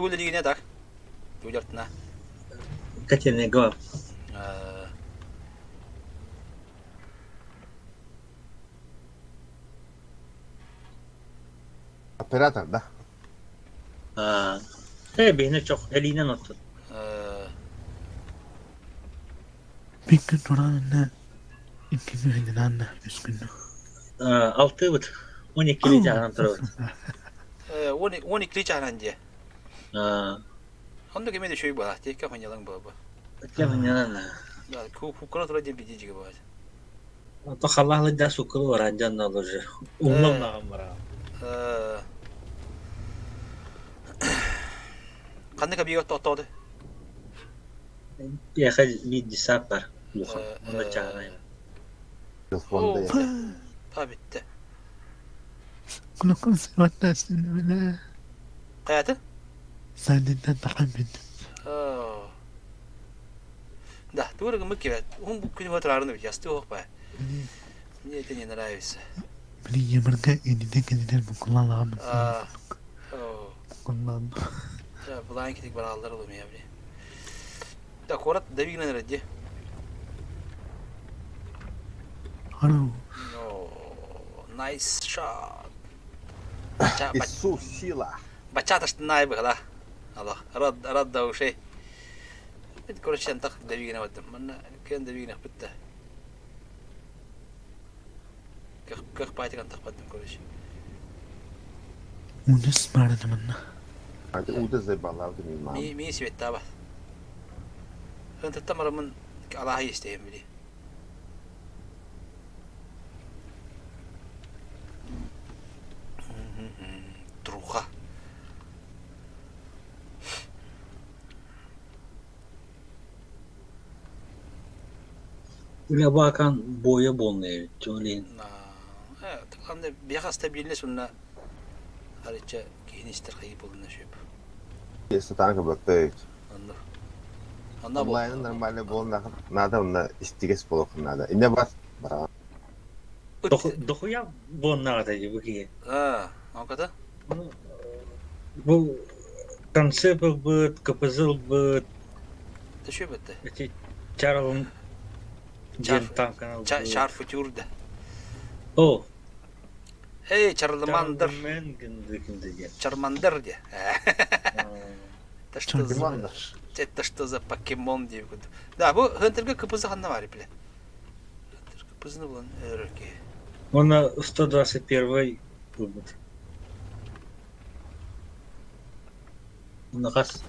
Speaker 1: Тугу үлэлиигинэ так? Тугу
Speaker 9: Котельныйга.
Speaker 7: Оператор, да?
Speaker 9: Э, биһине чох элиинэн оттон.
Speaker 6: Bir gün туран инне, икки күн анна, үс күн.
Speaker 9: Алтыбыт. 12 чаһынан турабыт.
Speaker 1: 12 чаһынан дии. Онно кеме де шөй буолар, тиэккэ хоньялаҥ буолба.
Speaker 9: Тиэккэ хоньялаҥ.
Speaker 1: Да, куккура тура диэн бидии дьигэ буолар.
Speaker 9: Ото халаалы да суккулу баран дьонно уже. Умнам наҕам бараа.
Speaker 1: Ханнык объект тохтоото?
Speaker 9: Пиэхэ биир десант бар. Улахан. Онно чааһынай.
Speaker 1: Та бүттэ.
Speaker 6: Кулакын сыбаттасын
Speaker 1: Хайаты?
Speaker 6: Сандинтан тахан бинdim.
Speaker 1: Да, тугу гыммыт кебет. Ун бу күнү батырарын бит ясты ох ба. Мне это не нравится.
Speaker 6: Блин, ямырга иниден кениден букулалаган. Букулан.
Speaker 1: Да, булаан китик бараллар олум я, блин. Да, куорат давигнен эрэ
Speaker 6: Алло.
Speaker 1: Nice shot.
Speaker 7: Иисус сила.
Speaker 1: Бачата штынай быһыла. Аллах, рад рад да ушей. Короче, антах давигне баттым. Манна кен давигне битте. Кых пайтик антах баттым, короче.
Speaker 6: Унес барды манна.
Speaker 7: Уда заебала, мам.
Speaker 1: Ми ми светтаба. Ынтытта марамын алаһы истейм били. Труха.
Speaker 9: Үлэ баакан буойа буолна эбит, ол иһин.
Speaker 1: Анда биэхэ стабильность уонна арычча киһини истэр хайыы буолуна сөп.
Speaker 7: Сатаан көбөкпөйт.
Speaker 1: Онно.
Speaker 7: Онлайн нормально буолна надо онно истигес буолуох надо. Инне бар. Бара.
Speaker 9: Дохуя буоннаҕата дии бу киһи.
Speaker 1: Аа, онката?
Speaker 9: Бу концепт ылбыт, КПЗ ылбыт.
Speaker 1: Төшө бытты.
Speaker 9: Эти Чарлын диэн танканы ылбыт.
Speaker 1: Чар футюр да.
Speaker 9: О.
Speaker 1: Эй, Чарлымандр. Чармандер де. Это что за... Это что за покемон диye Да, бу Хантерга КПЗ ханна бар биле. КПЗны булан өрөрке.
Speaker 9: Она 121 ылбыт. Уна хас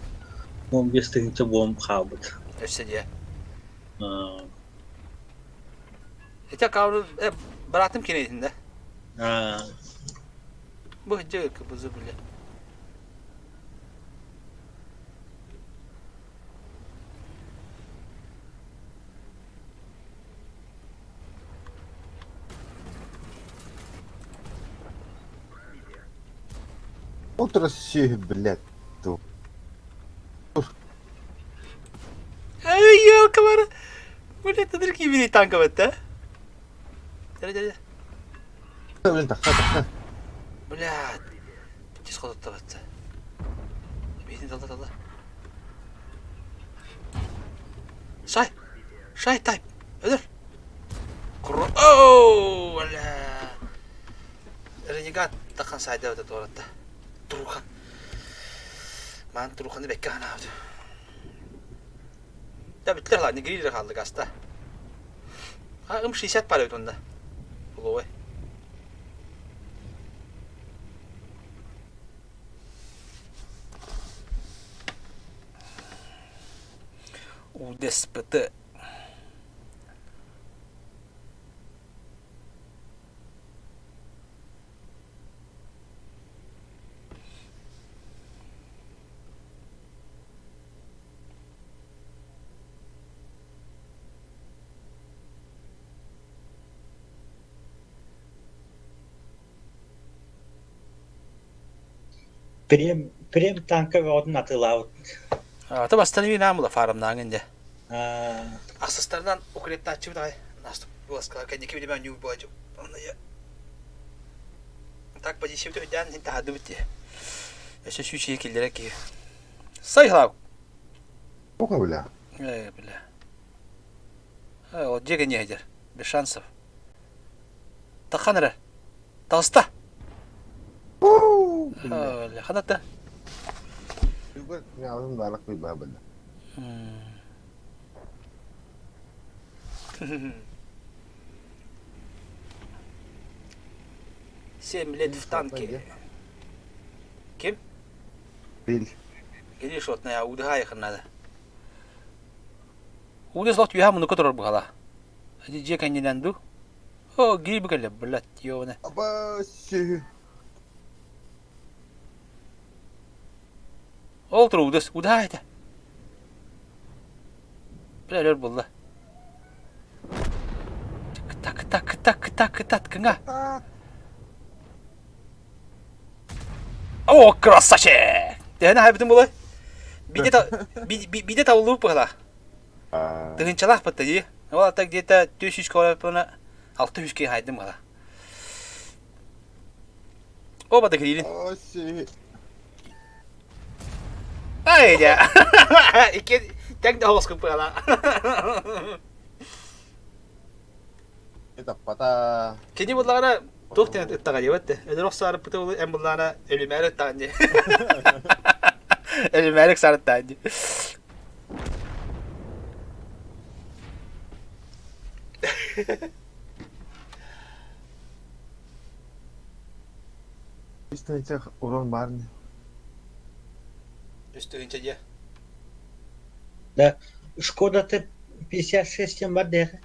Speaker 9: 15 тыһыынча буом хаалбыт.
Speaker 1: Өссө дии. Ити аккаунт быраатым кинейтин да. Бу дьэ КПЗ биле.
Speaker 7: Вот Россия, блядь.
Speaker 1: Эй, елка Блядь, ты другие бери танковый, да? Дядя, дядя.
Speaker 7: Блин, тахта, тахта.
Speaker 1: Блядь. Тез ходоттабатта. Бетин талда талда. Шай! Шай тайп! Өлөр! Оу, бля! Ренегат тахан сайда өтө туоратта. Туруха. Маан туруханы бекке ханаабыт. Да бүттүлэр ладно, гриллер хаалды гаста. А, М60 бар эбит онда. Булуой. УДСПТ.
Speaker 9: Прем, прем танка бөҕөтүн атыылаабыт.
Speaker 1: Ата бастан намыла фарымнааңын дьэ. Ахсыстарынан укрепታаччыбыт аҕай. Наступ буоласкалар кэнники билимэ ньуу буолдьу. Онно я так позиция өйдөөн иһин таһаардыбыт дии. Өссө сүүчэйи киллэрэ киһи. Сай хлав.
Speaker 7: Сколько, бля?
Speaker 1: Э, бля. Э, ол дьиэ кэнниэ сылдьар. Без шансов. Тахан эрэ. Таҕыста. Бля, ханата. Семь лет в танке. Ким?
Speaker 7: Бил.
Speaker 1: Кини шотная удыһаайыхын надо. Удыс лох түһэ мунука турар быһала. Дьиэ кэннинэн ду. О, гиби кэллэ, блядь, ёбана.
Speaker 7: Аба, сүһү.
Speaker 1: Ол тур удыс, удаа этэ. Бля, өлөр булла. Так, так, так, так, так, кыңа. О, красавчик! Тэһэн аһайбытым буолай. Биде табыллыбыт быһалаах. Тыһынчалаах бытта дии. Ол ата где-то 400 километрына 600 киһи хайдым быһала. Оба да кирилин. Ай, дя. Икки тэҥ да оҕус быһала.
Speaker 7: Таппата.
Speaker 1: Кини буллаҕына туох диэн ыттаҕа диэбэт да. Өлөр охсаарыппыта буолуо эн буллаҕына өлүмээри ыттаҕын дии. Өлүмээри ыксаарыттаҕын дии.
Speaker 7: Үс урон баар ини.
Speaker 1: Үс тыһыынча дьиэ.
Speaker 9: Да, Шкода Т-56 диэн бар диэхэ.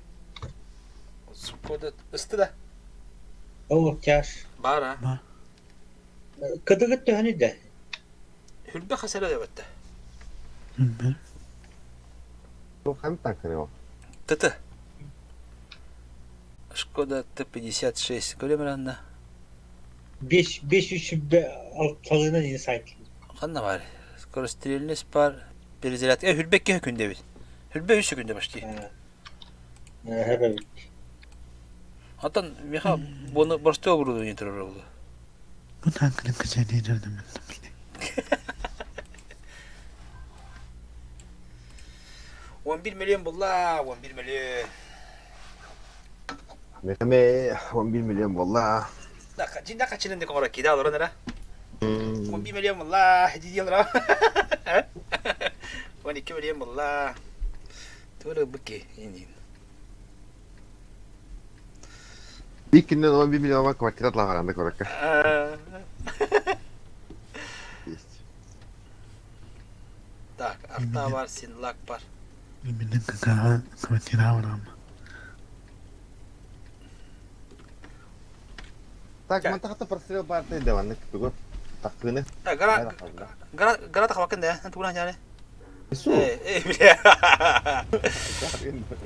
Speaker 1: Шкода ысты да?
Speaker 9: Ол тяж.
Speaker 1: Баар а.
Speaker 9: Кыдыгыт төһөнүй да?
Speaker 1: Хүрбэ хас эрэ эбэтте.
Speaker 7: Ханна танканы ол?
Speaker 1: ТТ. Шкода Т-56. Көрөм ранна.
Speaker 9: 5 500 алталыынан ини сайт.
Speaker 1: Ханна бар? Скорострельность бар. Перезарядка. Э, хүрбэ 2 күндэ эбит. Хүрбэ 3 күндэ почти.
Speaker 9: Эбит.
Speaker 1: Антон, миха буну простой оборудование турар буолла.
Speaker 6: Бу танканы кэчэниирдим.
Speaker 1: 11 миллион булла, 11 миллион.
Speaker 7: Мехме 11 миллион буолла.
Speaker 1: Дьинда хачынын дек оҥоро кида олорон эрэ. 11 миллион булла, дии олоро. 12 миллион булла. Тура быки инин.
Speaker 7: Иккинен 11 миллион квартира тлаҕаранда көрөккө. Есть.
Speaker 1: Так, арта бар, синлак бар.
Speaker 6: Именно какая квартира барам.
Speaker 7: Так, мантахата прострел баартай даваннык тугу таккыны.
Speaker 1: Гара гара гара тахабакын да, тугуна яны.
Speaker 7: Су.
Speaker 1: Э, бля.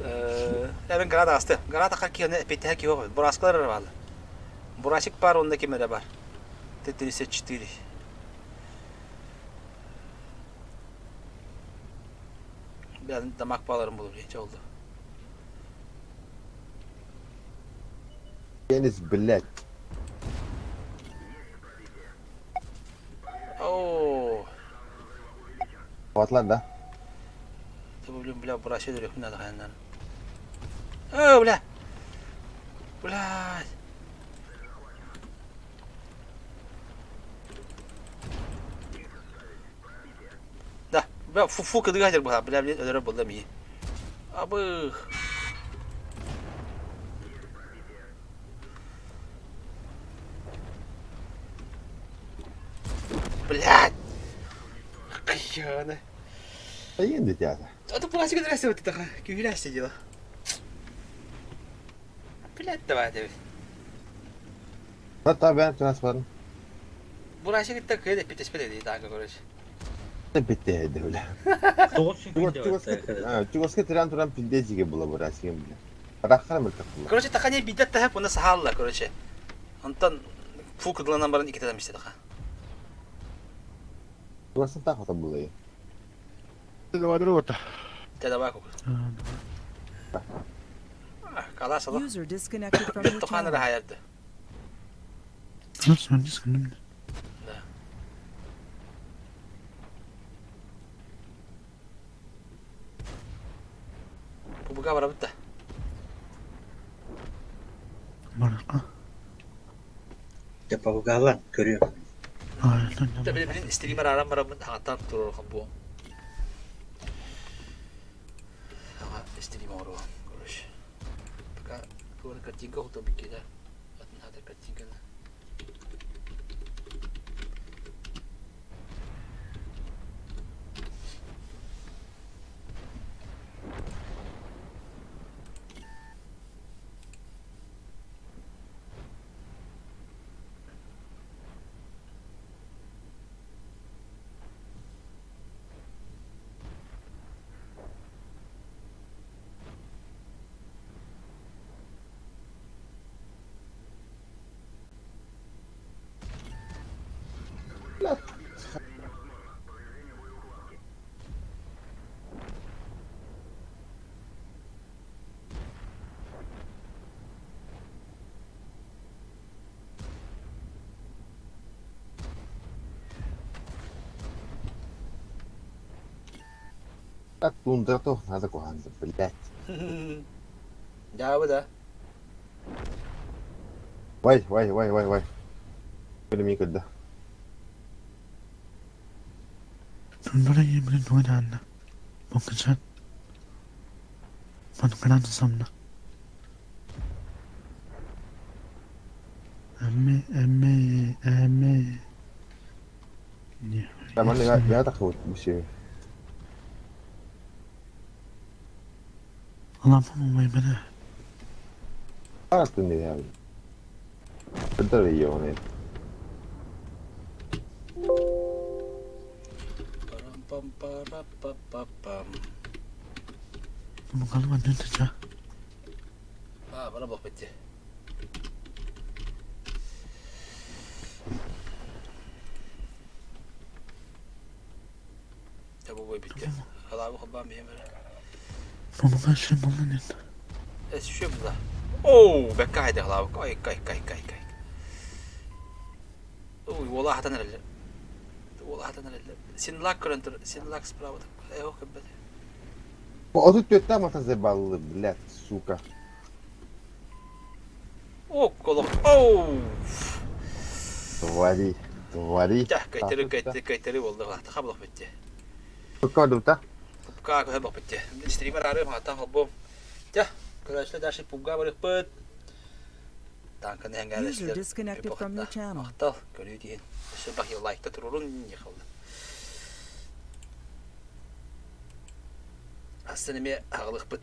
Speaker 1: Э, мен града асты. Града хакки петте хакки yok. Burasklar var. Burasik бар, онда кемере бар. Т-34. Ben damak bağlarım bulup hiç oldu.
Speaker 7: Пенис, блядь.
Speaker 1: Оо.
Speaker 7: Хватлар да?
Speaker 1: Блин, бля, бураши дөрөх надо хаяннан. О, бля. Блядь. Да, бля, фу фу кыдыга жер була, бля, бля, өлөрө булла ми. Абы. Блядь. Кыяны.
Speaker 7: Айын театр.
Speaker 1: А то пластик здрасте вот это кювеля сидела. Блядь, давай, давай.
Speaker 7: Hatta ben transferim.
Speaker 1: Бураши кытта кыйда питеспе деди таага короче.
Speaker 7: Bitti öyle. Чугаска тиран туран пиздечиге була бурасигем бile. Рахара мөлтөх була.
Speaker 1: Короче, тахане бидет тахап уна сахалла, короче. Онтон фу кыдланан баран икитеден бисте таха.
Speaker 7: Чугасын тахата була.
Speaker 1: Те давай кук. Калас ала.
Speaker 4: User disconnected from your
Speaker 1: Туханы
Speaker 4: channel.
Speaker 1: хаярды.
Speaker 6: Nasıl
Speaker 1: Пуга барабыт да.
Speaker 6: Барыка.
Speaker 9: Дьэ пабыгаалаан көрүөм.
Speaker 1: Билин стример арам бараммын хаҥаттан туруорхан буом. Ага, стрим оҥоруом, короче. Пока туора картинка холто биккида. Атын хатар картинканы.
Speaker 7: Так, тундра туох надо куһаанда, блядь.
Speaker 1: Дьаабы да.
Speaker 7: Вай, вай, вай, вай, вай. Билимии көрдө.
Speaker 6: Тундра ийэбин тугун Бокачан. Манкаран самна. Эме, эме, эме.
Speaker 7: Манна я тахсыбыт бу
Speaker 6: Алампам умайбана.
Speaker 7: Атын не Көтөр ийэ
Speaker 1: Парам-пам-пара-па-па-пам.
Speaker 6: Мукалыма дүнтүча.
Speaker 1: А, бара бох битти. Табу бой битти. Халабы хоббам бихемер.
Speaker 6: Мамага шын болан ен.
Speaker 1: Эс шү була. Оу, бэкка хайда халабы. Кай кай кай кай кай. Ой, уола хатан эрэллэр. Уола хатан эрэллэр. Син лак көрөн тур. Син лак справа. Эох кэббет.
Speaker 7: 34 мата забаллы, блядь, сука.
Speaker 1: О, колох. Оу.
Speaker 7: Твари, твари.
Speaker 1: Тах, кайтары кайтары кайтары болду. Таха булах битти.
Speaker 7: Кодута.
Speaker 1: Пупка көһө бох битти. Стример арым хатан холбом. Тя, көрөшлө даши пупка барыппыт. Танканы
Speaker 4: User
Speaker 1: хәңгәләшләр.
Speaker 4: disconnected from your channel.
Speaker 1: Мактал, көрүү диэн. Өссө бах лайкта турурун не қалды. Астын эме ағылықпыт.